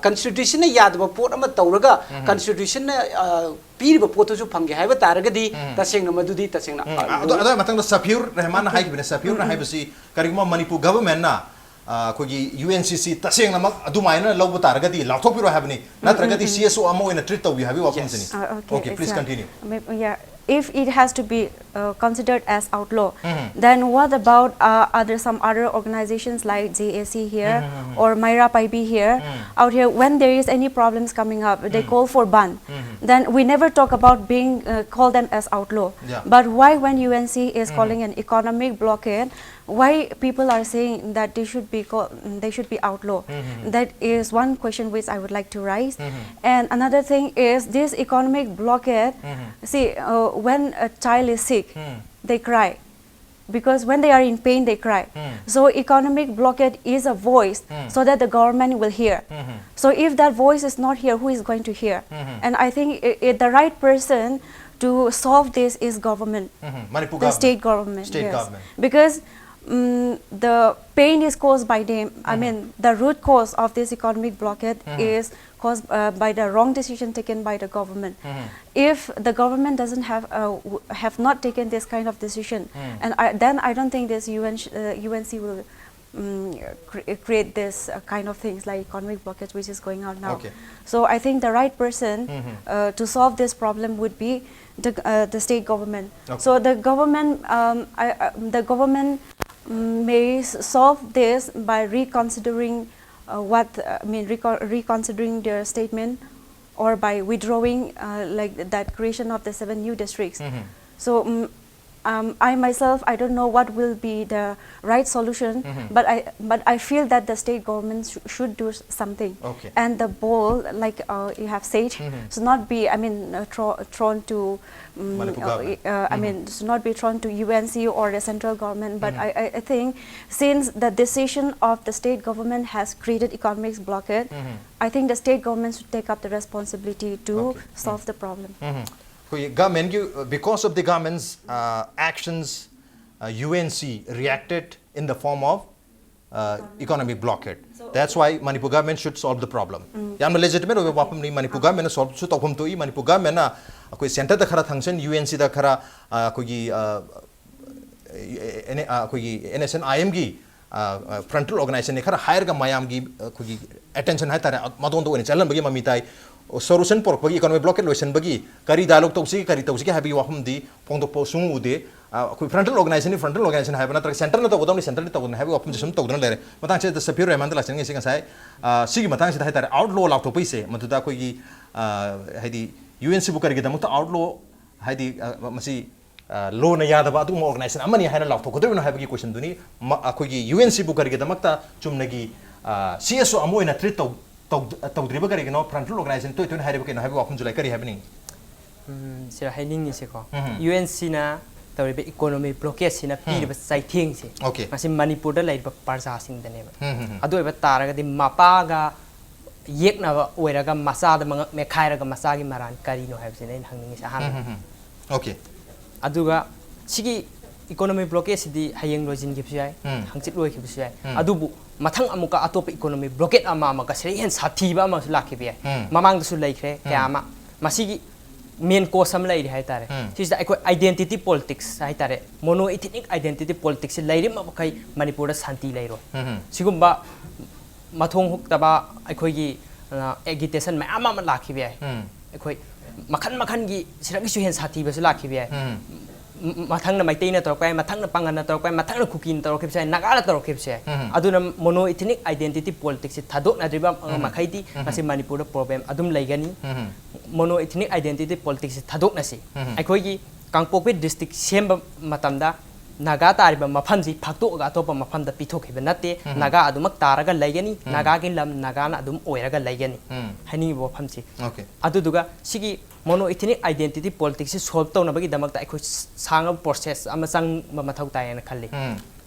constitutionꯅ ꯌꯥꯗꯕ ꯄꯣꯠ ꯑꯃ ꯇꯧꯔꯒ constitutionꯅ uh, ꯄꯤꯔꯤꯕ ꯄꯣꯠꯇꯨꯁꯨ ꯐꯪꯒꯦ ꯍꯥꯏꯕ ꯇꯥꯔꯒꯗꯤ ꯇꯁꯦꯡꯅ ꯃꯗꯨꯗꯤ ꯇꯁꯦꯡꯅ ꯎꯝ, uh, ꯑꯗꯨ ꯑꯗꯨꯒꯤ ꯃꯊꯪꯗ ꯁꯐꯤꯌꯨꯔ ꯔꯍꯃꯥꯟꯅ ꯍꯥꯏꯈꯤꯕꯅꯦ꯫ ꯁꯐꯤꯌꯨꯔꯅ ꯍꯥꯏꯕꯁꯤ ꯀꯔꯤꯒꯨꯝꯕ ꯃꯅꯤꯄꯨꯔ ꯒꯚꯔꯟꯃꯦꯟꯠꯅ ꯑꯩꯈꯣꯏꯒꯤ ꯌꯨ ꯑꯦꯟ ꯁꯤ ꯁꯤ ꯇꯁꯦꯡꯅꯃꯛ ꯑꯗꯨꯃꯥꯏꯅ ꯂꯧꯕ ꯇꯥꯔꯒꯗꯤ ꯂꯥꯎꯊꯣꯛꯄꯤꯔꯣ ꯍꯥꯏꯕꯅꯤ, ꯅꯠꯇ꯭ꯔꯒꯗꯤ ꯁꯤ ꯑꯦꯁ ꯑꯣ ꯑꯃ ꯑꯣꯏꯅ treat ꯇꯧꯕꯤꯌꯨ ꯍꯥꯏꯕꯒꯤ ꯋꯥꯐꯝꯁꯤꯅꯤ꯫ Uh, okay, Okay, please yeah. continue. May- Yeah, if it has to be uh, considered as outlaw, then what about uh, other some other organizations like J A C here or Myra Paibi here? Out here, when there is any problems coming up, they call for ban. Then we never talk about being uh, call them as outlaw. Yeah. But why when U N C is calling an economic blockade, why people are saying that they should be call, they should be outlaw? That is one question which I would like to raise. And another thing is this economic blockade. See, uh, when a child is sick, they cry. Because when they are in pain, they cry. So economic blockade is a voice so that the government will hear. So if that voice is not here, who is going to hear? And I think i i- the right person to solve this is government, Mhm. Manipur the government. State government. State Yes. Government. Because mm, the pain is caused by them. I mean, the root cause of this economic blockade is caused uh, by the wrong decision taken by the government. If the government doesn't have uh, w- have not taken this kind of decision, and I, then I don't think this U N sh- uh, U N C will mm, cre- create this uh, kind of things like economic blockade, which is going on now. Okay. So I think the right person uh, to solve this problem would be the, uh, the state government. Okay. So the government, um, I, uh, the government mm, may s- solve this by reconsidering uh, what uh, I mean, reco- reconsidering their statement, or by withdrawing uh, like that creation of the seven new districts. So mm, um, I myself, I don't know what will be the right solution, but I but I feel that the state government sh- should do s- something. Okay. And the ball, like uh, you have said, should not be, I mean, uh, thro- thrown to. mm, Manipur uh, government. uh, I mean, should not be thrown to U N C or the central government. But I, I, I think since the decision of the state government has created economic blockade, I think the state government should take up the responsibility to Okay. solve the problem. ꯑꯩꯈꯣꯏꯒꯤ ꯒꯃꯦꯟꯒꯤ, because of the government's uh, actions, uh, U N C reacted in the form of uh, economic blockade. That's why Manipur government should solve the problem. ꯌꯥꯝꯅ legitimate ꯑꯣꯏꯕ ꯋꯥꯐꯝꯅꯤ꯫ Manipur government ꯅ solve ꯁꯨ ꯇꯧꯐꯝ ꯊꯣꯛꯏ꯫ Manipur government ꯅ ꯑꯩꯈꯣꯏ centre ꯗ ꯈꯔ ꯊꯥꯡꯁꯟ, U N C ꯗ ꯈꯔ ꯑ, ꯑꯩꯈꯣꯏꯒꯤ ꯑ, ꯑꯦꯟ- ꯑ, ꯑꯩꯈꯣꯏꯒꯤ N S N I M ꯒꯤ frontal organization ꯅ ꯈꯔ ꯍꯥꯏꯔꯒ ꯃꯌꯥꯝꯒꯤ ꯑ, ꯑꯩꯈꯣꯏꯒꯤ attention ꯍꯥꯏꯇꯥꯔꯦ, ꯃꯗꯣꯝꯗ ꯑꯣꯏꯅ ꯆꯠꯍꯟꯕꯒꯤ ꯃꯃꯤ ꯇꯥꯏ꯫ Solution ꯄꯨꯔꯛꯄꯒꯤ, economic blockade ꯂꯣꯏꯁꯟꯕꯒꯤ ꯀꯔꯤ dialogue ꯇꯧꯁꯤꯒꯦ, ꯀꯔꯤ ꯇꯧꯁꯤꯒꯦ ꯍꯥꯏꯕꯒꯤ ꯋꯥꯐꯝꯗꯤ ꯐꯣꯡꯗꯣꯛꯄ ꯁꯨꯡꯎ ꯎꯗꯦ꯫ ꯑ, ꯑꯩꯈꯣꯏ frontal organization ꯅꯤ, frontal organization ꯍꯥꯏꯕ ꯅꯠꯇ꯭ꯔꯒ centre ꯅ ꯇꯧꯒꯗꯕꯅꯤ, centre ꯅ ꯇꯧꯒꯗꯕꯅꯤ ꯍꯥꯏꯕꯒꯤ ꯋꯥꯐꯝꯁꯦ ꯁꯨꯝ ꯇꯧꯗꯨꯅ ꯂꯩꯔꯦ꯫ ꯃꯇꯥꯡꯁꯤꯗ ꯁꯐꯤꯔ ꯔꯍꯃꯥꯟꯗ ꯂꯥꯛꯆꯅꯤꯡꯉꯤꯁꯦ ꯉꯁꯥꯏ ꯑ, ꯁꯤꯒꯤ ꯃꯇꯥꯡꯁꯤꯗ ꯍꯥꯏꯇꯥꯔꯦ, outlaw ꯂꯥꯎꯊꯣꯛꯄꯒꯤꯁꯦ, ꯃꯗꯨꯗ ꯑꯩꯈꯣꯏꯒꯤ ꯑ, ꯍꯥꯏꯗꯤ U N C ꯕꯨ ꯀꯔꯤꯒꯤꯗꯃꯛꯇ outlaw, ꯍꯥꯏꯗꯤ ꯑ, ꯃꯁꯤ ꯑ, law ꯅ ꯌꯥꯗꯕ ꯑꯗꯨꯒꯨꯝꯕ organization ꯑꯃꯅꯤ ꯍꯥꯏꯅ ꯂꯥꯎꯊꯣꯛꯀꯗꯧꯔꯤꯕꯅꯣ ꯍꯥꯏꯕꯒꯤ question ꯗꯨꯅꯤ꯫ ꯃ- ꯑꯩꯈꯣꯏꯒꯤ U N C ꯕꯨ ꯀꯔꯤꯒꯤꯗꯃꯛꯇ ꯆꯨꯝꯅꯒꯤ ꯑ, C S O ꯑꯃ ꯑꯣꯏꯅ treat ꯇꯧ- ꯇꯧ- ꯇꯧꯗ꯭ꯔꯤꯕ ꯀꯔꯤꯒꯤꯅꯣ, frontal organization ꯇꯣꯏ ꯇꯣꯏꯅ ꯍꯥꯏꯔꯤꯕ ꯀꯩꯅꯣ ꯍꯥꯏꯕꯒꯤ ꯋꯥꯐꯝꯁꯨ ꯂꯩ꯫ ꯀꯔꯤ ꯍꯥꯏꯕꯤꯅꯤꯡꯉꯤ? ꯎꯝ, ꯁꯤꯗ ꯍꯥꯏꯅꯤꯡꯉꯤꯁꯦꯀꯣ, ꯎꯝ꯫ U N C ꯅ ꯇꯧꯔꯤꯕ ꯏꯀꯣꯅꯣꯃꯤ ꯕ꯭ꯂꯣꯀꯦꯠꯁꯤꯅ ꯄꯤꯔꯤꯕ ꯆꯩꯊꯦꯡꯁꯦ Okay. ꯃꯁꯤ ꯃꯅꯤꯄꯨꯔꯗ ꯂꯩꯔꯤꯕ ꯄ꯭ꯔꯖꯥꯁꯤꯡꯗꯅꯦꯕ꯫ ꯎꯝ, ꯎꯝ, ꯎꯝ. ꯑꯗꯨ ꯑꯣꯏꯕ ꯇꯥꯔꯒꯗꯤ ꯃꯄꯥꯒ ꯌꯦꯛꯅꯕ ꯑꯣꯏꯔꯒ ꯃꯆꯥꯗ ꯃꯉꯛ ꯃꯦꯠꯈꯥꯏꯔꯒ ꯃꯆꯥꯒꯤ ꯃꯔꯥꯟ ꯀꯔꯤꯅꯣ ꯍꯥꯏꯕꯁꯤꯅꯦ ꯑꯩꯅ ꯍꯪꯅꯤꯡꯉꯤꯁꯦ ꯑꯍꯥꯟꯕ꯫ ꯎꯝ, ꯎꯝ, ꯎꯝ. Okay. ꯑꯗꯨꯒ ꯁꯤꯒꯤ ꯏꯀꯣꯅꯣꯃꯤ ꯕ꯭ꯂꯣꯀꯦꯠꯁꯤꯗꯤ ꯍꯌꯦꯡ ꯂꯣꯏꯁꯤꯟꯈꯤꯕꯁꯨ ꯌꯥꯏ, ꯎꯝ. ꯍꯪꯆꯤꯠ ꯂꯣꯏꯈꯤꯕꯁꯨ ꯌꯥꯏ꯫ ꯎꯝ. ꯑꯗꯨꯕꯨ ꯃꯊꯪ ꯑꯃꯨꯛꯀ ꯑꯇꯣꯞꯄ ꯏꯀꯣꯅꯣꯃꯤ ꯕ꯭ꯂꯣꯀꯦꯠ ꯑꯃ ꯑꯃꯒ ꯁꯤꯗꯩ ꯍꯦꯟꯅ ꯁꯥꯊꯤꯕ ꯑꯃꯁꯨ ꯂꯥꯛꯈꯤꯕ ꯌꯥꯏ꯫ ꯎꯝ. ꯃꯃꯥꯡꯗꯁꯨ ꯂꯩꯈ꯭ꯔꯦ ꯀꯌꯥ ꯎꯝ. ꯑꯃ꯫ ꯃꯁꯤꯒꯤ ꯃꯦꯟ ꯀꯣꯁ ꯑꯃ ꯂꯩꯔꯤ ꯍꯥꯏꯇꯥꯔꯦ꯫ ꯎꯝ. ꯁꯤꯁꯤꯗ ꯑꯩꯈꯣꯏ identity politics ꯍꯥꯏꯇꯥꯔꯦ, ꯃꯣꯅꯣ ꯏꯊꯤꯅꯤꯛ identity politicsꯁꯤ ꯂꯩꯔꯤꯕ ꯃꯈꯩ ꯃꯅꯤꯄꯨꯔꯗ ꯁꯥꯟꯇꯤ ꯂꯩꯔꯣꯏ꯫ ꯎꯝ, ꯎꯝ. ꯁꯤꯒꯨꯝꯕ ꯃꯊꯣꯡ ꯍꯨꯛꯇꯕ ꯑꯩꯈꯣꯏꯒꯤ ꯑꯦꯒꯤꯇꯦꯁꯟ ꯃꯌꯥꯝ ꯑꯃ ꯂꯥꯛꯈꯤꯕ ꯌꯥꯏ꯫ ꯎꯝ. ꯑꯩꯈꯣꯏ ꯃꯈꯟ ꯃꯈꯟꯒꯤ ꯁꯤꯗꯒꯤꯁꯨ ꯍꯦꯟꯅ ꯁꯥꯊꯤꯕꯁꯨ ꯂꯥꯛꯈꯤꯕ ꯌꯥꯏ꯫ ꯎꯝ. ꯃ- ꯃꯊꯪꯅ ꯃꯩꯇꯩꯅ ꯇꯧꯔꯛꯄ ꯌꯥꯏ, ꯃꯊꯪꯅ ꯄꯥꯡꯒꯜꯅ ꯇꯧꯔꯛꯄ ꯌꯥꯏ, ꯃꯊꯪꯅ ꯀꯨꯀꯤꯅ ꯇꯧꯔꯛꯈꯤꯕꯁꯨ ꯌꯥꯏ, ꯅꯥꯒꯥꯅ ꯇꯧꯔꯛꯈꯤꯕꯁꯨ ꯌꯥꯏ꯫ ꯎꯝ. ꯑꯗꯨꯅ ꯃꯣꯅꯣ ꯏꯊꯤꯅꯤꯛ identity politicsꯁꯤ ꯊꯥꯗꯣꯛꯅꯗ꯭ꯔꯤꯕ ꯎꯝ. ꯃꯈꯩꯗꯤ ꯎꯝ. ꯃꯁꯤ ꯃꯅꯤꯄꯨꯔꯗ ꯄ꯭ꯔꯣꯕ꯭ꯂꯦꯝ ꯑꯗꯨꯝ ꯂꯩꯒꯅꯤ꯫ ꯎꯝ. Mono ethnic identity politicsꯁꯤ ꯊꯥꯗꯣꯛꯅꯁꯤ꯫ ꯎꯝ. ꯑꯩꯈꯣꯏꯒꯤ ꯀꯥꯡꯄꯣꯛꯄꯤ ꯗꯤꯁꯇ꯭ꯔꯤꯛ ꯁꯦꯝꯕ ꯃꯇꯝꯗ ꯅꯥꯒꯥ ꯇꯥꯔꯤꯕ ꯃꯐꯝꯁꯤ ꯐꯥꯛꯇꯣꯛꯑꯒ ꯑꯇꯣꯞꯄ ꯃꯐꯝꯗ ꯄꯤꯊꯣꯛꯈꯤꯕ ꯅꯠꯇꯦ꯫ ꯎꯝ. ꯅꯥꯒꯥ ꯑꯗꯨꯃꯛ ꯇꯥꯔꯒ ꯂꯩꯒꯅꯤ꯫ ꯎꯝ. ꯅꯥꯒꯥꯒꯤ ꯂꯝ ꯅꯥꯒꯥꯅ ꯑꯗꯨꯝ ꯑꯣꯏꯔꯒ ꯂꯩꯒꯅꯤ꯫ ꯎꯝ. ꯍꯥꯏꯅꯤꯡꯉꯤꯕ ꯋꯥꯐꯝꯁꯤ꯫ Okay. ꯑꯗꯨꯗꯨꯒ ꯁꯤꯒꯤ ꯃꯣꯅꯣ ꯏꯊꯤꯅꯤꯛ identity politicsꯁꯤ solve ꯇꯧꯅꯕꯒꯤꯗꯃꯛꯇ ꯑꯩꯈꯣꯏ ꯁꯥꯡꯉꯕ process ꯑꯃ ꯆꯪꯕ ꯃꯊꯧ ꯇꯥꯏꯌꯦꯅ ꯈꯜꯂꯤ꯫ ꯎꯝ.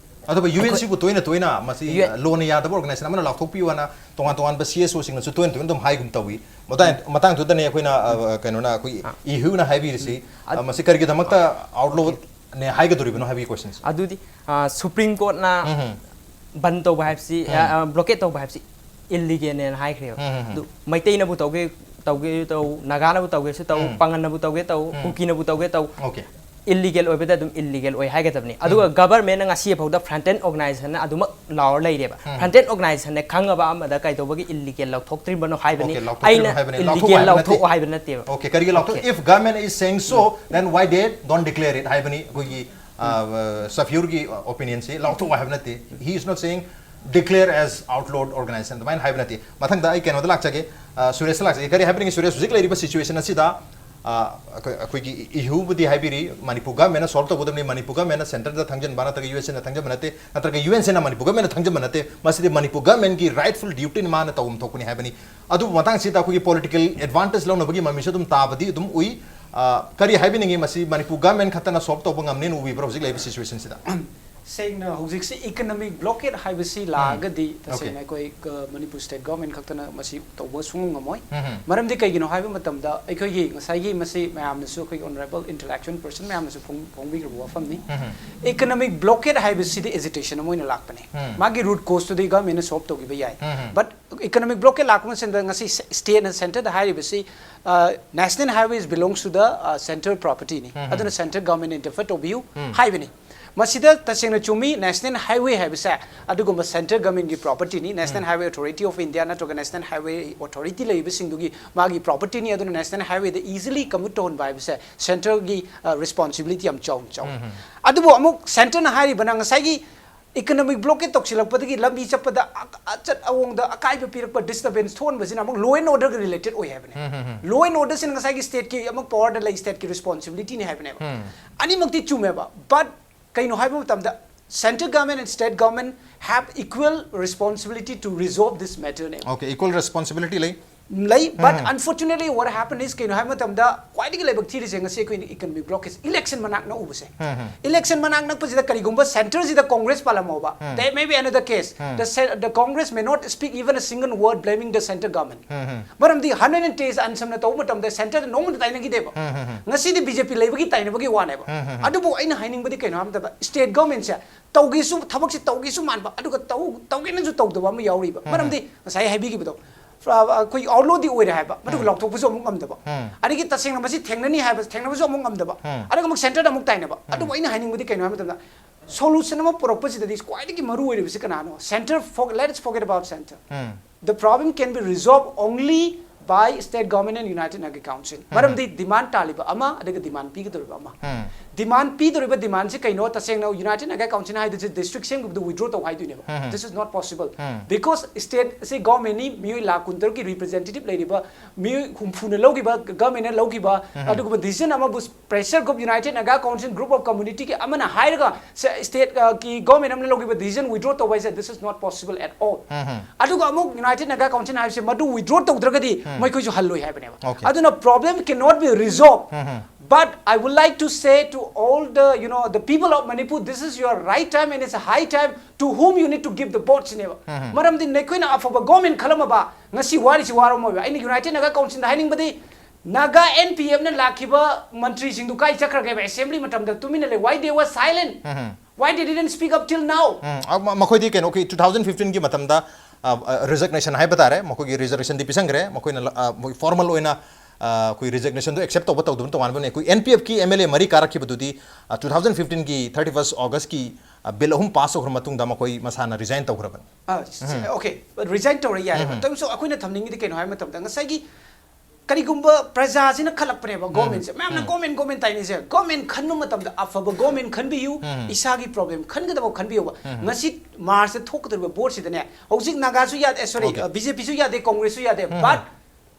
ꯑꯗꯨꯕꯨ UN ꯁꯤꯕꯨ ꯇꯣꯏꯅ ꯇꯣꯏꯅ ꯃꯁꯤ UN ꯂꯣꯅ ꯌꯥꯗꯕ organization ꯑꯃꯅ ꯂꯥꯎꯊꯣꯛꯄꯤꯌꯨ ꯍꯥꯏꯅ ꯇꯣꯉꯥꯟ ꯇꯣꯉꯥꯟꯕ CSOꯁꯤꯡꯅꯁꯨ ꯇꯣꯏꯅ ꯇꯣꯏꯅ ꯑꯗꯨꯝ ꯍꯥꯏꯒꯨꯝ ꯇꯧꯏ꯫ ꯃꯇꯥꯡ-, ꯃꯇꯥꯡꯗꯨꯗꯅꯦ ꯑꯩꯈꯣꯏꯅ, ꯑ, ꯀꯩꯅꯣꯅ ꯑꯩꯈꯣꯏ ꯑ. ꯏꯍꯨꯅ ꯍꯥꯏꯕꯤꯔꯤꯁꯤ, ꯑ. ꯑ, ꯃꯁꯤ ꯀꯔꯤꯒꯤꯗꯃꯛꯇ outlaw ꯅꯦ ꯍꯥꯏꯒꯗꯧꯔꯤꯕꯅꯣ ꯍꯥꯏꯕꯒꯤ questionꯁꯦ꯫ ꯑꯗꯨꯗꯤ ꯁꯨꯄ꯭ꯔꯤꯝ ꯀꯣꯔꯠꯅ ꯎꯝ. ꯕꯟ ꯇꯧꯕ ꯍꯥꯏꯕꯁꯤ, ꯎꯝ. blockade ꯇꯧꯕ ꯍꯥꯏꯕꯁꯤ illegalꯅꯦꯅ ꯍꯥꯏꯈ꯭ꯔꯦꯕ꯫ ꯎꯝ, ꯎꯝ, ꯎꯝ. ꯑꯗꯨ ꯃꯩꯇꯩꯅꯕꯨ ꯇꯧꯒꯦ ꯇꯧꯒꯦ ꯇꯧ, ꯅꯥꯒꯥꯅꯕꯨ ꯇꯧꯒꯦꯁꯨ ꯇꯧ, ꯎꯝ. ꯄꯥꯡꯒꯟꯅꯕꯨ ꯇꯧꯒꯦ ꯇꯧ, ꯎꯝ. ꯀꯨꯀꯤꯅꯕꯨ ꯇꯧꯒꯦ ꯇꯧ, Okay. illegal ꯑꯣꯏꯕꯗ ꯑꯗꯨꯝ illegal ꯑꯣꯏ ꯍꯥꯏꯒꯗꯕꯅꯤ꯫ ꯑꯗꯨꯒ governmentꯅ ꯉꯁꯤ ꯐꯥꯎꯗ frontline organizationꯅ ꯑꯗꯨꯃꯛ ꯂꯥꯎꯔ ꯂꯩꯔꯦꯕ꯫ ꯎꯝ. Frontline organizationꯅ ꯈꯪꯉꯕ ꯑꯃꯗ ꯀꯩꯗꯧꯕꯒꯤ illegal ꯂꯧꯊꯣꯛꯇ꯭ꯔꯤꯕꯅꯣ ꯍꯥꯏꯕꯅꯤ꯫ Okay, ꯂꯥꯎꯊꯣꯛꯇ꯭ꯔꯤꯕꯅꯣ ꯑꯩꯅ ꯍꯥꯏꯕꯅꯤ, illegal ꯂꯥꯎꯊꯣꯛꯑꯣ ꯍꯥꯏꯕ ꯅꯠꯇꯦ꯫ ꯂꯧꯊꯣꯛꯑꯣ ꯍꯥꯏꯕ ꯅꯠꯇꯦꯕ꯫ Okay, ꯀꯔꯤꯒꯤ ꯂꯥꯎꯊꯣꯛ-, Okay. if government is saying so, then why they don't declare it ꯍꯥꯏꯕꯅꯤ꯫ ꯑꯩꯈꯣꯏꯒꯤ, ꯑ, ꯁꯐꯤꯌꯨꯔꯒꯤ opinionꯁꯤ ꯂꯥꯎꯊꯣꯛꯑꯣ ꯍꯥꯏꯕ ꯅꯠꯇꯦ꯫ He is not saying declare as outlawed organization ꯑꯗꯨꯃꯥꯏꯅ ꯍꯥꯏꯕ ꯅꯠꯇꯦ꯫ ꯃꯊꯪꯗ ꯑꯩ ꯀꯩꯅꯣꯗ ꯂꯥꯛꯆꯒꯦ, ꯑ, ꯁꯨꯔꯦꯁꯇ ꯂꯥꯛꯆꯒꯦ꯫ ꯀꯔꯤ ꯍꯥꯏꯕꯤꯅꯤꯡꯉꯤ ꯁꯨꯔꯦꯁ, ꯍꯧꯖꯤꯛ ꯂꯩꯔꯤꯕ situationꯁꯤꯗ, ꯑ, ꯑꯩꯈꯣꯏ, ꯑꯩꯈꯣꯏꯒꯤ ꯏꯍꯨꯕꯨꯗꯤ ꯍꯥꯏꯕꯤꯔꯤ, ꯃꯅꯤꯄꯨꯔ governmentꯅ solve ꯇꯧꯒꯗꯕꯅꯤ, ꯃꯅꯤꯄꯨꯔ governmentꯅ centreꯗ ꯊꯥꯡꯖꯤꯟꯕ ꯅꯠꯇ꯭ꯔꯒ UNꯅ ꯊꯥꯡꯖꯤꯟꯕ ꯅꯠꯇꯦ, ꯅꯠꯇ꯭ꯔꯒ UNꯅ ꯃꯅꯤꯄꯨꯔ governmentꯅ ꯊꯥꯡꯖꯤꯟꯕ ꯅꯠꯇꯦ, ꯃꯁꯤꯗꯤ ꯃꯅꯤꯄꯨꯔ governmentꯀꯤ rightful dutyꯅꯤ, ꯃꯥꯅ ꯇꯧꯐꯝ ꯊꯣꯛꯄꯅꯤ ꯍꯥꯏꯕꯅꯤ꯫ ꯑꯗꯨꯕꯨ ꯃꯇꯥꯡꯁꯤꯗ ꯑꯩꯈꯣꯏꯒꯤ political advantage ꯂꯧꯅꯕꯒꯤ ꯃꯃꯤꯁꯨ ꯑꯗꯨꯝ ꯇꯥꯕꯗꯤ ꯑꯗꯨꯝ ꯎꯏ꯫ ꯑ, ꯀꯔꯤ ꯍꯥꯏꯕꯤꯅꯤꯡꯉꯤ? ꯃꯁꯤ ꯃꯅꯤꯄꯨꯔ ꯒꯚꯔꯟꯃꯦꯟ ꯈꯛꯇꯅ ꯁꯣꯜꯕ ꯇꯧꯕ ꯉꯝꯅꯦꯅ ꯎꯕꯤꯕ꯭ꯔꯥ ꯍꯧꯖꯤꯛ ꯂꯩꯔꯤꯕ ꯁꯤꯆꯨꯋꯦꯁꯟꯁꯤꯗ? ꯁꯦꯡꯅ ꯍꯧꯖꯤꯛꯁꯤ ꯏꯀꯅꯣꯃꯤꯛ ꯕ꯭ꯂꯣꯀꯦꯠ ꯍꯥꯏꯕꯁꯤ ꯂꯥꯛꯑꯒꯗꯤ ꯇꯁꯦꯡꯅ ꯑꯩꯈꯣꯏ ꯒ-, ꯃꯅꯤꯄꯨꯔ ꯁ꯭ꯇꯦꯠ ꯒꯚꯔꯟꯃꯦꯟ ꯈꯛꯇꯅ ꯃꯁꯤ ꯇꯧꯕ ꯁꯨꯡꯉꯝ ꯉꯝꯃꯣꯏ꯫ ꯃꯔꯝꯗꯤ ꯀꯩꯒꯤꯅꯣ ꯍꯥꯏꯕ ꯃꯇꯝꯗ ꯑꯩꯈꯣꯏꯒꯤ ꯉꯁꯥꯏꯒꯤ ꯃꯁꯤ ꯃꯌꯥꯝꯅꯁꯨ, ꯑꯩꯈꯣꯏꯒꯤ ꯑꯣꯅꯔꯦꯕꯜ ꯏꯟꯇꯦꯂꯦꯛꯆꯨꯋꯦꯜ ꯄꯔꯁꯟ ꯃꯌꯥꯝꯅꯁꯨ ꯐꯣꯡ-, ꯐꯣꯡꯕꯤꯈ꯭ꯔꯕ ꯋꯥꯐꯝꯅꯤ꯫ ꯏꯀꯅꯣꯃꯤꯛ ꯕ꯭ꯂꯣꯀꯦꯠ ꯍꯥꯏꯕꯁꯤꯗꯤ ꯑꯦꯖꯤꯇꯦꯁꯟ ꯑꯃ ꯑꯣꯏꯅ ꯂꯥꯛꯄꯅꯦ꯫ ꯃꯥꯒꯤ ꯔꯨꯠ ꯀꯣꯁꯇꯨꯗꯤ ꯒꯚꯔꯟꯃꯦꯟꯅ ꯁꯣꯜꯕ ꯇꯧꯈꯤꯕ ꯌꯥꯏ꯫ ꯕꯠ ꯏꯀꯅꯣꯃꯤꯛ ꯕ꯭ꯂꯣꯀꯦꯠ ꯂꯥꯛꯄ ꯃꯇꯝꯗ ꯉꯁꯤ ꯁ-, ꯁ꯭ꯇꯦꯠꯅ ꯁꯦꯟꯇꯔꯗ ꯍꯥꯏꯔꯤꯕꯁꯤ, ꯑ, national highways belongs to the, ꯑ, central property ꯅꯤ꯫ ꯑꯗꯨꯅ ꯁꯦꯟꯇ꯭ꯔꯦꯜ ꯒꯚꯔꯟꯃꯦꯟꯅ ꯏꯟꯇꯔꯐꯤꯌꯔ ꯇꯧꯕꯤꯌꯨ ꯍꯥꯏꯕꯅꯤ꯫ ꯃꯁꯤꯗ ꯇꯁꯦꯡꯅ ꯆꯨꯝꯃꯤ, ꯅꯦꯁꯅꯦꯜ ꯍꯥꯏꯋꯦ ꯍꯥꯏꯕꯁꯦ ꯑꯗꯨꯒꯨꯝꯕ ꯁꯦꯟꯇ꯭ꯔꯦꯜ ꯒꯚꯔꯟꯃꯦꯟꯒꯤ ꯄ꯭ꯔꯣꯄꯔꯇꯤꯅꯤ꯫ National highway authority of India ꯅꯠꯇ꯭ꯔꯒ ꯅꯦꯁꯅꯦꯜ ꯍꯥꯏꯋꯦ ꯑꯣꯊꯣꯔꯤꯇꯤ ꯂꯩꯔꯤꯕꯁꯤꯡꯗꯨꯒꯤ ꯃꯥꯒꯤ ꯄ꯭ꯔꯣꯄꯔꯇꯤꯅꯤ꯫ ꯑꯗꯨꯅ ꯅꯦꯁꯅꯦꯜ ꯍꯥꯏꯋꯦꯗ ꯏꯖꯤꯂꯤ ꯀꯃꯤꯠ ꯇꯧꯍꯟꯕ ꯍꯥꯏꯕꯁꯦ ꯁꯦꯟꯇ꯭ꯔꯦꯜꯒꯤ, ꯑ, ꯔꯦꯁꯄꯣꯟꯁꯤꯕꯤꯂꯤꯇꯤ ꯌꯥꯝ ꯆꯥꯎꯅ ꯆꯥꯎꯏ꯫ ꯑꯗꯨꯕꯨ ꯑꯃꯨꯛ ꯁꯦꯟꯇ꯭ꯔꯅ ꯍꯥꯏꯔꯤꯕꯅ ꯉꯁꯥꯏꯒꯤ ꯏꯀꯅꯣꯃꯤꯛ ꯕ꯭ꯂꯣꯀꯦꯠ ꯇꯧꯁꯤꯜꯂꯛꯄꯗꯒꯤ ꯂꯝꯕꯤ ꯆꯠꯄꯗ ꯑ-, ꯑꯆꯠ ꯑꯑꯣꯡꯗ ꯑꯀꯥꯏꯕ ꯄꯤꯔꯛꯄ, ꯗꯤꯁꯇꯔꯕꯦꯟꯁ ꯊꯣꯛꯍꯟꯕꯁꯤꯅ ꯑꯃꯨꯛ ꯂꯣ ꯑꯦꯟ ꯑꯣꯔꯗꯔꯒ ꯔꯤꯂꯦꯇꯦꯠ ꯑꯣꯏ ꯍꯥꯏꯕꯅꯦ꯫ ꯂꯣ ꯑꯦꯟ ꯑꯣꯔꯗꯔꯁꯤꯅ ꯉꯁꯥꯏꯒꯤ ꯁ꯭ꯇꯦꯠꯀꯤ ꯑꯃꯨꯛ ꯄꯋꯥꯔꯗ ꯂꯩ, ꯁ꯭ꯇꯦꯠꯀꯤ ꯔꯦꯁꯄꯣꯟꯁꯤꯕꯤꯂꯤꯇꯤꯅꯤ ꯍꯥꯏꯕꯅꯦꯕ꯫ ꯑꯅꯤꯃꯛꯇꯤ ꯆꯨꯝꯃꯦꯕ, ꯕꯠ ꯀꯩꯅꯣ ꯍꯥꯏꯕ ꯃꯇꯝꯗ central government and state government have equal responsibility to resolve this matter ꯅꯦꯕ꯫ Okay, equal responsibility ꯂꯩ꯫ ꯂꯩ, but unfortunately what happened is ꯀꯩꯅꯣ ꯍꯥꯏꯕ ꯃꯇꯝꯗ ꯈ꯭ꯋꯥꯏꯗꯒꯤ ꯂꯥꯏꯕꯛ ꯊꯤꯔꯤꯁꯦ ꯉꯁꯤ ꯑꯩꯈꯣꯏꯅ ꯏꯀꯅꯣꯃꯤꯛ ꯕ꯭ꯂꯣꯀꯦꯖ, ꯏꯂꯦꯛꯁꯟ ꯃꯅꯥꯛ ꯅꯛꯎꯕꯁꯦ꯫ ꯏꯂꯦꯛꯁꯟ ꯃꯅꯥꯛ ꯅꯛꯄꯁꯤꯗ ꯀꯔꯤꯒꯨꯝꯕ ꯁꯦꯟꯇꯔꯁꯤꯗ Congress ꯄꯥꯜꯂꯝꯃꯣꯕ, there may be another case, the ce-, the Congress may not speak even a single word blaming the central government. ꯃꯔꯝꯗꯤ ꯍꯟ ꯑꯦꯟ ꯇꯦꯁ ꯑꯟꯁꯝꯅ ꯇꯧꯕ ꯃꯇꯝꯗ ꯁꯦꯟꯇꯔꯗ ꯅꯣꯡꯃꯇ ꯇꯥꯏꯅꯈꯤꯗꯦꯕ꯫ ꯉꯁꯤꯗꯤ ꯕꯤ ꯖꯦ ꯄꯤ ꯂꯩꯕꯒꯤ ꯇꯥꯏꯅꯕꯒꯤ ꯋꯥꯅꯦꯕ꯫ ꯑꯗꯨꯕꯨ ꯑꯩꯅ ꯍꯥꯏꯅꯤꯡꯕꯗꯤ ꯀꯩꯅꯣ ꯍꯥꯏꯕ ꯃꯇꯝꯗ ꯁ꯭ꯇꯦꯠ ꯒꯚꯔꯟꯃꯦꯟꯁꯦ ꯇꯧꯒꯦꯁꯨ, ꯊꯕꯛꯁꯦ ꯇꯧꯒꯦꯁꯨ ꯃꯥꯟꯕ, ꯑꯗꯨꯒ ꯇꯧ-, ꯇꯧꯒꯦꯅꯁꯨ ꯇꯧꯗꯕ ꯑꯃ ꯌꯥꯎꯔꯤꯕ꯫ ꯃꯔꯝꯗꯤ ꯉꯁꯥꯏ ꯍꯥꯏꯕꯤꯈꯤꯕꯗꯣ, ꯑ, ꯑꯩꯈꯣꯏ ꯑꯥꯎꯠꯂꯣꯗꯤ ꯑꯣꯏꯔꯦ ꯍꯥꯏꯕ, ꯃꯗꯨꯒ ꯂꯥꯎꯊꯣꯛꯄꯁꯨ ꯑꯃꯨꯛ ꯉꯝꯗꯕ꯫ ꯑꯗꯒꯤ ꯇꯁꯦꯡꯅ ꯃꯁꯤ ꯊꯦꯡꯅꯅꯤ ꯍꯥꯏꯕ, ꯊꯦꯡꯅꯕꯁꯨ ꯑꯃꯨꯛ ꯉꯝꯗꯕ꯫ ꯑꯗꯨꯒ ꯑꯃꯨꯛ ꯁꯦꯟꯇꯔꯗ ꯑꯃꯨꯛ ꯇꯥꯏꯅꯕ꯫ ꯑꯗꯨꯕꯨ ꯑꯩꯅ ꯍꯥꯏꯅꯤꯡꯕꯗꯤ ꯀꯩꯅꯣ ꯍꯥꯏꯕ ꯃꯇꯝꯗ ꯁꯣꯂꯨꯁꯟ ꯑꯃ ꯄꯨꯔꯛꯄꯁꯤꯗꯗꯤ ꯈ꯭ꯋꯥꯏꯗꯒꯤ ꯃꯔꯨ ꯑꯣꯏꯔꯤꯕꯁꯤ ꯀꯅꯥꯅꯣ? Center, for, let's forget about center. The problem can be resolved only by state government and United Naga Council. ꯃꯔꯝꯗꯤ ꯗꯤꯃꯥꯟ ꯇꯥꯜꯂꯤꯕ ꯑꯃ, ꯑꯗꯨꯒ ꯗꯤꯃꯥꯟ ꯄꯤꯒꯗꯧꯔꯤꯕ ꯑꯃ꯫ ꯗꯤꯃꯥꯟ ꯄꯤꯗꯧꯔꯤꯕ ꯗꯤꯃꯥꯟꯁꯤ ꯀꯩꯅꯣ? ꯇꯁꯦꯡꯅ ꯌꯨꯅꯥꯏꯇꯦꯗ ꯅꯥꯒꯥ ꯀꯥꯎꯟꯁꯤꯜ ꯍꯥꯏꯗꯨꯁꯨ ꯗꯤꯁꯇ꯭ꯔꯤꯛ ꯁꯦꯝꯈꯤꯕꯗꯨ ꯋꯤꯗ꯭ꯔꯣ ꯇꯧ ꯍꯥꯏꯗꯣꯏꯅꯦꯕ꯫ This is not possible. Because state ꯑꯁꯤ ꯒꯣꯔꯃꯦꯟꯅꯤ, ꯃꯤꯑꯣꯏ ꯂꯥꯈ ꯀꯨꯟꯇꯔꯨꯛꯀꯤ ꯔꯤꯄ꯭ꯔꯖꯦꯟꯇꯦꯇꯤꯚ ꯂꯩꯔꯤꯕ, ꯃꯤꯑꯣꯏ ꯍꯨꯝꯐꯨꯅ ꯂꯧꯈꯤꯕ, ꯒꯣꯔꯃꯦꯟꯅ ꯂꯧꯈꯤꯕ, ꯑꯗꯨꯒꯨꯝꯕ ꯗꯤꯁꯤꯖꯟ ꯑꯃꯕꯨ pressure group, United Naga Council group of communityꯒꯤ ꯑꯃꯅ ꯍꯥꯏꯔꯒ ꯁ꯭ꯇꯦꯠꯀꯤ ꯒꯣꯔꯃꯦꯟ ꯑꯃꯅ ꯂꯧꯈꯤꯕ ꯗꯤꯁꯤꯖꯟ ꯋꯤꯗ꯭ꯔꯣ ꯇꯧꯕ ꯍꯥꯏꯁꯦ, this is not possible at all. ꯑꯗꯨꯒ ꯑꯃꯨꯛ ꯌꯨꯅꯥꯏꯇꯦꯗ ꯅꯥꯒꯥ ꯀꯥꯎꯟꯁꯤꯜ ꯍꯥꯏꯕꯁꯦ ꯃꯗꯨ ꯋꯤꯗ꯭ꯔꯣ ꯇꯧꯗ꯭ꯔꯒꯗꯤ ꯃꯈꯣꯏꯁꯨ ꯍꯜꯂꯣꯏ ꯍꯥꯏꯕꯅꯦꯕ꯫ Okay. ꯑꯗꯨꯅ problem cannot be resolved. But I would like to say to all the, you know, the people of Manipur, this is your right time and it's a high time to whom you need to give the vote ꯁꯤꯅꯦꯕ꯫ ꯃꯔꯝꯗꯤ ꯅꯈꯣꯏꯅ ꯑꯐꯕ government ꯈꯜꯂꯝꯃꯕ ꯉꯁꯤ ꯋꯥꯔꯤꯁꯤ ꯋꯥꯔꯝꯃꯣꯏꯕ꯫ ꯑꯩꯅ United Naga Councilꯗ ꯍꯥꯏꯅꯤꯡꯕꯗꯤ Naga N P Fꯅ ꯂꯥꯛꯈꯤꯕ ꯃꯟꯇ꯭ꯔꯤꯁꯤꯡꯗꯨ ꯀꯥꯏ ꯆꯠꯈ꯭ꯔꯒꯦꯕ? Assembly ꯃꯇꯝꯗ ꯇꯨꯃꯤꯟꯅ ꯂꯩ꯫ Why they were silent? Why they didn't speak up till now? ꯎꯝ, ꯑ, ꯃ- ꯃꯈꯣꯏꯗꯤ ꯀꯩꯅꯣ ꯑꯩꯈꯣꯏ two thousand fifteen ꯒꯤ ꯃꯇꯝꯗ resignation ꯍꯥꯏꯕ ꯇꯥꯔꯦ, ꯃꯈꯣꯏꯒꯤ resignationꯗꯤ ꯄꯤꯁꯟꯈ꯭ꯔꯦ꯫ ꯃꯈꯣꯏꯅ ꯂ- ꯑ, ꯃꯣꯏ formal ꯑꯣꯏꯅ ꯑ, ꯑꯩꯈꯣꯏ resignation ꯗꯣ accept ꯇꯧꯕ ꯇꯧꯗꯕ ꯇꯣꯉꯥꯟꯕꯅꯤ꯫ ꯑꯩꯈꯣꯏ N P F ꯀꯤ M L A ꯃꯔꯤ ꯀꯥꯔꯛꯈꯤꯕꯗꯨꯗꯤ ꯑ, two thousand fifteen ꯒꯤ thirty first August ꯀꯤ ꯑ, bill ꯑꯍꯨꯝ pass ꯇꯧꯈ꯭ꯔ ꯃꯇꯨꯡꯗ ꯃꯈꯣꯏ ꯃꯁꯥꯅ resign ꯇꯧꯈ꯭ꯔꯕꯅꯤ꯫ ꯑ, okay, resign ꯇꯧꯔꯦ, ꯌꯥꯔꯦꯕ꯫ ꯇꯧꯁꯨ ꯑꯩꯈꯣꯏꯅ ꯊꯝꯅꯤꯡꯉꯤꯗꯤ ꯀꯩꯅꯣ ꯍꯥꯏꯕ ꯃꯇꯝꯗ ꯉꯁꯥꯏꯒꯤ ꯀꯔꯤꯒꯨꯝꯕ ꯄ꯭ꯔꯖꯥꯁꯤꯅ ꯈꯜꯂꯛꯄꯅꯦꯕ, governmentꯁꯦ ꯃꯌꯥꯝꯅ government government ꯇꯥꯏꯅꯩꯁꯦ꯫ Government ꯈꯟꯕ ꯃꯇꯝꯗ ꯑꯐꯕ government ꯈꯟꯕꯤꯌꯨ, ꯏꯁꯥꯒꯤ problem ꯈꯟꯒꯗꯕ ꯈꯟꯕꯤꯌꯨꯕ꯫ ꯉꯁꯤ Marchꯇ ꯊꯣꯛꯀꯗꯧꯔꯤꯕ voteꯁꯤꯗꯅꯦ, ꯍꯧꯖꯤꯛ Nagaꯁꯨ ꯌꯥꯗꯦ, sorry, Okay. BJPꯁꯨ ꯌꯥꯗꯦ, Congressꯁꯨ ꯌꯥꯗꯦ, but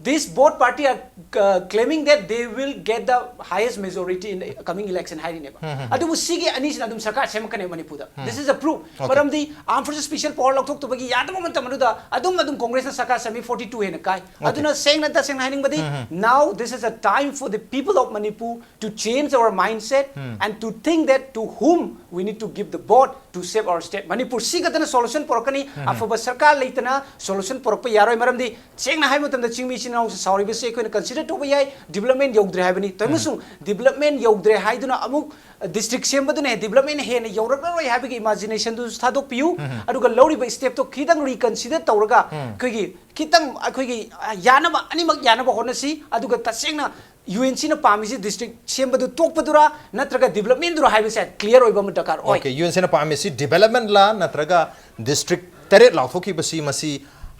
this both party are uh, claiming that they will get the highest majority in the coming election ꯍꯥꯏꯔꯤꯅꯦꯕ꯫ ꯑꯗꯨꯕꯨ ꯁꯤꯒꯤ ꯑꯅꯤꯁꯤꯅ ꯑꯗꯨꯝ ꯁꯔꯀꯥꯔ ꯁꯦꯝꯃꯛꯀꯅꯦꯕ ꯃꯅꯤꯄꯨꯔꯗ꯫ This is a proof. Okay. ꯃꯔꯝꯗꯤ Armed Forces Special Power ꯂꯧꯊꯣꯛꯇꯕꯒꯤ ꯌꯥꯗꯕ ꯃꯇꯝ ꯑꯗꯨꯗ ꯑꯗꯨꯝ ꯑꯗꯨꯝ Congressꯅ ꯁꯔꯀꯥꯔ ꯁꯦꯝꯃꯤ, forty two ꯍꯦꯟꯅ ꯀꯥꯏ꯫ ꯑꯗꯨꯅ ꯁꯦꯡꯅ ꯇꯁꯦꯡꯅ ꯍꯥꯏꯅꯤꯡꯕꯗꯤ, now this is a time for the people of Manipur to change our mindset and to think that to whom we need to give the vote to save our state. Manipur ꯁꯤ ꯈꯛꯇꯅ solution ꯄꯨꯔꯛꯀꯅꯤ꯫ ꯑꯐꯕ ꯁꯔꯀꯥꯔ ꯂꯩꯇꯅ solution ꯄꯨꯔꯛꯄ ꯌꯥꯔꯣꯏ꯫ ꯃꯔꯝꯗꯤ ꯁꯦꯡꯅ ꯍꯥꯏꯕ ꯃꯇꯝꯗ ꯆꯤꯡꯃꯤ ꯏꯆꯤꯟ ꯏꯅꯥꯎꯁꯨ ꯁꯥꯎꯔꯤꯕꯁꯦ ꯑꯩꯈꯣꯏꯅ consider ꯇꯧꯕ ꯌꯥꯏ, development ꯌꯧꯗ꯭ꯔꯦ ꯍꯥꯏꯕꯅꯤ꯫ ꯇꯧꯏꯃꯁꯨꯡ development ꯌꯧꯗ꯭ꯔꯦ ꯍꯥꯏꯗꯨꯅ ꯑꯃꯨꯛ district ꯁꯦꯝꯕꯗꯨꯅ development ꯍꯦꯟꯅ ꯌꯧꯔꯛꯂꯔꯣꯏ ꯍꯥꯏꯕꯒꯤ imaginationꯗꯨꯁꯨ ꯊꯥꯗꯣꯛꯄꯤꯌꯨ꯫ ꯑꯗꯨꯒ ꯂꯧꯔꯤꯕ stepꯇꯣ ꯈꯤꯇꯪ reconsider ꯇꯧꯔꯒ ꯑꯩꯈꯣꯏꯒꯤ ꯈꯤꯇꯪ ꯑꯩꯈꯣꯏꯒꯤ, ꯑ, ꯌꯥꯅꯕ, ꯑꯅꯤꯃꯛ ꯌꯥꯅꯕ ꯍꯣꯠꯅꯁꯤ꯫ ꯑꯗꯨꯒ ꯇꯁꯦꯡꯅ UNCꯅ ꯄꯥꯝꯃꯤꯁꯤ district ꯁꯦꯝꯕꯗꯨ ꯇꯣꯛꯄꯗꯨꯔꯥ ꯅꯠꯇ꯭ꯔꯒ developmentꯗꯨꯔꯥ ꯍꯥꯏꯕꯁꯦ clear ꯑꯣꯏꯕ ꯑꯃ ꯗꯔꯀꯥꯔ ꯑꯣꯏ꯫ Okay, UNCꯅ ꯄꯥꯝꯃꯤꯁꯤ developmentꯂꯥ ꯅꯠꯇ꯭ꯔꯒ district ꯇꯔꯦꯠ ꯂꯥꯎꯊꯣꯛꯈꯤꯕꯁꯤ ꯃꯁꯤ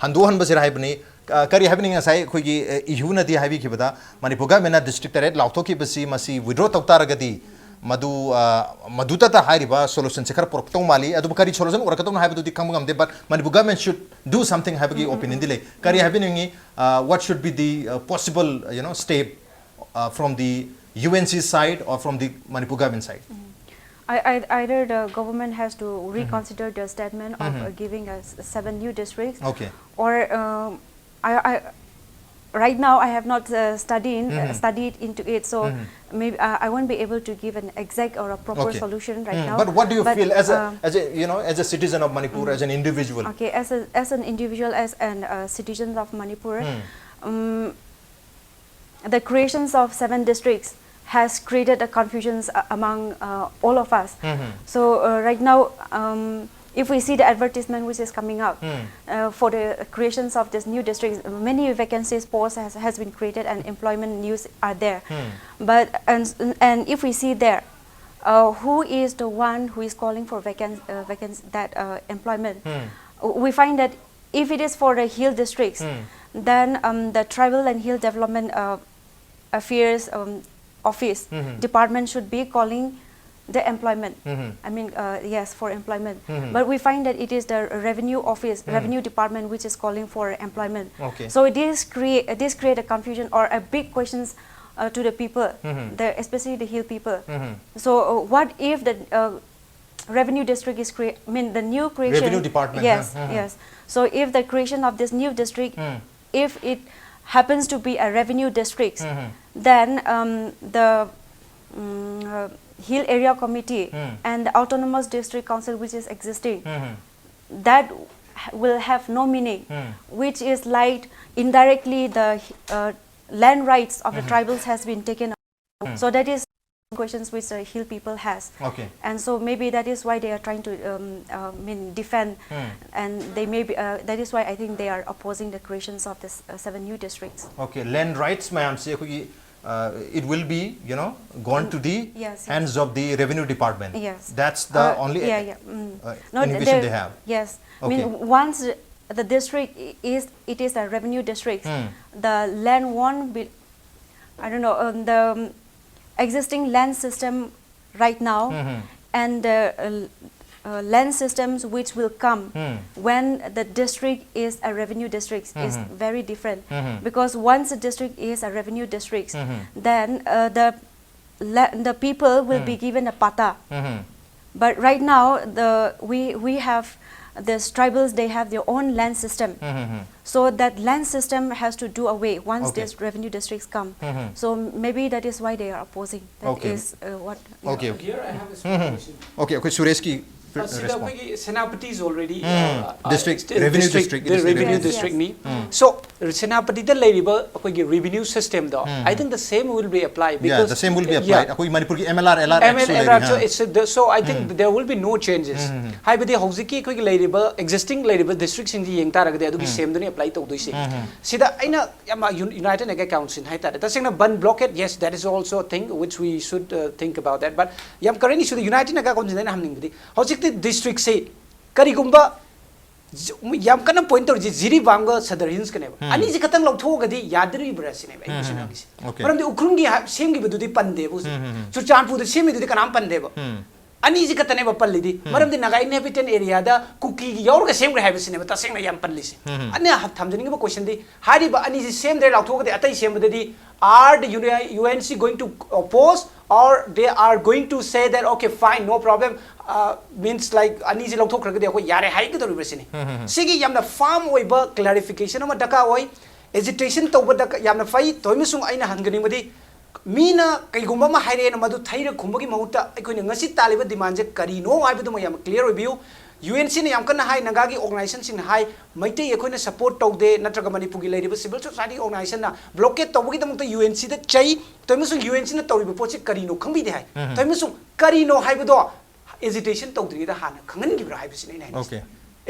ꯍꯟꯗꯣꯛꯍꯟꯕꯁꯤꯔ ꯍꯥꯏꯕꯅꯤ꯫ ꯑ, ꯀꯔꯤ ꯍꯥꯏꯕꯅꯤ, ꯉꯁꯥꯏ ꯑꯩꯈꯣꯏꯒꯤ, ꯑ, ꯏꯍꯨꯅꯗꯤ ꯍꯥꯏꯕꯤꯈꯤꯕꯗ ꯃꯅꯤꯄꯨꯔ governmentꯅ district ꯇꯔꯦꯠ ꯂꯥꯎꯊꯣꯛꯈꯤꯕꯁꯤ ꯃꯁꯤ withdraw ꯇꯧ ꯇꯥꯔꯒꯗꯤ ꯃꯗꯨ, ꯑ, ꯃꯗꯨꯗꯇ ꯍꯥꯏꯔꯤꯕ solutionꯁꯦ ꯈꯔ ꯄꯨꯔꯛꯇꯧ ꯃꯥꯜꯂꯤ꯫ ꯑꯗꯨꯕꯨ ꯀꯔꯤ solution ꯄꯨꯔꯛꯀꯗꯧꯅꯣ ꯍꯥꯏꯕꯗꯨꯗꯤ ꯈꯪꯕ ꯉꯝꯗꯦ, but Manipur government should do something ꯍꯥꯏꯕꯒꯤ opinionꯗꯤ ꯂꯩ꯫ ꯀꯔꯤ ꯍꯥꯏꯕꯤꯅꯤꯡꯉꯤ? Uh, what should be the, uh, possible, you know, step, uh, from the UNC side or from the Manipur government side? I, I, either the government has to reconsider the statement of uh, giving us seven new districts, Okay. or um, I, I, Right now, I have not uh, studied uh, Mhm. studied into it, so Mhm. maybe uh, I won't be able to give an exact or a proper Okay. solution right Mm, now. But what do you But, feel as a um, as a you know as a citizen of Manipur, Mm. as an individual? Okay, as a, as an individual, as an uh, citizen of Manipur, Hmm. um, the creations of seven districts has created a confusions uh, among uh, all of us. Mhm. So uh, right now, um, if we see the advertisement which is coming up Hmm. uh, for the creations of this new district, many vacancies posts has, has been created and employment news are there. Hmm. But and and if we see there, uh, who is the one who is calling for vacant uh, vacant that uh, employment? Hmm. We find that if it is for the hill districts, Hmm. then um, the tribal and hill development uh, affairs um, office Mhm. department should be calling the employment. Mhm. I mean, uh, yes, for employment. Mhm. But we find that it is the revenue office, Hmm. revenue department, which is calling for employment. Okay. So this create uh, this create a confusion or a big questions uh, to the people, Mhm. the especially the hill people. Mhm. So uh, what if the uh, revenue district is create? I mean, the new creation. Revenue department, Yes, huh? Mhm. Yes. So if the creation of this new district, Hmm. if it happens to be a revenue district, Mhm. then um, the mm, uh, hill area committee Hmm. and the autonomous district council which is existing, Mhm. that h- will have no meaning, Hmm. which is like indirectly the uh, land rights of the Mhm. tribals has been taken. Hmm. So that is questions which the hill people has. Okay. And so maybe that is why they are trying to um, uh, mean defend, Hmm. And they may be uh, that is why I think they are opposing the creations of this uh, seven new districts. Okay, land rights ꯃꯌꯥꯝꯁꯦ ꯑꯩꯈꯣꯏꯒꯤ uh, it will be you know gone to the Yes, yes. hands of the revenue department. Yes. That's the Uh, only yeah, uh, yeah. Mm. uh, No, indication there- they have. Yes. I Okay. mean, once the district is it is a revenue district, Hmm. The land won't be, I don't know, um, the um, existing land system right now Mhm. and the uh, uh, land systems which will come Hmm. when the district is a revenue district is Mhm. very different. Mhm. Because once a district is a revenue district, Mhm. then uh, the la- the people will Hmm. be given a patta. Mhm. But right now, the we we have These tribals, they have their own land system. So that land system has to do away once okay. these revenue districts come. So maybe that is why they are opposing. That okay. is uh, what. Okay. Okay. Here I have a small question. Okay. Okay. Sureshki. Uh, ꯁꯤꯗ ꯑꯩꯈꯣꯏꯒꯤ Senapati is already district, revenue district, revenue district ꯅꯤ. So ꯁꯦꯅꯥꯄꯇꯤꯗ ꯂꯩꯔꯤꯕ ꯑꯩꯈꯣꯏꯒꯤ revenue system ꯗꯣ, I think the same will be applied. Yeah, the same will be applied. ꯑꯩꯈꯣꯏ ꯃꯅꯤꯄꯨꯔꯒꯤ MLR, LR Act ꯁꯨ ꯂꯩꯔꯤ. So there will be no changes. ꯍꯥꯏꯕꯗꯤ ꯍꯧꯖꯤꯛꯀꯤ ꯑꯩꯈꯣꯏꯒꯤ ꯂꯩꯔꯤꯕ existing ꯂꯩꯔꯤꯕ district ꯁꯤꯡꯁꯤ ꯌꯦꯡ ꯇꯥꯔꯒꯗꯤ ꯑꯗꯨꯒꯤ same ꯗꯨꯅꯤ apply ꯇꯧꯗꯣꯏꯁꯦ. ꯁꯤꯗ ꯑꯩꯅ ꯌꯥꯝ United Naga Council ꯍꯥꯏꯇꯥꯔꯦ, ꯇꯁꯦꯡꯅ ꯕꯟ blockade, yes, that is also a thing which we should think about that, but ꯌꯥꯝ current issue ꯗ United Naga Council ꯗ ꯑꯩꯅ ꯍꯪꯅꯤꯡꯕꯗꯤ ꯍꯧꯖꯤꯛꯇꯤ district ꯁꯦ ꯀꯔꯤꯒꯨꯝꯕ ꯌꯥꯝ ꯀꯟꯅ point ꯇꯧꯔꯤꯁꯦ ꯖꯤꯔꯤꯕꯥꯝꯒ ꯁꯗꯔ ꯍꯤꯜꯁꯀꯅꯦꯕ꯫ ꯑꯅꯤꯁꯦ ꯈꯛꯇꯪ ꯂꯧꯊꯣꯛꯑꯒꯗꯤ ꯌꯥꯗꯣꯔꯤꯕ꯭ꯔꯥ ꯁꯤꯅꯦꯕ ꯑꯩ question ꯍꯪꯉꯤꯁꯦ꯫ ꯃꯔꯝꯗꯤ ꯎꯈ꯭ꯔꯨꯜꯒꯤ ꯍꯥ-, ꯁꯦꯝꯈꯤꯕꯗꯨꯗꯤ ꯄꯟꯗꯦꯕ ꯍꯧꯖꯤꯛ꯫ ꯆꯨꯔꯆꯥꯟꯄꯨꯔꯗ ꯁꯦꯝꯃꯤꯗꯨꯗꯤ ꯀꯅꯥꯝ ꯄꯟꯗꯦꯕ꯫ ꯑꯅꯤꯁꯦ ꯈꯛꯇꯅꯦꯕ ꯄꯜꯂꯤꯗꯤ꯫ ꯃꯔꯝꯗꯤ Naga inhabited area ꯗ ꯀꯨꯀꯤꯒꯤ ꯌꯥꯎꯔꯒ ꯁꯦꯝꯈ꯭ꯔꯦ ꯍꯥꯏꯕꯁꯤꯅꯦꯕ ꯇꯁꯦꯡꯅ ꯌꯥꯝ ꯄꯜꯂꯤꯁꯦ꯫ ꯑꯩꯅ ꯊꯝꯖꯅꯤꯡꯉꯤꯕ question ꯗꯤ ꯍꯥꯏꯔꯤꯕ ꯑꯅꯤꯁꯤ ꯁꯦꯝꯗ꯭ꯔꯦ ꯂꯥꯎꯊꯣꯛꯑꯒꯗꯤ ꯑꯇꯩ ꯁꯦꯝꯕꯗꯗꯤ are the U N C going to oppose or they are going to say that okay, fine, no problem, uh, means like ꯑꯅꯤꯁꯤ ꯂꯧꯊꯣꯛꯈ꯭ꯔꯒꯗꯤ ꯑꯩꯈꯣꯏ ꯌꯥꯔꯦ ꯍꯥꯏꯒꯗꯧꯔꯤꯕ꯭ꯔꯥ ꯁꯤꯅꯤ꯫ ꯁꯤꯒꯤ ꯌꯥꯝꯅ firm ꯑꯣꯏꯕ clarification ꯑꯃ ꯗꯔꯀꯥꯔ ꯑꯣꯏ꯫ Agitation ꯇꯧꯕꯗ ꯌꯥꯝꯅ ꯐꯩ꯫ ꯇꯧꯏꯃꯁꯨꯡ ꯑꯩꯅ ꯍꯟꯖꯅꯤꯡꯕꯗꯤ ꯃꯤꯅ ꯀꯩꯒꯨꯝꯕ ꯑꯃ ꯍꯥꯏꯔꯛꯑꯦꯅ ꯃꯗꯨ ꯊꯩꯔ ꯈꯨꯝꯕꯒꯤ ꯃꯍꯨꯠꯇ ꯑꯩꯈꯣꯏꯅ ꯉꯁꯤ ꯇꯥꯜꯂꯤꯕ demand ꯁꯦ ꯀꯔꯤꯅꯣ ꯍꯥꯏꯕꯗꯨꯃ ꯌꯥꯝ clear ꯑꯣꯏꯕꯤꯌꯨ꯫ U N C ꯅ ꯌꯥꯝ ꯀꯟꯅ ꯍꯥꯏ, ꯅꯥꯒꯥꯒꯤ organization ꯁꯤꯡꯅ ꯍꯥꯏ, ꯃꯩꯇꯩ ꯑꯩꯈꯣꯏꯅ support ꯇꯧꯗꯦ, ꯅꯠꯇ꯭ꯔꯒ ꯃꯅꯤꯄꯨꯔꯒꯤ ꯂꯩꯔꯤꯕ civil society organization ꯅ blockade ꯇꯧꯕꯒꯤꯗꯃꯛꯇ U N C ꯗ ꯆꯩ, ꯇꯧꯏꯃꯁꯨꯡ U N C ꯅ ꯇꯧꯔꯤꯕ ꯄꯣꯠꯁꯤ ꯀꯔꯤꯅꯣ ꯈꯪꯕꯤꯗꯦ ꯍꯥꯏ꯫ ꯇꯧꯏꯃꯁꯨꯡ ꯀꯔꯤꯅꯣ ꯍꯥꯏꯕꯗꯣ agitation ꯇꯧꯗ꯭ꯔꯤꯉꯩꯗ ꯍꯥꯟꯅ ꯈꯪꯍꯟꯈꯤꯕ꯭ꯔꯥ ꯍꯥꯏꯕꯁꯤꯅꯤ ꯑꯩꯅ ꯍꯥꯏꯅꯤꯡꯉꯤꯁꯦ꯫ Okay.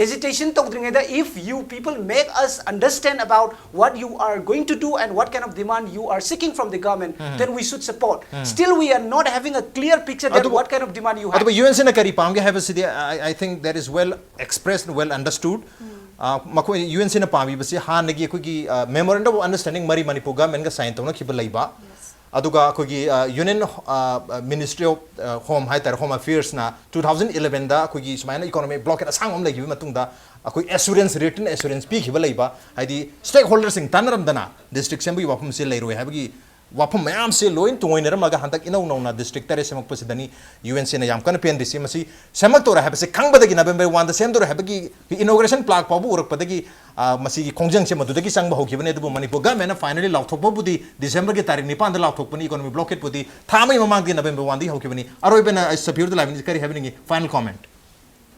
Agitation ꯇꯧꯗ꯭ꯔꯤꯉꯩꯗ, if you people make us understand about what you are going to do and what kind of demand you are seeking from the government, then we should support. Still, we are not having a clear picture that ꯑꯗꯨꯕꯨ what kind of demand you have. ꯑꯗꯨꯕꯨ U N C ꯅ ꯀꯔꯤ ꯄꯥꯝꯒꯦ ꯍꯥꯏꯕꯁꯤꯗꯤ, I, I think that is well expressed, well understood. ꯑ, ꯃꯈꯣꯏ U N C ꯅ ꯄꯥꯝꯃꯤꯕꯁꯤ ꯍꯥꯟꯅꯒꯤ ꯑꯩꯈꯣꯏꯒꯤ, ꯑ, Memorandum of Understanding ꯃꯔꯤ ꯃꯅꯤꯄꯨꯔ government ꯀ sign ꯇꯧꯅꯈꯤꯕ ꯂꯩꯕ, ꯑꯗꯨꯒ ꯑꯩꯈꯣꯏꯒꯤ, ꯑ, Union, ꯑ, Ministry of, ꯑ, Home ꯍꯥꯏꯇꯥꯔꯦ, Home Affairs ꯅ two thousand eleven ꯗ ꯑꯩꯈꯣꯏꯒꯤ ꯁꯨꯃꯥꯏꯅ economic blockade ꯑꯁꯥꯡꯕ ꯑꯃ ꯂꯩꯈꯤꯕ ꯃꯇꯨꯡꯗ ꯑꯩꯈꯣꯏ assurance, written assurance ꯄꯤꯈꯤꯕ ꯂꯩꯕ, ꯍꯥꯏꯗꯤ stakeholder ꯁꯤꯡ ꯇꯥꯟꯅꯔꯝꯗꯅ district ꯁꯦꯝꯕꯒꯤ ꯋꯥꯐꯝꯁꯦ ꯂꯩꯔꯣꯏ ꯍꯥꯏꯕꯒꯤ ꯋꯥꯐꯝ ꯃꯌꯥꯝꯁꯦ ꯂꯣꯏ ꯇꯨꯡꯑꯣꯏꯅꯔꯝꯃꯒ ꯍꯟꯗꯛ ꯏꯅꯧ ꯅꯧꯅ ꯗꯤꯁꯇ꯭ꯔꯤꯛ ꯇꯔꯦꯠ ꯁꯦꯝꯃꯛꯄꯁꯤꯗꯅꯤ ꯌꯨ ꯑꯦꯟ ꯁꯤꯅ ꯌꯥꯝ ꯀꯟꯅ ꯄꯦꯟꯗ꯭ꯔꯤꯁꯤ꯫ ꯃꯁꯤ ꯁꯦꯝꯃꯛꯇꯧꯔꯦ ꯍꯥꯏꯕꯁꯦ ꯈꯪꯕꯗꯒꯤ, ꯅꯕꯦꯝꯕꯔ ꯋꯥꯟꯗ ꯁꯦꯝꯗꯧꯔꯦ ꯍꯥꯏꯕꯒꯤ ꯏꯅꯣꯒ꯭ꯔꯦꯁꯟ ꯄ꯭ꯂꯥꯛ ꯐꯥꯎꯕ ꯎꯔꯛꯄꯗꯒꯤ, ꯑ, ꯃꯁꯤꯒꯤ ꯈꯣꯡꯖꯪꯁꯦ ꯃꯗꯨꯗꯒꯤ ꯆꯪꯕ ꯍꯧꯈꯤꯕꯅꯤ꯫ ꯑꯗꯨꯕꯨ ꯃꯅꯤꯄꯨꯔ ꯒꯚꯔꯟꯃꯦꯟꯅ ꯐꯥꯏꯅꯦꯂꯤ ꯂꯥꯎꯊꯣꯛꯄꯕꯨꯗꯤ ꯗꯤꯁꯦꯝꯕꯔꯒꯤ ꯇꯥꯔꯤꯛ ꯅꯤꯄꯥꯟꯗ ꯂꯥꯎꯊꯣꯛꯄꯅꯤ꯫ ꯏꯀꯣꯅꯣꯃꯤ ꯕ꯭ꯂꯣꯀꯦꯠꯄꯨꯗꯤ ꯊꯥ ꯑꯃꯒꯤ ꯃꯃꯥꯡꯗꯒꯤ, ꯅꯕꯦꯝꯕꯔ ꯋꯥꯟꯗꯒꯤ ꯍꯧꯈꯤꯕꯅꯤ꯫ ꯑꯔꯣꯏꯕꯅ ꯑꯩ ꯁꯐꯤꯔꯗ ꯂꯥꯏꯕꯅꯤ, ꯀꯔꯤ ꯍꯥꯏꯕꯤꯅꯤꯡꯉꯤ? ꯐꯥꯏꯅꯦꯜ ꯀꯣꯃꯦꯟꯠ꯫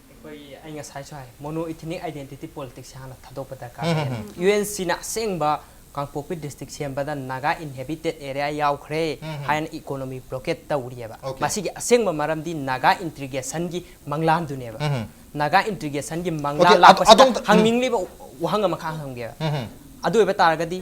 ꯑꯩꯈꯣꯏꯒꯤ, ꯑꯩ ꯉꯁꯥꯏꯁꯨ ꯍꯥꯏ, ꯃꯣꯅꯣ ꯏꯊꯅꯤꯛ ꯑꯥꯏꯗꯦꯟꯇꯤꯇꯤ ꯄꯣꯂꯤꯇꯤꯛꯁ ꯍꯥꯟꯅ ꯊꯥꯗꯣꯛꯄ ꯗꯔꯀꯥꯔ ꯎꯝ, ꯂꯩ꯫ ꯎꯝ, ꯎꯝ꯫ ꯌꯨ ꯑꯦꯟ ꯁꯤꯅ ꯑꯁꯦꯡꯕ ꯀꯥꯡꯄꯣꯛꯄꯤ ꯗꯤꯁꯇ꯭ꯔꯤꯛ ꯁꯦꯝꯕꯗ ꯅꯥꯒꯥ ꯏꯟꯍꯦꯕꯤꯇꯦꯠ ꯑꯦꯔꯤꯌꯥ ꯌꯥꯎꯈ꯭ꯔꯦ ꯎꯝ, ꯎꯝ꯫ ꯍꯥꯏꯅ ꯏꯀꯣꯅꯣꯃꯤ ꯕ꯭ꯂꯣꯀꯦꯠ ꯇꯧꯔꯤꯑꯕ꯫ ꯑꯣꯀꯦ꯫ ꯃꯁꯤꯒꯤ ꯑꯁꯦꯡꯕ ꯃꯔꯝꯗꯤ ꯅꯥꯒꯥ ꯏꯟꯇꯤꯒ꯭ꯔꯦꯁꯟꯒꯤ ꯃꯪꯂꯥꯟꯗꯨꯅꯦꯕ꯫ ꯎꯝ, ꯎꯝ꯫ ꯅꯥꯒꯥ ꯏꯟꯇꯤꯒ꯭ꯔꯦꯁꯟꯒꯤ ꯃꯪꯂꯥꯟ ꯑꯣꯀꯦ, ꯑꯗ-, ꯂꯥꯛꯄꯁꯤꯗ ꯑꯗꯣꯝ-, ꯎꯝ꯫ ꯍꯪꯅꯤꯡꯂꯤꯕ ꯋꯥꯍꯪ ꯑꯃꯈꯛ ꯍꯪꯒꯦꯕ꯫ ꯎꯝ, ꯎꯝ꯫ ꯑꯗꯨ ꯑꯣꯏꯕ ꯇꯥꯔꯒꯗꯤ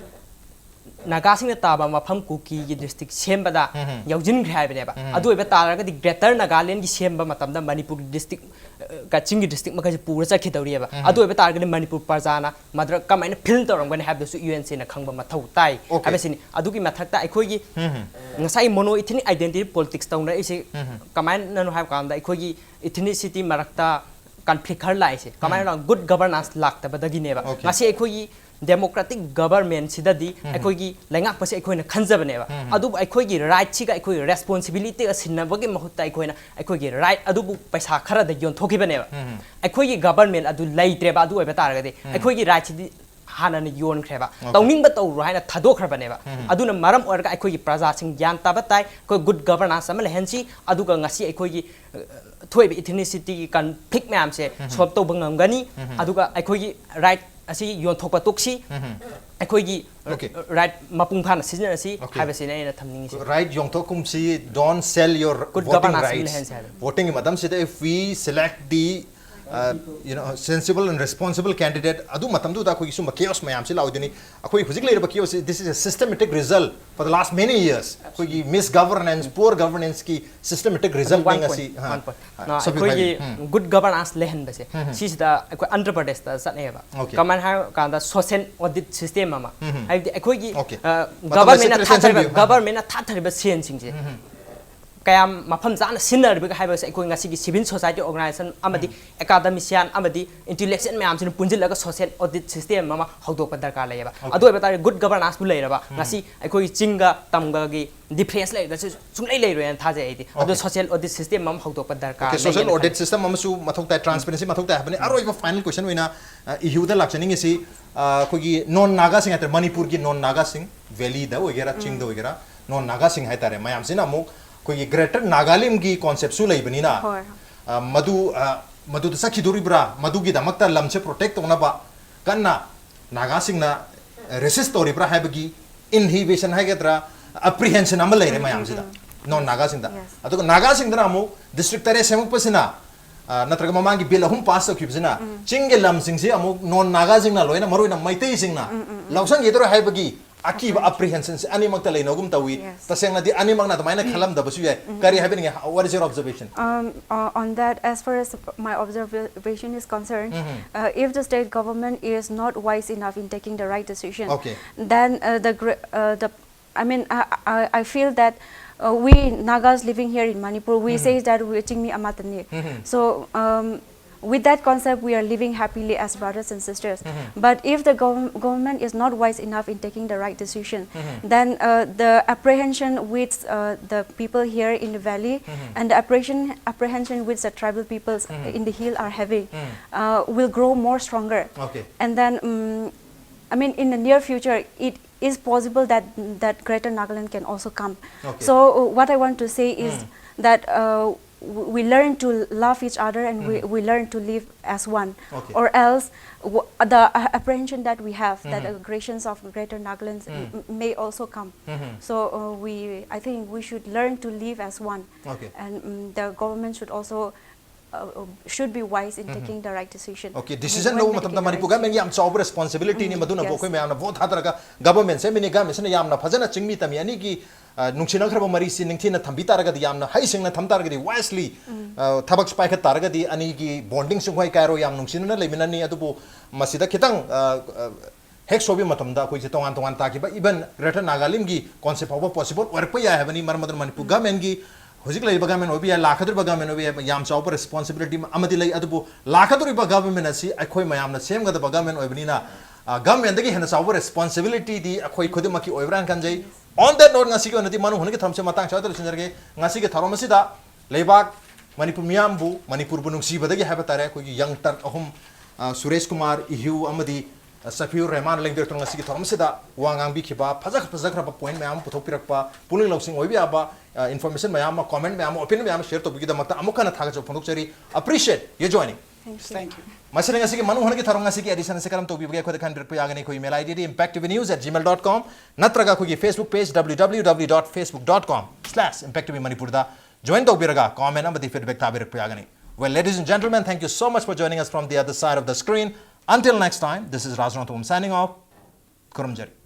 ꯅꯥꯒꯥꯁꯤꯡꯅ ꯇꯥꯕ ꯃꯐꯝ ꯀꯨꯀꯤꯒꯤ ꯗꯤꯁꯇ꯭ꯔꯤꯛ ꯁꯦꯝꯕꯗ ꯎꯝ, ꯎꯝ꯫ ꯌꯥꯎꯁꯤꯟꯈ꯭ꯔꯦ ꯍꯥꯏꯕꯅꯦꯕ꯫ ꯎꯝ꯫ ꯑꯗꯨ ꯑꯣꯏꯕ ꯇꯥꯔꯒꯗꯤ ꯒ꯭ꯔꯦꯇꯔ ꯅꯥꯒꯥꯂꯦꯟꯒꯤ ꯁꯦꯝꯕ ꯃꯇꯝꯗ ꯃꯅꯤꯄꯨꯔꯒꯤ ꯗꯤꯁꯇ꯭ꯔꯤꯛ, ꯑ, ꯀꯛꯆꯤꯡꯒꯤ ꯗꯤꯁꯇ꯭ꯔꯤꯛ ꯃꯈꯩꯁꯦ ꯄꯨꯔ ꯆꯠꯈꯤꯗꯧꯔꯤꯑꯕ꯫ ꯎꯝ꯫ ꯑꯗꯨ ꯑꯣꯏꯕ ꯇꯥꯔꯒꯗꯤ ꯃꯅꯤꯄꯨꯔ ꯄ꯭ꯔꯖꯥꯅ ꯃꯗꯨꯗ ꯀꯃꯥꯏꯅ ꯐꯤꯜ ꯇꯧꯔꯝꯒꯅꯤ ꯍꯥꯏꯕꯗꯨꯁꯨ ꯌꯨ ꯑꯦꯟ ꯁꯤꯅ ꯈꯪꯕ ꯃꯊꯧ ꯇꯥꯏ ꯑꯣꯀꯦ꯫ ꯍꯥꯏꯕꯁꯤꯅꯤ꯫ ꯑꯗꯨꯒꯤ ꯃꯊꯛꯇ ꯑꯩꯈꯣꯏꯒꯤ ꯎꯝ, ꯎꯝ꯫ ꯉꯁꯥꯏ ꯃꯣꯅꯣ ꯏꯊꯅꯤꯛ ꯑꯥꯏꯗꯦꯟꯇꯤꯇꯤ ꯄꯣꯂꯤꯇꯤꯛꯁ ꯇꯧꯅꯔꯛꯏꯁꯦ ꯎꯝ, ꯎꯝ꯫ ꯀꯃꯥꯏꯅꯅꯣ ꯍꯥꯏꯕ ꯀꯥꯟꯗ ꯑꯩꯈꯣꯏꯒꯤ ꯏꯊꯅꯤꯁꯤꯇꯤ ꯃꯔꯛꯇ ꯀꯟꯐ꯭ꯂꯤꯛ ꯈꯔ ꯂꯥꯛꯏꯁꯦ ꯀꯃꯥꯏꯅ ꯎꯝ꯫ ꯂꯥꯛ-, ꯒꯨꯗ ꯒꯕꯔꯅꯥꯟꯁ ꯂꯥꯛꯇꯕꯗꯒꯤꯅꯦꯕ꯫ ꯑꯣꯀꯦ꯫ ꯉꯁꯤ ꯑꯩꯈꯣꯏꯒꯤ ꯗꯦꯃꯣꯀ꯭ꯔꯦꯇꯤꯛ ꯒꯕꯔꯃꯦꯟꯁꯤꯗꯗꯤ ꯎꯝ꯫ ꯑꯩꯈꯣꯏꯒꯤ ꯂꯩꯉꯥꯛꯄꯁꯦ ꯑꯩꯈꯣꯏꯅ ꯈꯟꯖꯕꯅꯦꯕ꯫ ꯎꯝ꯫ ꯑꯗꯨꯕꯨ ꯑꯩꯈꯣꯏꯒꯤ ꯔꯥꯏꯠꯁꯤꯒ ꯑꯩꯈꯣꯏꯒꯤ ꯔꯦꯁꯄꯣꯟꯁꯤꯕꯤꯂꯤꯇꯤꯒ ꯁꯤꯟꯅꯕꯒꯤ ꯃꯍꯨꯠꯇ ꯑꯩꯈꯣꯏꯅ ꯑꯩꯈꯣꯏꯒꯤ ꯔꯥꯏꯠ ꯑꯗꯨꯕꯨ ꯄꯩꯁꯥ ꯈꯔꯗ ꯌꯣꯟꯊꯣꯛꯈꯤꯕꯅꯦꯕ꯫ ꯎꯝ꯫ ꯑꯩꯈꯣꯏꯒꯤ ꯒꯕꯔꯃꯦꯟ ꯑꯗꯨ ꯂꯩꯇ꯭ꯔꯦꯕ꯫ ꯑꯗꯨ ꯑꯣꯏꯕ ꯇꯥꯔꯒꯗꯤ ꯎꯝ꯫ ꯑꯩꯈꯣꯏꯒꯤ ꯔꯥꯏꯠꯁꯤꯗꯤ ꯍꯥꯟꯅꯅ ꯌꯣꯟꯈ꯭ꯔꯦꯕ꯫ ꯑꯣꯀꯦ꯫ ꯇꯧꯅꯤꯡꯕ ꯇꯧꯔꯣ ꯍꯥꯏꯅ ꯊꯥꯗꯣꯛꯈ꯭ꯔꯕꯅꯦꯕ꯫ ꯎꯝ꯫ ꯑꯗꯨꯅ ꯃꯔꯝ ꯑꯣꯏꯔꯒ ꯑꯩꯈꯣꯏꯒꯤ ꯄ꯭ꯔꯖꯥꯁꯤꯡ ꯒ꯭ꯌꯥꯟ ꯇꯥꯕ ꯇꯥꯏ꯫ ꯑꯩꯈꯣꯏ ꯒꯨꯗ ꯒꯕꯔꯅꯥꯟꯁ ꯑꯃ ꯂꯩꯍꯟꯁꯤ꯫ ꯑꯗꯨꯒ ꯉꯁꯤ ꯑꯩꯈꯣꯏꯒꯤ, ꯑ, ꯊꯣꯛꯏꯕ ꯏꯊꯤꯅꯤꯁꯤꯇꯤꯒꯤ ꯀꯟꯐ꯭ꯂꯤꯛ ꯃꯌꯥꯝꯁꯦ ꯎꯝ꯫ ꯁꯣꯜꯕ ꯇꯧꯕ ꯉꯝꯒꯅꯤ꯫ ꯎꯝ꯫ ꯑꯗꯨꯒ ꯑꯩꯈꯣꯏꯒꯤ ꯔꯥꯏꯠ ꯑꯁꯤ ꯌꯣꯟꯊꯣꯛꯄ ꯇꯣꯛꯁꯤ꯫ ꯎꯝ꯫ ꯑꯩꯈꯣꯏꯒꯤ ꯑꯣꯀꯦ꯫ ꯔꯥꯏꯠ ꯃꯄꯨꯡ ꯐꯥꯅ ꯁꯤꯖꯤꯟꯅꯁꯤ ꯑꯣꯀꯦ꯫ ꯍꯥꯏꯕꯁꯤꯅꯦ ꯑꯩꯅ ꯊꯝꯅꯤꯡꯉꯤꯁꯦ꯫ ꯔꯥꯏꯠ ꯌꯣꯟꯊꯣꯛꯀꯨꯝꯁꯤ, don't sell your good voting governance ꯑꯃ rights꯫ ꯂꯩꯍꯟꯁꯤ ꯍꯥꯏꯕ꯫ ꯚꯣꯇꯤꯡꯒꯤ ꯃꯇꯝꯁꯤꯗ, if we select the, uh, you know, sensible and responsible candidate, ꯑꯗꯨ ꯃꯇꯝꯗꯨꯗ ꯑꯩꯈꯣꯏꯒꯤ ꯁꯨꯝꯕ ꯀꯦꯑꯣꯁ ꯃꯌꯥꯝꯁꯤ ꯂꯥꯛꯑꯣꯏꯗꯣꯏꯅꯤ꯫ ꯑꯩꯈꯣꯏ ꯍꯧꯖꯤꯛ ꯂꯩꯔꯤꯕ ꯀꯦꯑꯣꯁꯁꯤ, this is a systematic result for the last many years꯫ ꯑꯩꯈꯣꯏꯒꯤ ꯃꯤꯁ ꯒꯕꯔꯅꯦꯟꯁ, ꯄꯨꯋꯔ ꯒꯕꯔꯅꯦꯟꯁꯀꯤ ꯁꯤꯁꯇꯦꯃꯦꯇꯤꯛ ꯔꯤꯖꯜꯅꯦ ꯋꯥꯟ ꯉꯁꯤ꯫ ꯄꯣꯏꯟꯠ, ꯑꯥ, ꯋꯥꯟ ꯄꯣꯏꯟꯠ꯫ ꯑꯥ, ꯑꯥ, ꯁꯣꯐꯤ ꯑꯩꯈꯣꯏꯒꯤ ꯍꯥꯏꯕꯤꯌꯨ꯫ ꯎꯝ꯫ ꯒꯨꯗ ꯒꯕꯔꯅꯥꯟꯁ ꯂꯩꯍꯟꯕꯁꯦ, ꯎꯝ, ꯎꯝ꯫ ꯁꯤꯁꯤꯗ ꯑꯩꯈꯣꯏ ꯑꯟꯙ꯭ꯔ ꯄ꯭ꯔꯗꯦꯁꯇ ꯆꯠꯅꯩꯌꯦꯕ꯫ ꯑꯣꯀꯦ꯫ ꯀꯃꯥꯏꯅ ꯍꯥꯏꯔ ꯀꯥꯟꯗ ꯁꯣꯁꯦꯜ ꯑꯣꯗꯤꯠ ꯁꯤꯁꯇꯦꯝ ꯑꯃ, ꯎꯝ, ꯎꯝ꯫ ꯍꯥꯏꯕꯗꯤ ꯑꯩꯈꯣꯏꯒꯤ, ꯑꯣꯀꯦ꯫ ꯑ, ꯃꯇꯝ ꯒꯕꯔꯃꯦꯟꯅ ꯂꯩꯁꯤꯜꯂꯛꯇ꯭ꯔꯦ, ꯊꯥꯊꯔꯤꯕ, ꯊꯝꯕꯤꯌꯨ꯫ ꯒꯕꯔꯃꯦꯟꯅ ꯊꯥꯊꯔꯤꯕ ꯁꯦꯟꯁꯤꯡꯁꯦ ꯎꯝ, ꯎꯝ꯫ ꯀꯌꯥꯝ ꯃꯐꯝ ꯆꯥꯅ ꯁꯤꯖꯤꯟꯅꯔꯤꯕꯒꯦ ꯍꯥꯏꯕꯁꯦ ꯑꯩꯈꯣꯏ ꯉꯁꯤꯒꯤ civil society organization ꯑꯃꯗꯤ academician ꯑꯃꯗꯤ intellectual ꯃꯌꯥꯝꯁꯤꯅ ꯄꯨꯟꯁꯤꯜꯂꯒ social audit system ꯑꯃ ꯍꯧꯗꯣꯛꯄ ꯗꯔꯀꯥꯔ ꯂꯩꯌꯦꯕ꯫ ꯑꯗꯨ ꯑꯣꯏꯕ ꯇꯥꯔꯗꯤ good governance ꯄꯨ ꯂꯩꯔꯕ ꯉꯁꯤ ꯑꯩꯈꯣꯏꯒꯤ ꯆꯤꯡꯒ ꯇꯝꯒꯒꯤ difference ꯂꯩꯔꯒꯁꯨ ꯁꯨꯡꯂꯩ ꯂꯩꯔꯣꯏꯅ ꯊꯥꯖꯩ ꯑꯩꯗꯤ꯫ ꯑꯗꯣ social audit system ꯑꯃ ꯍꯧꯗꯣꯛꯄ ꯗꯔꯀꯥꯔ ꯂꯩ social audit system ꯑꯃꯁꯨ ꯃꯊꯧ ꯇꯥꯏ, transparency ꯃꯊꯧ ꯇꯥꯏ ꯍꯥꯏꯕꯅꯤ꯫ ꯑꯔꯣꯏꯕ final question ꯑꯣꯏꯅ ꯏꯍ꯭ꯌꯨꯗ ꯂꯥꯛꯆꯅꯤꯡꯉꯤꯁꯤ ꯑꯩꯈꯣꯏꯒꯤ non Nagaꯁꯤꯡ ꯍꯥꯏꯇꯥꯔꯦ, ꯃꯅꯤꯄꯨꯔꯒꯤ non Nagaꯁꯤꯡ, valleyꯗ ꯑꯣꯏꯒꯦꯔꯥ ꯆꯤꯡꯗ ꯑꯣꯏꯒꯦꯔꯥ non Nagaꯁꯤꯡ ꯍꯥꯏꯇꯥꯔꯦ, ꯃꯌꯥꯝꯁꯤꯅ ꯑꯃꯨꯛ ꯑꯩꯈꯣꯏꯒꯤ greater Nagalimꯒꯤ conceptꯁꯨ ꯂꯩꯕꯅꯤꯅ, ꯍꯣꯏ꯫ ꯑ, ꯃꯗꯨ, ꯑ, ꯃꯗꯨꯗ ꯆꯠꯈꯤꯗꯣꯔꯤꯕ꯭ꯔꯥ, ꯃꯗꯨꯒꯤꯗꯃꯛꯇ ꯂꯝꯁꯦ protect ꯇꯧꯅꯕ ꯀꯟꯅ ꯅꯥꯒꯥꯁꯤꯡꯅ resist ꯇꯧꯔꯤꯕ꯭ꯔꯥ ꯍꯥꯏꯕꯒꯤ inhibition ꯍꯥꯏꯒꯗ꯭ꯔꯥ, apprehension ꯑꯃ ꯂꯩꯔꯦ ꯃꯌꯥꯝꯁꯤꯗ, non Nagaꯁꯤꯡꯗ꯫ Yes. ꯑꯗꯨꯒ ꯅꯥꯒꯥꯁꯤꯡꯗꯅ ꯑꯃꯨꯛ district ꯇꯔꯦꯠ ꯁꯦꯝꯃꯛꯄꯁꯤꯅ, ꯑ, ꯅꯠꯇ꯭ꯔꯒ ꯃꯃꯥꯡꯒꯤ bill ꯑꯍꯨꯝ pass ꯇꯧꯈꯤꯕꯁꯤꯅ ꯆꯤꯡꯒꯤ ꯂꯝꯁꯤꯡꯁꯤ ꯑꯃꯨꯛ non Nagaꯁꯤꯡꯅ, ꯂꯣꯏꯅ ꯃꯔꯨꯑꯣꯏꯅ ꯃꯩꯇꯩꯁꯤꯡꯅ ꯂꯧꯁꯤꯟꯈꯤꯗꯣꯔꯦ ꯍꯥꯏꯕꯒꯤ ꯑꯀꯤꯕ apprehensionꯁꯦ ꯑꯅꯤꯃꯛꯇ ꯂꯩꯅꯒꯨꯝ ꯇꯧꯏ꯫ Yes. ꯇꯁꯦꯡꯅꯗꯤ ꯑꯅꯤꯃꯛꯅ ꯑꯗꯨꯃꯥꯏꯅ ꯈꯜꯂꯝꯗꯕꯁꯨ ꯌꯥꯏ꯫ ꯀꯔꯤ ꯍꯥꯏꯕꯤꯅꯤꯡꯉꯤ? What is your observation? Um, uh, on that, as far as my observation is concerned, uh, if the state government is not wise enough in taking the right decision, okay, then, uh, the gr- uh, the I mean, I, I, I feel that, uh, we Nagas living here in Manipur, we say that we Chingmi Amatani. So, um, with that concept, we are living happily as brothers and sisters. But if the gov- government is not wise enough in taking the right decision, then, uh, the apprehension with, uh, the people here in the valley and the apprehension, apprehension with the tribal peoples in the hill are having, uh, will grow more stronger. Okay. And then, um, I mean, in the near future, it is possible that that Greater Nagaland can also come. Okay. So, uh, what I want to say is that, uh, w- we learn to love each other and we, we learn to live as one. Okay. Or else, w- the, uh, apprehension that we have that aggressions of Greater Nagaland m- m- may also come. So, uh, we, I think we should learn to live as one. Okay. And, um, the government should also, uh, uh, should be wise in taking the right decision. Okay, decision when ꯂꯧꯕ ꯃꯇꯝꯗ making the Manipur right government ꯒꯤ decision. ꯌꯥꯝ ꯆꯥꯎꯕ responsibility ꯅꯤ, ꯎꯝ, ꯃꯗꯨꯅꯕꯨ yes. ꯑꯩꯈꯣꯏ ꯃꯌꯥꯝꯅ vote ꯊꯥꯗꯔꯒ government ꯁꯦꯝꯃꯤꯅꯤ꯫ Government ꯁꯤꯅ ꯌꯥꯝꯅ ꯐꯖꯅ ꯆꯤꯡꯃꯤ ꯇꯝꯃꯤ ꯑꯅꯤꯒꯤ, ꯑ, ꯅꯨꯡꯁꯤꯅꯈ꯭ꯔꯕ ꯃꯔꯤꯁꯤ ꯅꯤꯡꯊꯤꯅ ꯊꯝꯕꯤ ꯇꯥꯔꯒꯗꯤ, ꯌꯥꯝꯅ ꯍꯩꯁꯤꯡꯅ ꯊꯝ ꯇꯥꯔꯒꯗꯤ, wisely, ꯎꯝ꯫ ꯑ, ꯊꯕꯛ ꯄꯥꯏꯈꯠ ꯇꯥꯔꯒꯗꯤ ꯑꯅꯤꯒꯤ bonding ꯁꯨꯡꯍꯣꯏ ꯀꯥꯏꯔꯣꯏ, ꯌꯥꯝ ꯅꯨꯡꯁꯤꯅꯅ ꯂꯩꯃꯤꯟꯅꯅꯤ꯫ ꯑꯗꯨꯕꯨ ꯃꯁꯤꯗ ꯈꯤꯇꯪ, ꯑ, ꯑ, ꯍꯦꯛ ꯁꯣꯏꯕ ꯃꯇꯝꯗ ꯑꯩꯈꯣꯏꯁꯦ ꯇꯣꯉꯥꯟ ꯇꯣꯉꯥꯟ ꯇꯥꯈꯤꯕ, even Greater Nagalimꯒꯤ concept ꯐꯥꯎꯕ possible ꯑꯣꯏꯔꯛꯄ ꯌꯥꯏ ꯍꯥꯏꯕꯅꯤ꯫ ꯃꯔꯝ ꯑꯗꯨꯅ ꯃꯅꯤꯄꯨꯔ government ꯒꯤ ꯍꯧꯖꯤꯛ ꯂꯩꯔꯤꯕ ꯒꯚꯔꯟꯃꯦꯟ ꯑꯣꯏꯕ ꯌꯥꯏ, ꯂꯥꯛꯀꯗꯧꯔꯤꯕ ꯒꯚꯔꯟꯃꯦꯟ ꯑꯣꯏꯕ ꯌꯥꯏ, ꯌꯥꯝ ꯆꯥꯎꯕ ꯔꯦꯁꯄꯣꯟꯁꯤꯕꯤꯂꯤꯇꯤ ꯑꯃꯗꯤ ꯂꯩ꯫ ꯑꯗꯨꯕꯨ ꯂꯥꯛꯀꯗꯧꯔꯤꯕ ꯒꯚꯔꯟꯃꯦꯟ ꯑꯁꯤ ꯑꯩꯈꯣꯏ ꯃꯌꯥꯝꯅ ꯁꯦꯝꯒꯗꯕ ꯒꯚꯔꯟꯃꯦꯟ ꯑꯣꯏꯕꯅꯤꯅ, ꯑ, ꯒꯚꯔꯟꯃꯦꯟꯗꯒꯤ ꯍꯦꯟꯅ ꯆꯥꯎꯕ ꯔꯦꯁꯄꯣꯟꯁꯤꯕꯤꯂꯤꯇꯤꯗꯤ ꯑꯩꯈꯣꯏ ꯈꯨꯗꯤꯡꯃꯛꯀꯤ ꯑꯣꯏꯕ꯭ꯔꯥꯅ ꯈꯟꯖꯩ꯫ On that note, ꯉꯁꯤꯒꯤ ꯑꯣꯏꯅꯗꯤ ꯃꯅꯨꯡ ꯍꯨꯠꯅꯒꯤ ꯊꯧꯔꯝꯁꯦ ꯃꯇꯥꯡ ꯁ꯭ꯋꯥꯏꯗ ꯂꯣꯏꯁꯤꯟꯖꯔꯒꯦ꯫ ꯉꯁꯤꯒꯤ ꯊꯧꯔꯝ ꯑꯁꯤꯗ ꯂꯩꯕꯥꯛ ꯃꯅꯤꯄꯨꯔ ꯃꯤꯌꯥꯝꯕꯨ, ꯃꯅꯤꯄꯨꯔꯕꯨ ꯅꯨꯡꯁꯤꯕꯗꯒꯤ ꯍꯥꯏꯕ ꯇꯥꯔꯦ, ꯑꯩꯈꯣꯏꯒꯤ ꯌꯪ ꯇꯔꯛ ꯑꯍꯨꯝ, ꯑ, ꯁꯨꯔꯦꯁ ꯀꯨꯃꯥꯔ ꯏꯍ꯭ꯌꯨ ꯑꯃꯗꯤ, ꯑ, ꯁꯐꯤꯌꯨꯔ ꯔꯦꯍꯃꯥꯟ ꯂꯦꯡꯕꯤꯔꯛꯇꯨꯅ ꯉꯁꯤꯒꯤ ꯊꯧꯔꯝ ꯑꯁꯤꯗ ꯋꯥ ꯉꯥꯡꯕꯤꯈꯤꯕ, ꯐꯖ ꯐꯖꯈ꯭ꯔꯕ ꯄꯣꯏꯟꯠ ꯃꯌꯥꯝ ꯑꯃ ꯄꯨꯊꯣꯛꯄꯤꯔꯛꯄ, ꯄꯨꯛꯅꯤꯡ ꯂꯧꯁꯤꯡ ꯑꯣꯏꯕ ꯌꯥꯕ, ꯑ, ꯏꯟꯐꯣꯔꯃꯦꯁꯟ ꯃꯌꯥꯝ ꯑꯃ, ꯀꯣꯃꯦꯟꯠ ꯃꯌꯥꯝ ꯑꯃ, ꯑꯣꯄꯤꯅꯤꯌꯟ ꯃꯌꯥꯝ ꯑꯃ ꯁꯤꯌꯔ ꯇꯧꯕꯤꯒꯤꯗꯃꯛꯇ ꯑꯃꯨꯛ ꯍꯟꯅ ꯊꯥꯒꯠꯆꯕ ꯐꯣꯡꯗꯣꯛꯆꯔꯤ꯫ Appreciate your joining. Thank you. ꯃꯁꯤꯅ ꯉꯁꯤꯒꯤ ꯃꯅꯨꯡ ꯍꯨꯠꯅꯒꯤ ꯊꯧꯔꯝ ꯉꯁꯤꯒꯤ ꯑꯦꯗꯤꯁꯟ ꯑꯁꯤ ꯀꯔꯝ ꯇꯧꯕꯤꯕꯒꯦ ꯑꯩꯈꯣꯏꯗ ꯈꯟꯕꯤꯔꯛꯄ ꯌꯥꯒꯅꯤ꯫ ꯑꯩꯈꯣꯏ email ID D impact T V news at gmail dot com ꯅꯠꯇ꯭ꯔꯒ ꯑꯩꯈꯣꯏꯒꯤ Facebook page W W W dot facebook dot com slash impact T V Manipur ꯗ join ꯇꯧꯕꯤꯔꯒ ꯀꯣꯃꯦꯟꯠ ꯑꯃꯗꯤ ꯐꯤꯗꯕꯦꯛ ꯊꯥꯕꯤꯔꯛꯄ ꯌꯥꯒꯅꯤ꯫ Well, ladies and gentlemen, thank you so much for joining us from the other side of the screen. Until next time, this is Rajnath Om signing off. ꯈꯨꯔꯨꯝꯖꯔꯤ꯫